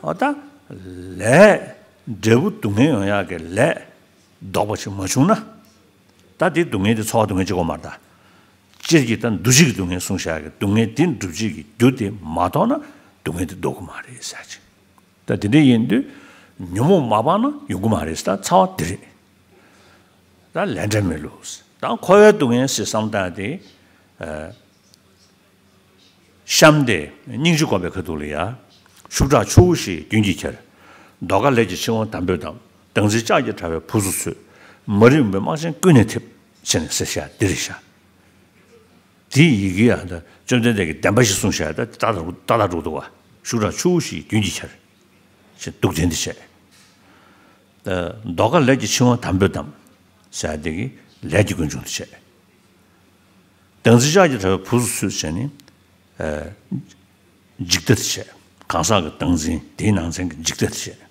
ཨ་ད། ལས། འབྲས་བུ་སྡུག་བསྔལ་ཡོང་ཡག་གི་ལས། ལྡོག་པ་ཞིག་མ་བྱུང་ན། ད་དེ་སྡུག་བསྔལ་དེ་ཚོར་བ་སྡུག་བསྔལ་གཅིག་པོ་མ་རེད་ད། སྤྱིར་གྱི་ད་འདུ་བྱེད་ཀྱི་སྡུག་བསྔལ་གསུངས་བཞག་གི་སྡུག་བསྔལ་དེ་འགྲུབ་བྱེད་ཀྱི་རྒྱུ་དེ་མ་ཐོགས་ན་སྡུག་བསྔལ་དེ་ལྡོག་གི་མ་རེད་ཟེར་ཅིག་ད་དེ་འདྲ་ཡིན་དུས་ཉོན་མོངས་མ་སྤངས་ན་ཡོང་གི་མ་རེད་ཟེར། ད་ཚ་བ་དེ་རེད། ད་ལས་འབྲས་མི་བསླུ། ད་འཁོར་བའི་སྡུག་བསྔལ་ཟེར་བསམ་སྟངས་དེ། གཤམ་དེ་སྙིང་རྗེ་སྒོམ་པའི་ཁ་ཐུག་ལ་ཡ། ཤུགས་དྲག་ཆུ་བོ་བཞིན་རྒྱུན་གྱིས་ཁྱེར། ཟློས་གར་ལས་ཀྱི་འཆིང་བ་དམ་པོས་བསྡམས། སྡང་འཛིན་ལྕགས་ཀྱི་དྲ་བས་བུ་ཚུགས་ཚུད། མ་རིག་མུན་པའི་རྨག་ཆེན་ཀུན་ནས་ཐེབས། ཟེར་ནས་ཟེར་བཞག་འདི་རེད་ཤག་དེའི་ཡི་གེ་ཡང་ད་བཅོམ་ལྡན་འདས་ཀྱིས་བདེན་པ་ཞིག་གསུངས་བཞག་ད་ཏག་ཏག་ཏག་ཏག་འགྲོ་འདུག་བ། ཤུགས་དྲག་ཆུ་བོ་བཞིན་རྒྱུན་གྱིས་ཁྱེར། ཞེས་སྡུག་བདེན་དུ་བྱས། ཟློས་གར་ལས་ཀྱི་འཆིང་བ་དམ་པོས་བསྡམས། ཟེར་དེ་གི་ལས་ཀྱི་ཀུན་འབྱུང་དུ་བྱས། སྡང་འཛིན་ལྕགས་ཀྱི་དྲ་བས་བུ་ཚུགས་ཚུད་བྱས་ནས། འཇིག་ལྟ་དུ་བྱས། གང་ཟག་གི་སྡང་འཛིན་དེའི་ནང་ཚན་གྱི་འཇིག་ལྟ་དུ་བྱས།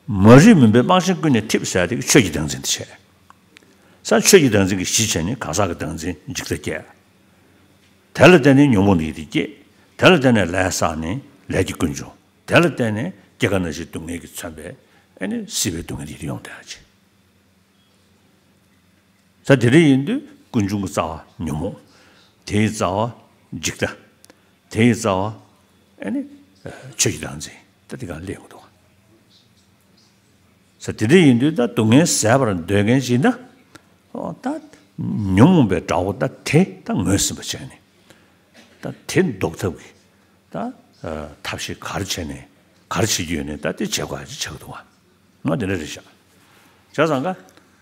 མ་རིག་མུན་པའི་རྨག་ཆེན་ཀུན་ནས་ཐེབས་ཟེར་དེ་གི་ཆོས་ཀྱི་སྡང་འཛིན་དུ་བྱས། ས་ཆོས་ཀྱི་སྡང་འཛིན་གྱི་གཞི་བྱས་ནས་གང་ཟག་གི་སྡང་འཛིན་འཇིག་ལྟ་སྐྱེ། དེ་ལ་བརྟེན་ནས་ཉོན་མོངས་ལས་དེ་སྐྱེ། དེ་ལ་བརྟེན་ནས་ལས་བསགས་ནས་ལས་ཀྱི་ཀུན་འབྱུང་། དེ་ལ་བརྟེན་ནས་སྐྱེ་རྒ་ན་འཆིའི་སྡུག་བསྔལ་གྱིས་མཚོན་པའི་ཨེ་ནི་སྲིད་པའི་སྡུག་བསྔལ་དེ་ཡོང་བསྡད་ཡ་ཅིག་ད་དེ་འདྲ་ཡིན་དུས་ཀུན་འབྱུང་གི་རྩ་བ་ཉོན་མོངས། དེའི་རྩ་བ་འཇིག་ལྟ། དེའི་རྩ་བ་ཨེ་ནི་ཆོས་ཀྱི་སྡང་འཛིན་ད་དེ་གང་སླེབས་ཡོང་གི་འདུག་ས་དེ་འདྲ་ཡིན་དུས་ད་སྡུག་བསྔལ་ཟད་པར་འདོད་མཁན་ཞིག་ན། ཨོ་ད་ཉོན་མོངས་པའི་དགྲ་བོ་ད་དེ་ད་ངོས་ཟིན་པ་བྱས་ནས། ད་དེ་ཟློག་ཐབས་ཀྱི་ད་ཐབས་ཤེས་ག་རེ་བྱས་ནས་ག་རེ་བྱེད་ཀྱི་ཡོད་ནས་ད་དེ་བྱེད་དགོས་ཡ་ཅིག་ཆགས་ཀྱི་འདུག་བ། ང་དེ་འདྲ་རེད་ཤག་བྱས་ཙང་ཀ།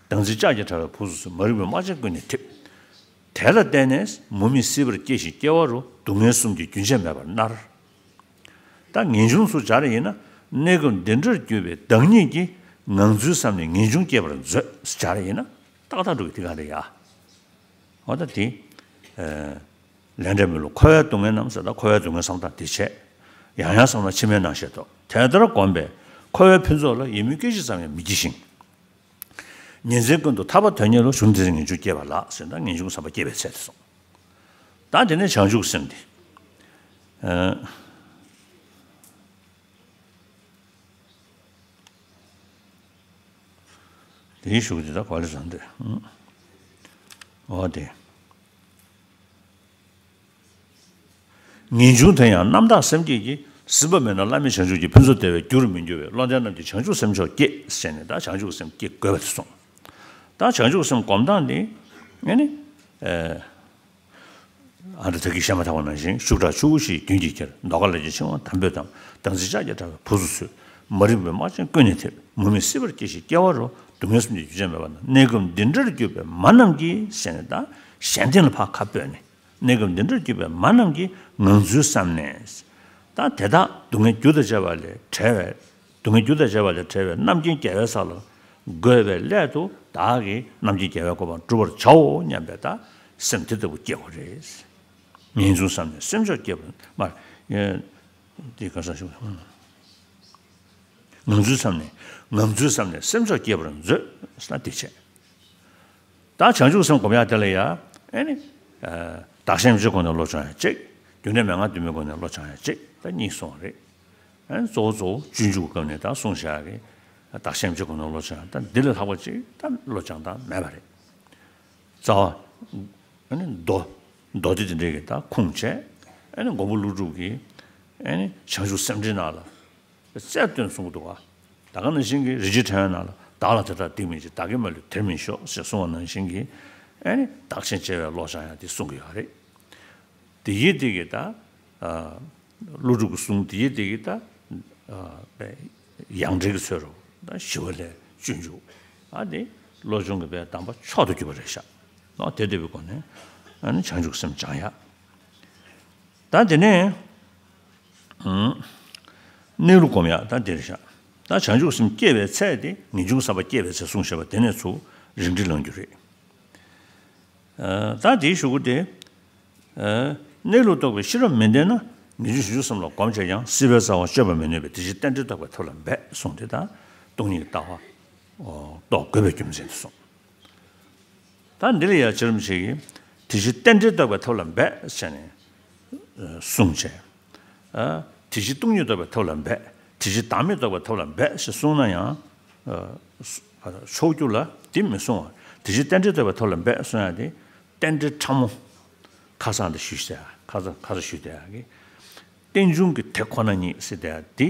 སྡང་འཛིན་ལྕགས་ཀྱི་དྲ་བས་བུ་ཚུགས་ཚུད། མ་རིག་པའི་རྨ་ཆེན་ཀུན་ནས་ཐེབས། དེ་ལ་བརྟེན་ནས་མུ་མེད་སྲིད་པར་སྐྱེ་ཞིང་སྐྱེ་བ་རུ་སྡུག་བསྔལ་གསུམ་གྱིས་རྒྱུན་ཆད་མེད་པར་མནར། ད་ངེས་འབྱུང་སུ་སྦྱར་ཡིན་ན་གནས་སྐབས་འདི་འདྲར་གྱུར་པའི་བདག་ཉིད་ཀྱི་ངང་ཚུལ་བསམ་ནས་ངེས་འབྱུང་སྐྱེད་པར་མཛོད་ཟེར་སྦྱར་ཡིན་ན་ཏག་ཏག་འགྲོ་གི་དེ་ག་རེད་ཡ། འོ་ད་དེ། ལས་འབྲས་མི་བསླུ། འཁོར་བའི་སྡུག་བསྔལ་རྣམས་ཟེར་ད་འཁོར་བའི་སྡུག་བསྔལ་བསམ་སྟངས་དེ་བྱས། ཡང་ཡང་བསམ་ན་ཕྱི་མའི་སྣང་ཤས་ཐོབ། དེ་ལྟར་བསྒོམས་པས་འཁོར་བའི་ཕུན་ཚོགས་ལ་ཡིད་སྨོན་སྐད་ཅིག་ཙམ་ཡང་མི་སྐྱེ་ཞིང་། ཉིན་མཚན་ཀུན་ཏུ་ཐར་པ་དོན་གཉེར་ལ་གཞུང་འདི་ཚོའི་ངེས་འབྱུང་སྐྱེས་པ་ལགས་ཟེར་ད་ངེས་འབྱུང་བསམ་པ་སྐྱེས་པའི་ཚད་དུ་སོང་། ད་དེ་ནས་བྱང་ཆུབ་སེམས་ཏེ། དེའི་གཞུག་དེ་ད་ག་ལེ་བཟང་འདོད། འོ་དེ། ངེས་འབྱུང་དེ་ཡང་རྣམ་དག་སེམས་བསྐྱེད་ཀྱིས་ཟིན་པ་མེད་ན་བླ་མེད་བྱང་ཆུབ་ཀྱི་ཕུན་སུམ་བདེ་བའི་རྒྱུར་མི་འགྱུར་བས། བློ་ལྡན་རྣམས་ཀྱིས་བྱང་ཆུབ་སེམས་མཆོག་བསྐྱེད་ཟེར་ནས། ད་བྱང་ཆུབ་སེམས་བསྐྱེད་དགོས་པ་དེ་གསུངས། ད་བྱང་ཆུབ་སེམས་སྒོམ་སྟངས་འདི་ཨ་ནི། ཨ་འདྲ་ད་གིན་བཤད་མ་ཐག་པ་ནང་བཞིན། ཤུགས་དྲག་ཆུ་བོ་བཞིའི་རྒྱུན་གྱིས་ཁྱེར། ཟློས་གར་ལས་ཀྱི་འཆིང་བ་དམ་པོས་གཏམས། དམ་ཚིག་ལྕགས་ཀྱུས་བྲག་པའི་བུ་ཚུ་བསུས། མ་རིག་པའི་དམག་ཆེན་ཀུན་ནས་ཐེབས། མུ་མེད་སྲིད་པར་སྐྱེ་ཞིང་སྐྱེ་བ་རུ། སྡུག་བསྔལ་གསུམ་གྱི་རྒྱུ་ཅན་མེད་པ་ན། གནས་སྐབས་འདི་འདྲར་གྱུར་པའི་མ་རྣམས་ཀྱིས་ཟེར་ནས། ད་གཞན་དོན་ལ་ཕར་ཁ་སྤོས་ནས། གནས་སྐབས་འདི་འདྲར་གྱུར་པའི་མ་རྣམས་ཀྱིས་ངང་ཚུལ་བསམས་ནས། ད་དེ་དག་སྡུག་བསྔལ་རྒྱུ་དང་བཅས་པ་ལས་བྲལ་བའི། སྡུག་བསྔལ་རྒྱུ་དང་བཅས་པ་ལས་བྲལ་བའི་རྣམ་མཁྱེན་རྒྱལ་བའི་ས་ལ་འགོད་པའི་སླད་དུ། བདག་གིས་རྣམ་མཁྱེན་རྒྱལ་བའི་གོ་འཕང་བསྒྲུབ་པར་བྱའོ་སྙམ་པའི་ད་སེམས་དེ་ལྟ་བུ་སྐྱེ་དགོས་རེད། ངེས་འབྱུང་བསམས་ནས་སེམས་མཆོག་བསྐྱེད་པར། མ་དེ་ག་ས་ཞུ། ངང་ཚུལ་བསམས་ནས། ངང་ཚུལ་བསམས་ནས་སེམས་མཆོག་བསྐྱེད་པར་མཛོད་ཟེར་ན་དེ་བྱས། ད་བྱང་ཆུབ་སེམས་སྒོམ་ཡག་དེ་ལ་ཡ། ཨེ་ནི། བདག་གཞན་མི་ཕྱེད་སྒོམ་ནས་བློ་སྦྱང་ཡག་གཅིག་རྒྱུ་འབྲས་མན་ངག་བདུན་མའི་སྒོ་ནས་བློ་སྦྱང་ཡག་གཅིག་ད་གཉིས་གསུངས་པ་རེད། ཨེ་ནི་གཙོ་བོ་གཙོ་བོ་སྤྱོད་འཇུག་གི་སྐབས་ནས་ད་གསུངས་བཞག་གི། བདག་གཞན་མི་ཕྱེད་སྒོམ་ནས་བློ་སྦྱང་ཡག་ད་འདི་ལས་ལྷག་པ་ཅིག་ད་བློ་སྦྱང་སྟངས་མེད་པ་རེད། རྩ་བ། ཨེ་ནི་མདོ། མདོ་སྡེ་དེ་འདྲའི་གི་ད་ཁུངས་བྱས། ཨེ་ནི་མགོན་པོ་ཀླུ་སྒྲུབ་ཀྱིས། ཨེ་ནི་བྱང་ཆུབ་སེམས་འགྲེལ་ནང་ལ། རྩལ་སྟོན་གསུང་གི་འདུག་ག་ད་ག་ནང་བཞིན་གྱི་རིན་ཆེན་ཕྲེང་བའི་ནང་ལ། བདག་ལ་དེ་དག་སྡིག་མི་བྱེད། བདག་གི་མ་ལུས་དེར་མི་ཞོག་ཟེར་གསུངས་པ་ནང་བཞིན་གྱི། ཨེ་ནི་བདག་གཞན་བརྗེ་བའི་བློ་སྦྱང་ཡག་དེ་གསུང་གི་ཡོད་རེད། དེ་ཡིན་དེ་གི་ད། ཀླུ་སྒྲུབ་ཀྱི་གསུང་དེ་ཡིན་དེ་གི་ད། ཡང་འགྲེལ་གྱི་ཚུལ་རུ་ད་ཞི་བ་ལྷའི་སྤྱོད་འཇུག་ཨ་དེ་བློ་སྦྱོང་གི་པའི་གདམས་པ་མཆོག་ཏུ་གྱུར་པ་རེད་ཤག་ཨ་དེ་ལྟ་བུའི་སྒོ་ནས་ཨ་ནི་བྱང་ཆུབ་སེམས་སྦྱང་ཡག་ད་དེ་ནས། གནས་ལུགས་སྒོམ་ཡག་ད་འདིར་བཞག་ད་བྱང་ཆུབ་སེམས་སྐྱེ་བའི་ཚད་དེ་ངེས་འབྱུང་བསམ་པ་སྐྱེ་བའི་ཚད་གསུངས་བཞག་པ་དེ་ནས་ཚུར་རིགས་འགྲེ་ལངས་རྒྱུ་རེད། ད་དེའི་གཞུག་གུ་དེ། གནས་ལུགས་རྟོགས་པའི་ཤེས་རབ་མི་ལྡན་ན། ངེས་འབྱུང་བྱང་ཆུབ་སེམས་ལ་གོམས་བྱས་ཀྱང་། སྲིད་པའི་རྩ་བ་གཅོད་པར་མི་ནུས་པས། དེ་ཕྱིར་རྟེན་འབྲེལ་རྟོགས་པའི་ཐབས་ལ་འབད་གསུངས་ཏེ། ད་སྟོང་ཉིད་ཀྱི་ལྟ་བ་རྟོགས་དགོས་པའི་རྒྱུ་མཚན་དེ་གསུངས། ད་འདི་ལ་ཡང་རྗེ་རིན་པོ་ཆེ་གིས་དེ་ཕྱིར་རྟེན་འབྲེལ་རྟོགས་པའི་ཐབས་ལ་འབད་ཟེར་ནས་གསུངས་བྱས། དེ་ཕྱིར་སྟོང་ཉིད་རྟོགས་པའི་ཐབས་ལ་འབད། དེ་ཕྱིར་བདག་མེད་རྟོགས་པའི་ཐབས་ལ་འབད་ཞེས་གསུངས་ན་ཡང་། ཕྱོགས་རྒྱུ་ལ་དེ་མི་གསུང་བ། དེ་ཕྱིར་རྟེན་འབྲེལ་རྟོགས་པའི་ཐབས་ལ་འབད་གསུང་ཡག་དེ། རྟེན་འབྲེལ་ཕྲ་མོ། ཁ་སང་དེ་ཞུས་ཟེར་ཡག་ཁ་སང་ཁ་སང་ཞུས་བསྡད་ཡག་གི། རྟེན་འབྱུང་གི་དེ་ཁོ་ན་ཉིད་ཟེར་བསྡད་ཡག་དེ།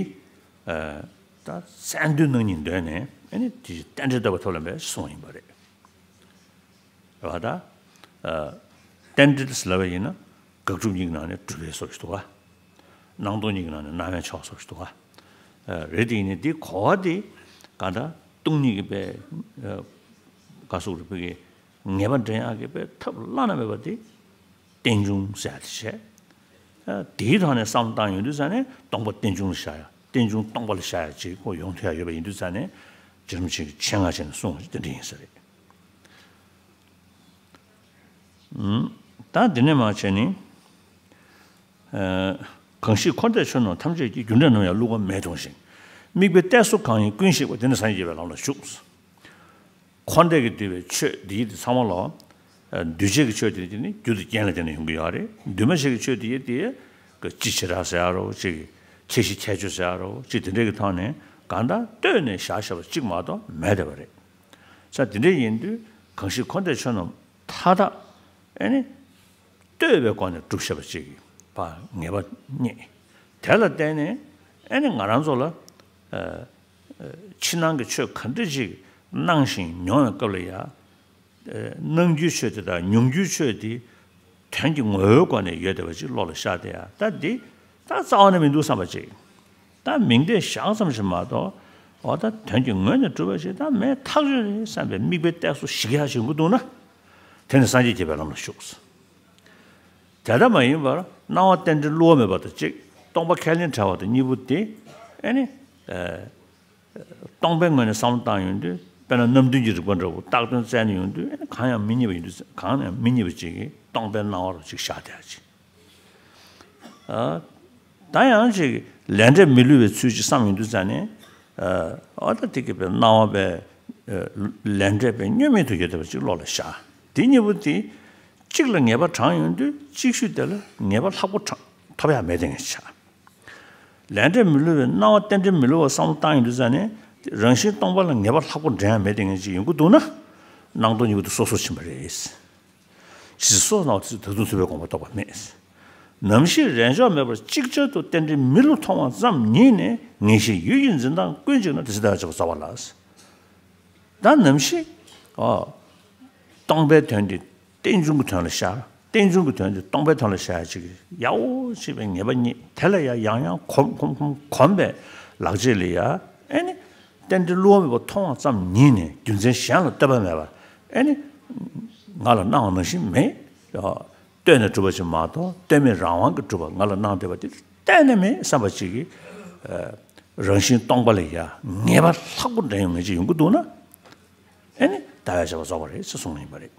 ད་སེམས་དོན་སྣང་བརྙན་འདོན་ནས་ཨ་ནི་དེ་རྟེན་འབྲེལ་རྟོགས་པའི་ཐབས་ལ་འབད་གསུངས་པ་ཡིན་པ་རེད། རེད་བ་ད། རྟེན་འབྲེལ་ཟེར་ལབ་པ་ཡིན་ན་དགག་སྒྲུབ་གཉིས་ཀྱི་ནང་ནས་གྲུབ་པའི་སོ་ཞིག་འདུག་ག་སྣང་སྟོང་གཉིས་ཀྱི་ནང་ནས་སྣང་བའི་ཕྱོགས་སོ་ཞིག་འདུག་ག་རེད་དེ་ཡིན་ནའི་འདི་གོ་བ་འདི་ག་ད་སྟོང་ཉིད་ཀྱི་པའི་ག་སོགས་རིག་པའི་གི་ངེས་པ་འདྲེན་ཡག་གི་པའི་ཐབས་བླ་ན་མེད་པ་དེ། རྟེན་འབྱུང་ཟེར་ཡག་དེ་བྱས། དེའི་ཐོག་ནས་བསམ་བློ་བཏང་ཡོང་དུས་ཙ་ནས་སྟོང་པ་རྟེན་འབྱུང་ལ་བཞག་ཡག་རྟེན་འབྱུང་སྟོང་པ་ལ་བཞག་ཡག་ཅིག་ཁོ་ཡོང་ཐུབ་ཡག་ཡོད་པ་ཡིན་དུས་ཙ་ནས་རྗེ་རིན་པོ་ཆེ་གི་ཆེད་མངགས་བྱས་ནས་གསུངས་པ་ཅིག་དེ་འདྲ་ཡིན་ས་རེད། ད་འདི་ནས་མར་བྱས་ནི། གང་ཞིག་འཁོར་འདས་ཆོས་རྣམས་ཐམས་ཅད་ཀྱི། རྒྱུ་འབྲས་རྣམས་ཡང་བསླུ་བ་མེད་མཐོང་ཞིང་། དམིགས་པའི་གཏད་སོ་གང་ཡིན་ཀུན་ཤེས་པ། དེ་ནི་སངས་རྒྱས་པའི་ལམ་ལ་ཞུགས། འཁོར་འདས་ཀྱིས་བསྡུས་པའི་ཆོས་འདི་ཡི་དེ་ཚང་མ་ལ། འདུས་བྱས་ཀྱི་ཆོས་དེ་དེ་ནི་རྒྱུ་དང་རྐྱེན་ལ་བརྟེན་ནས་ཡོང་གི་ཡོད་རེད། འདུས་མ་བྱས་ཀྱི་ཆོས་དེ་ཡི་དེ་གི་སྤྱི་བྱེ་བྲག་ཟེར་ཡ་རོ་ཅིག་ཁྱད་གཞི་ཁྱད་ཆོས་ཟེར་ཡ་རོ་ཅིག་དེ་འདྲའི་གི་ཐོག་ནས་གང་ལྟར་ལྟོས་ནས་བཞག་བཞག་པ་གཅིག་མ་གཏོགས་མེད་བསྡད་པ་རེད། ས་དེ་འདྲ་ཡིན་དུས་གང་ཞིག་འཁོར་འདས་ཆོས་རྣམས་མཐའ་དག་ཨེ་ནི་ལྟོས་པའི་སྒོ་ནས་གྲུབ་ཤེས་པ་ཅིག་གི་ངེས་པ་རྙེད། དེ་ལ་བརྟེན་ནས་ཨེ་ནི་ང་རང་ཚོ་ལ་ཕྱི་ནང་གི་ཆོས་ག་འདྲ་ཅིག་སྣང་ཞིང་མྱོང་བའི་སྐབས་ལ་ཡ། སྣང་རྒྱུའི་ཆོས་དེ་དང་མྱོང་རྒྱུའི་ཆོས་དེ་དོན་གྱི་ངོ་བོའི་སྒོ་ནས་ཡོད་བསྡད་པ་ཅིག་བློ་ལ་ཤར་བསྡད་ཡ་ད་འདི་ད་རྩ་བ་ནས་མི་འདུག་བསམ་པ་ཅིག་ད་མིང་བརྡས་བཞག་ཙམ་ཞིག་མ་གཏོགས་འོ་ད་དོན་གྱི་ངོས་ནས་གྲུབ་པ་ཞིག་ད་མེད་ཐག་ཆོད་རེད་བསམ་པའི་དམིགས་པའི་གཏད་སོ་ཞིག་ཡག་ཞིག་ཡོང་གི་འདུག་ན། དེ་ནི་སངས་རྒྱས་བསྐྱེད་པའི་ལམ་ལ་ཞུགས། དེ་ལྟ་མ་ཡིན་པར་སྣང་བ་རྟེན་འབྲེལ་བསླུ་བ་མེད་པ་དང་གཅིག་སྟོང་པ་ཁས་ལེན་བྲལ་བ་དང་གཉིས་པོ་དེ་ཨེ་ནི། སྟོང་པའི་ངོས་ནས་བསམ་བློ་བཏང་ཡོང་དུས་དཔེར་ན་རྣམ་བདུན་གྱི་རིག་པ་འདྲ་བོ་བཏགས་དོན་བཙལ་ནས་ཡོང་དུས་ཨེ་ནི་གང་ཡང་མི་རྙེད་པ་ཡིན་དུས་གང་ཡང་མི་རྙེད་པ་ཅིག་གིས་སྟོང་པའི་སྣང་བ་རུ་ཅིག་ཤར་བསྡད་ཡ་ཅིག་ད་ཡང་ཅིག་ལས་འབྲས་མི་བསླུ་བའི་ཚུལ་ཅིག་བསམ་ཡོང་དུས་ཙ་ནས། ཨ་ད་དེ་གི་པའི་སྣང་བ་པའི་ལས་འབྲས་པའི་བསྙོན་མེད་དུ་ཡོད་བསྡད་པ་ཅིག་བློ་ལ་ཤར། དེ་གཉིས་པོ་དེ་གཅིག་ལ་ངེས་པ་དྲངས་ཡོང་དུས་གཅིག་ཤོས་དེ་ལ་ངེས་པ་ལྷག་པོ་དྲངས་ཐོབ་ཡ་མེད་དེ་ངས་ཆགས། ལས་འབྲས་མི་བསླུ་བའི་སྣང་བ་རྟེན་འབྲེལ་མི་བསླུ་བ་བསམ་བློ་བཏང་ཡོང་དུས་ཙ་ནས་རང་བཞིན་སྟོང་པ་ལ་ངེས་པ་ལྷག་པོ་འདྲེན་ཡ་མེད་དེ་ངས་ཅིག་ཡོང་གི་འདུག་ན། སྣང་སྟོང་གཉིས་པོ་དེ་སོ་སོར་ཕྱིན་པ་རེད། ཇི་སྲིད་སོ་སོར་སྣང་བ་དེ་ད་དུང་ཐུབ་པའི་དགོངས་པ་རྟོགས་པ་མེད། ནམ་ཞིག་རས་མཆོག་མེད་པར་ཅིག་ཅར་དུ་རྟེན་འབྲེལ་མི་བསླུ་མཐོང་བ་ཙམ་ཉིད་ནས་ངེས་ཤེས་ཡུལ་གྱི་འཛིན་སྟངས་ཀུན་གཅིག་ན་དེ་ཚེ་བདག་ཅེས་པ་རྫོགས་པ་ལགས། ད་ནམ་ཞིག་ཨོ། སྟོང་པའི་དོན་དེ་རྟེན་འབྱུང་གི་དོན་ལ་ཤར། རྟེན་འབྱུང་གི་དོན་དེ་སྟོང་པའི་དོན་ལ་ཤར་ཅིག་ཡག་པོ་ཅིག་པའི་ངེས་པ་རྙེད། དེ་ལ་ཡང་ཡང་ཡང་གོམས་གོམས་གོམས་གོམས་པའི་ལག་རྗེས་ལ་ཡ་ཨེ་ནི་རྟེན་འབྲེལ་བསླུ་བ་མེད་པར་མཐོང་བ་ཙམ་ཉིད་ནས་རྒྱུ་མཚན་གཞན་ལ་ལྟོས་པ་མེད་པར་ཨེ་ནི་ང་ལ་སྣང་བ་ནང་བཞིན་མེད། ལྟོས་ནས་གྲུབ་པ་ཅིག་མ་གཏོགས་ལྟོས་མེད་རང་དབང་གིས་གྲུབ་པ་ང་ལ་སྣང་བསྡད་པ་དེ་གཏན་ནས་མེད་བསམ་པ་ཅིག་གིས་རང་བཞིན་སྟོང་པ་ལ་ཡ་ངེས་པ་ལྷག་པོ་འདྲེན་ཡོང་མཁན་ཅིག་ཡོང་གི་འདུག་ན། ཨེ་ནི་ལྟ་བའི་བྱ་བ་རྫོགས་པ་རེད་ཅེས་གསུངས་ཡིན་པ་རེད།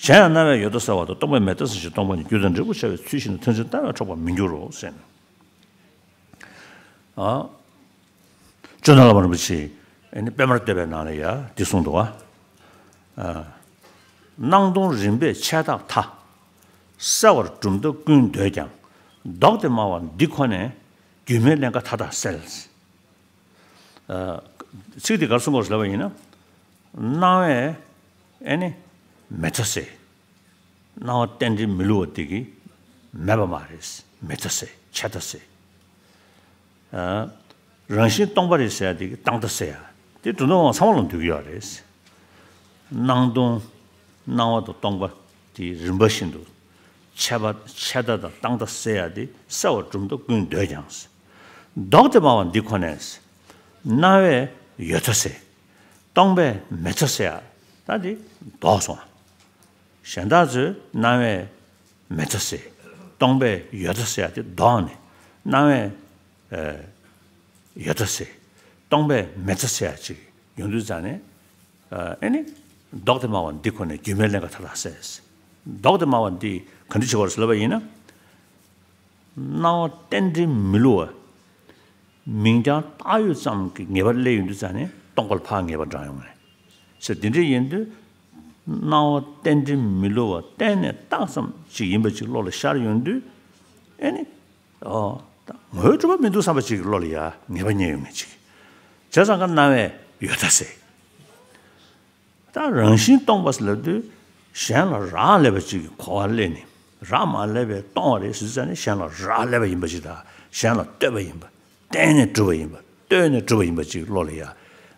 གཞན་ཡང་རྣ་བས་ཡོད་ལྟ་གསལ་བ་དང་སྟོང་པས་མེད་ལྟ་གསལ་ཞིང་སྟོང་པ་ཉིད་རྒྱུ་དང་འབྲས་བུར་འཆར་བའི་ཚུལ་བཞིན་དུ་ཐེ་ཚོམ་ལྟ་བས་འཕྲོག་པར་མི་འགྱུར་རོ་ཟེར་ནས། ཨ། ཇོ་ནང་བླ་མ་རིན་པོ་ཆེས་ཨེ་ནི་པད་མར་བསྟོད་པའི་ནང་ལ་ཡ་འདི་གསུངས་འདུག་བ། ཨ། སྣང་སྟོང་རིམ་པས་ཆད་ལྟའི་མཐའ། གསལ་བར་གྲུབ་མཐའ་ཀུན་འདོད་ཀྱང་། ལྡོག་སྟེ་སྨྲ་བ་འདི་ཁོ་ནས། སྒྱུ་མའི་ཀླན་ཀ་མཐའ་དག་བསལ། ཚིག་འདི་ག་རེ་གསུང་གི་ཡོད་ལབ་པ་ཡིན་ན། སྣང་བས་ཨེ་ནི་མེད་ལྟ་གསལ། སྣང་བ་རྟེན་འབྲེལ་མི་བསླུ་བ་དེ་གིས་མེད་པ་མ་རེད། མེད་ལྟ་གསལ། ཆད་ལྟ་གསལ། རང་བཞིན་སྟོང་པ་རེད་ཟེར་ཡ་དེ་གིས་སྟོང་ལྟ་གསལ་ཡ་དེ་སྒྲོ་འདོགས་ཚང་མ་ལ་འདུས་ཀྱི་ཡོད་རེད། སྣང་སྟོང་། སྣང་བ་དང་སྟོང་པ་དེ་རིམ་པ་བཞིན་དུ་ཆད་པ་ཆད་ལྟ་དང་སྟོང་ལྟ་གསལ་ཡ་དེ་གསལ་བར་གྲུབ་མཐའ་ཀུན་འདོད་ཀྱང་། ལྡོག་སྟེ་སྨྲ་བ་འདི་ཁོ་ནས། སྣང་བས་ཡོད་ལྟ་གསལ། སྟོང་པས་མེད་ལྟ་གསལ་ཡ་ད་དེ་ལྡོག་སོང་། གཞན་དག་ཚོས་སྣང་བས་མེད་ལྟ་གསལ། སྟོང་པས་ཡོད་ལྟ་གསལ་ཡ་དེ་ལྡོག་ནས་སྣང་བས་ཡོད་ལྟ་གསལ། སྟོང་པས་མེད་ལྟ་གསལ་ཡ་ཅིག་ཡོང་དུས་ཙང་ནས་ཨེ་ནི་ལྡོག་སྟེ་སྨྲ་བ་འདི་ཁོ་ནས་སྒྱུ་མའི་ཀླན་ཀ་མཐའ་དག་བསལ། ལྡོག་སྟེ་སྨྲ་བ་འདི་ག་འདྲ་བྱེད་དགོས་ལབ་པ་ཡིན་ན། སྣང་བ་རྟེན་འབྲེལ་མི་བསླུ་བ། མིང་རྐྱང་བཏགས་ཡོད་ཙམ་གྱི་ངེས་པ་སླེབས་ཡོང་དུས་ཙང་ནས་སྟོང་པ་ལ་ཕར་ངེས་པ་འདྲེན་ཡོང་ངེས། ཟེར་དེ་འདྲ་ཡིན་དུས། སྣང་བ་རྟེན་འབྲེལ་མི་བསླུ་བ་གཏན་ནས་བཏགས་ཙམ་ཅིག་ཡིན་པ་ཅིག་བློ་ལ་ཤར་ཡོང་དུས། ཨེ་ནི། ཨོ། ད་ངོ་བོའི་གྲུབ་པ་མི་འདུག་བསམ་པ་ཅིག་གི་བློ་ལ་ཡ་ངེས་པ་རྙེད་ཡོང་ངེས་ཅིག་བྱས་ཙང་ཀ་སྣང་བས་ཡོད་ལྟ་གསལ། ད་རང་བཞིན་སྟོང་པ་ཟེར་ལབ་དུས་གཞན་ལ་རག་ལས་པ་ཅིག་གི་གོ་བ་སླེབས་ནས་རག་མ་ལས་པའི་སྟོང་པ་རེད་ཟེར་ཙང་ནས་གཞན་ལ་རག་ལས་པ་ཡིན་པ་ཅིག་དང་གཞན་ལ་ལྟོས་པ་ཡིན་པ། གཏན་ནས་གྲུབ་པ་ཡིན་པ། ལྟོས་ནས་གྲུབ་པ་ཡིན་པ་ཅིག་བློ་ལ་ཡ་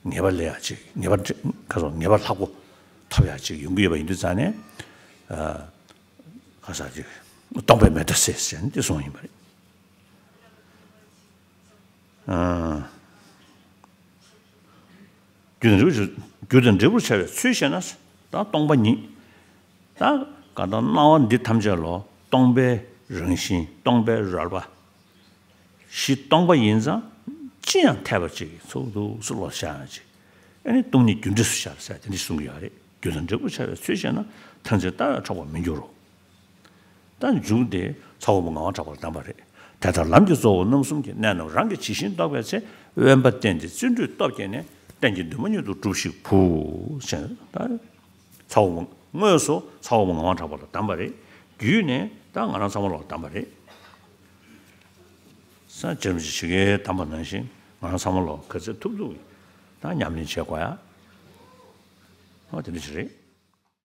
ངེས་པ་སླེབས་ཡ་ཅིག་ངེས་པ་ཁ་སོགས་ངེས་པ་ལྷག་པོ་ཐོབ་ཡ་ཅིག་ཡོང་གི་ཡོད་པ་ཡིན་དུས་ཙང་ནས་ཁ་སོགས་ཅིག་སྟོང་པའི་མེད་ལྟ་གསལ་ཟེར་ནས་དེ་གསུངས་ཡིན་པ་རེད། རྒྱུ་དང་འབྲས་བུ་རྒྱུ་དང་འབྲས་བུར་འཆར་བའི་ཚུལ་བཤད་ན། ད་སྟོང་པ་ཉིད། ད་གང་ལྟར་སྣང་བ་འདི་ཐམས་ཅད་ལོ་སྟོང་པའི་རང་བཞིན་སྟོང་པའི་རོལ་པ། གཞི་སྟོང་པ་ཡིན་ཙང་ཅི་ཡང་འཐད་པ་ཅིག་ཚུགས་འདུག་སུ་ལོ་བཤད་ཡང་ཅིག་ཨ་ནི་སྟོང་ཉིད་རྒྱུ་འབྲས་སུ་ཤར་ཟེར་དེ་འདྲ་གསུང་གི་ཡོད་རེད། རྒྱུ་དང་འབྲས་བུར་འཆར་བའི་ཚུལ་བཤད་ན་ཐམས་ཅད་ལྟ་བས་འཕྲོག་པར་མི་འགྱུར་རོ། ད་འཇུག་སྟེ་ཚ་བ་མོ་ངག་དབང་གྲགས་པ་ལ་གདམས་པ་རེད། དེ་ལྟར་ལམ་གྱི་གཙོ་བོ་རྣམ་གསུམ་གྱི་གནད་རྣམས་རང་གིས་ཇི་བཞིན་རྟོགས་པའི་ཚེ། དབེན་པ་བསྟེན་ཏེ་བརྩོན་འགྲུས་སྟོབས་བསྐྱེད་ནས། གཏན་གྱི་འདུན་མ་མྱུར་དུ་འགྲུབ་ཤིག་བུ། ཞེས་ད་ཚ་བ་མོ་དངོས་སུ་ཚ་བ་མོ་ངག་དབང་གྲགས་པ་ལ་གདམས་པ་རེད། བརྒྱུད་ནས་ད་ང་རང་ཚང་མ་ལོག་གདམས་པ་རེད། ས་རྗེ་རིན་པོ་ཆེ་ཞིག་གིས་གདམས་པ་ནང་བཞིན་ང་རང་ཚང་མ་ལོག་ག་ཚོད་ཐུབ་ཐུབ་ད་ཉམས་ལེན་བྱེད་དགོས་ཡ། ཨོ་དེ་འདྲ་ཞིག་རེད།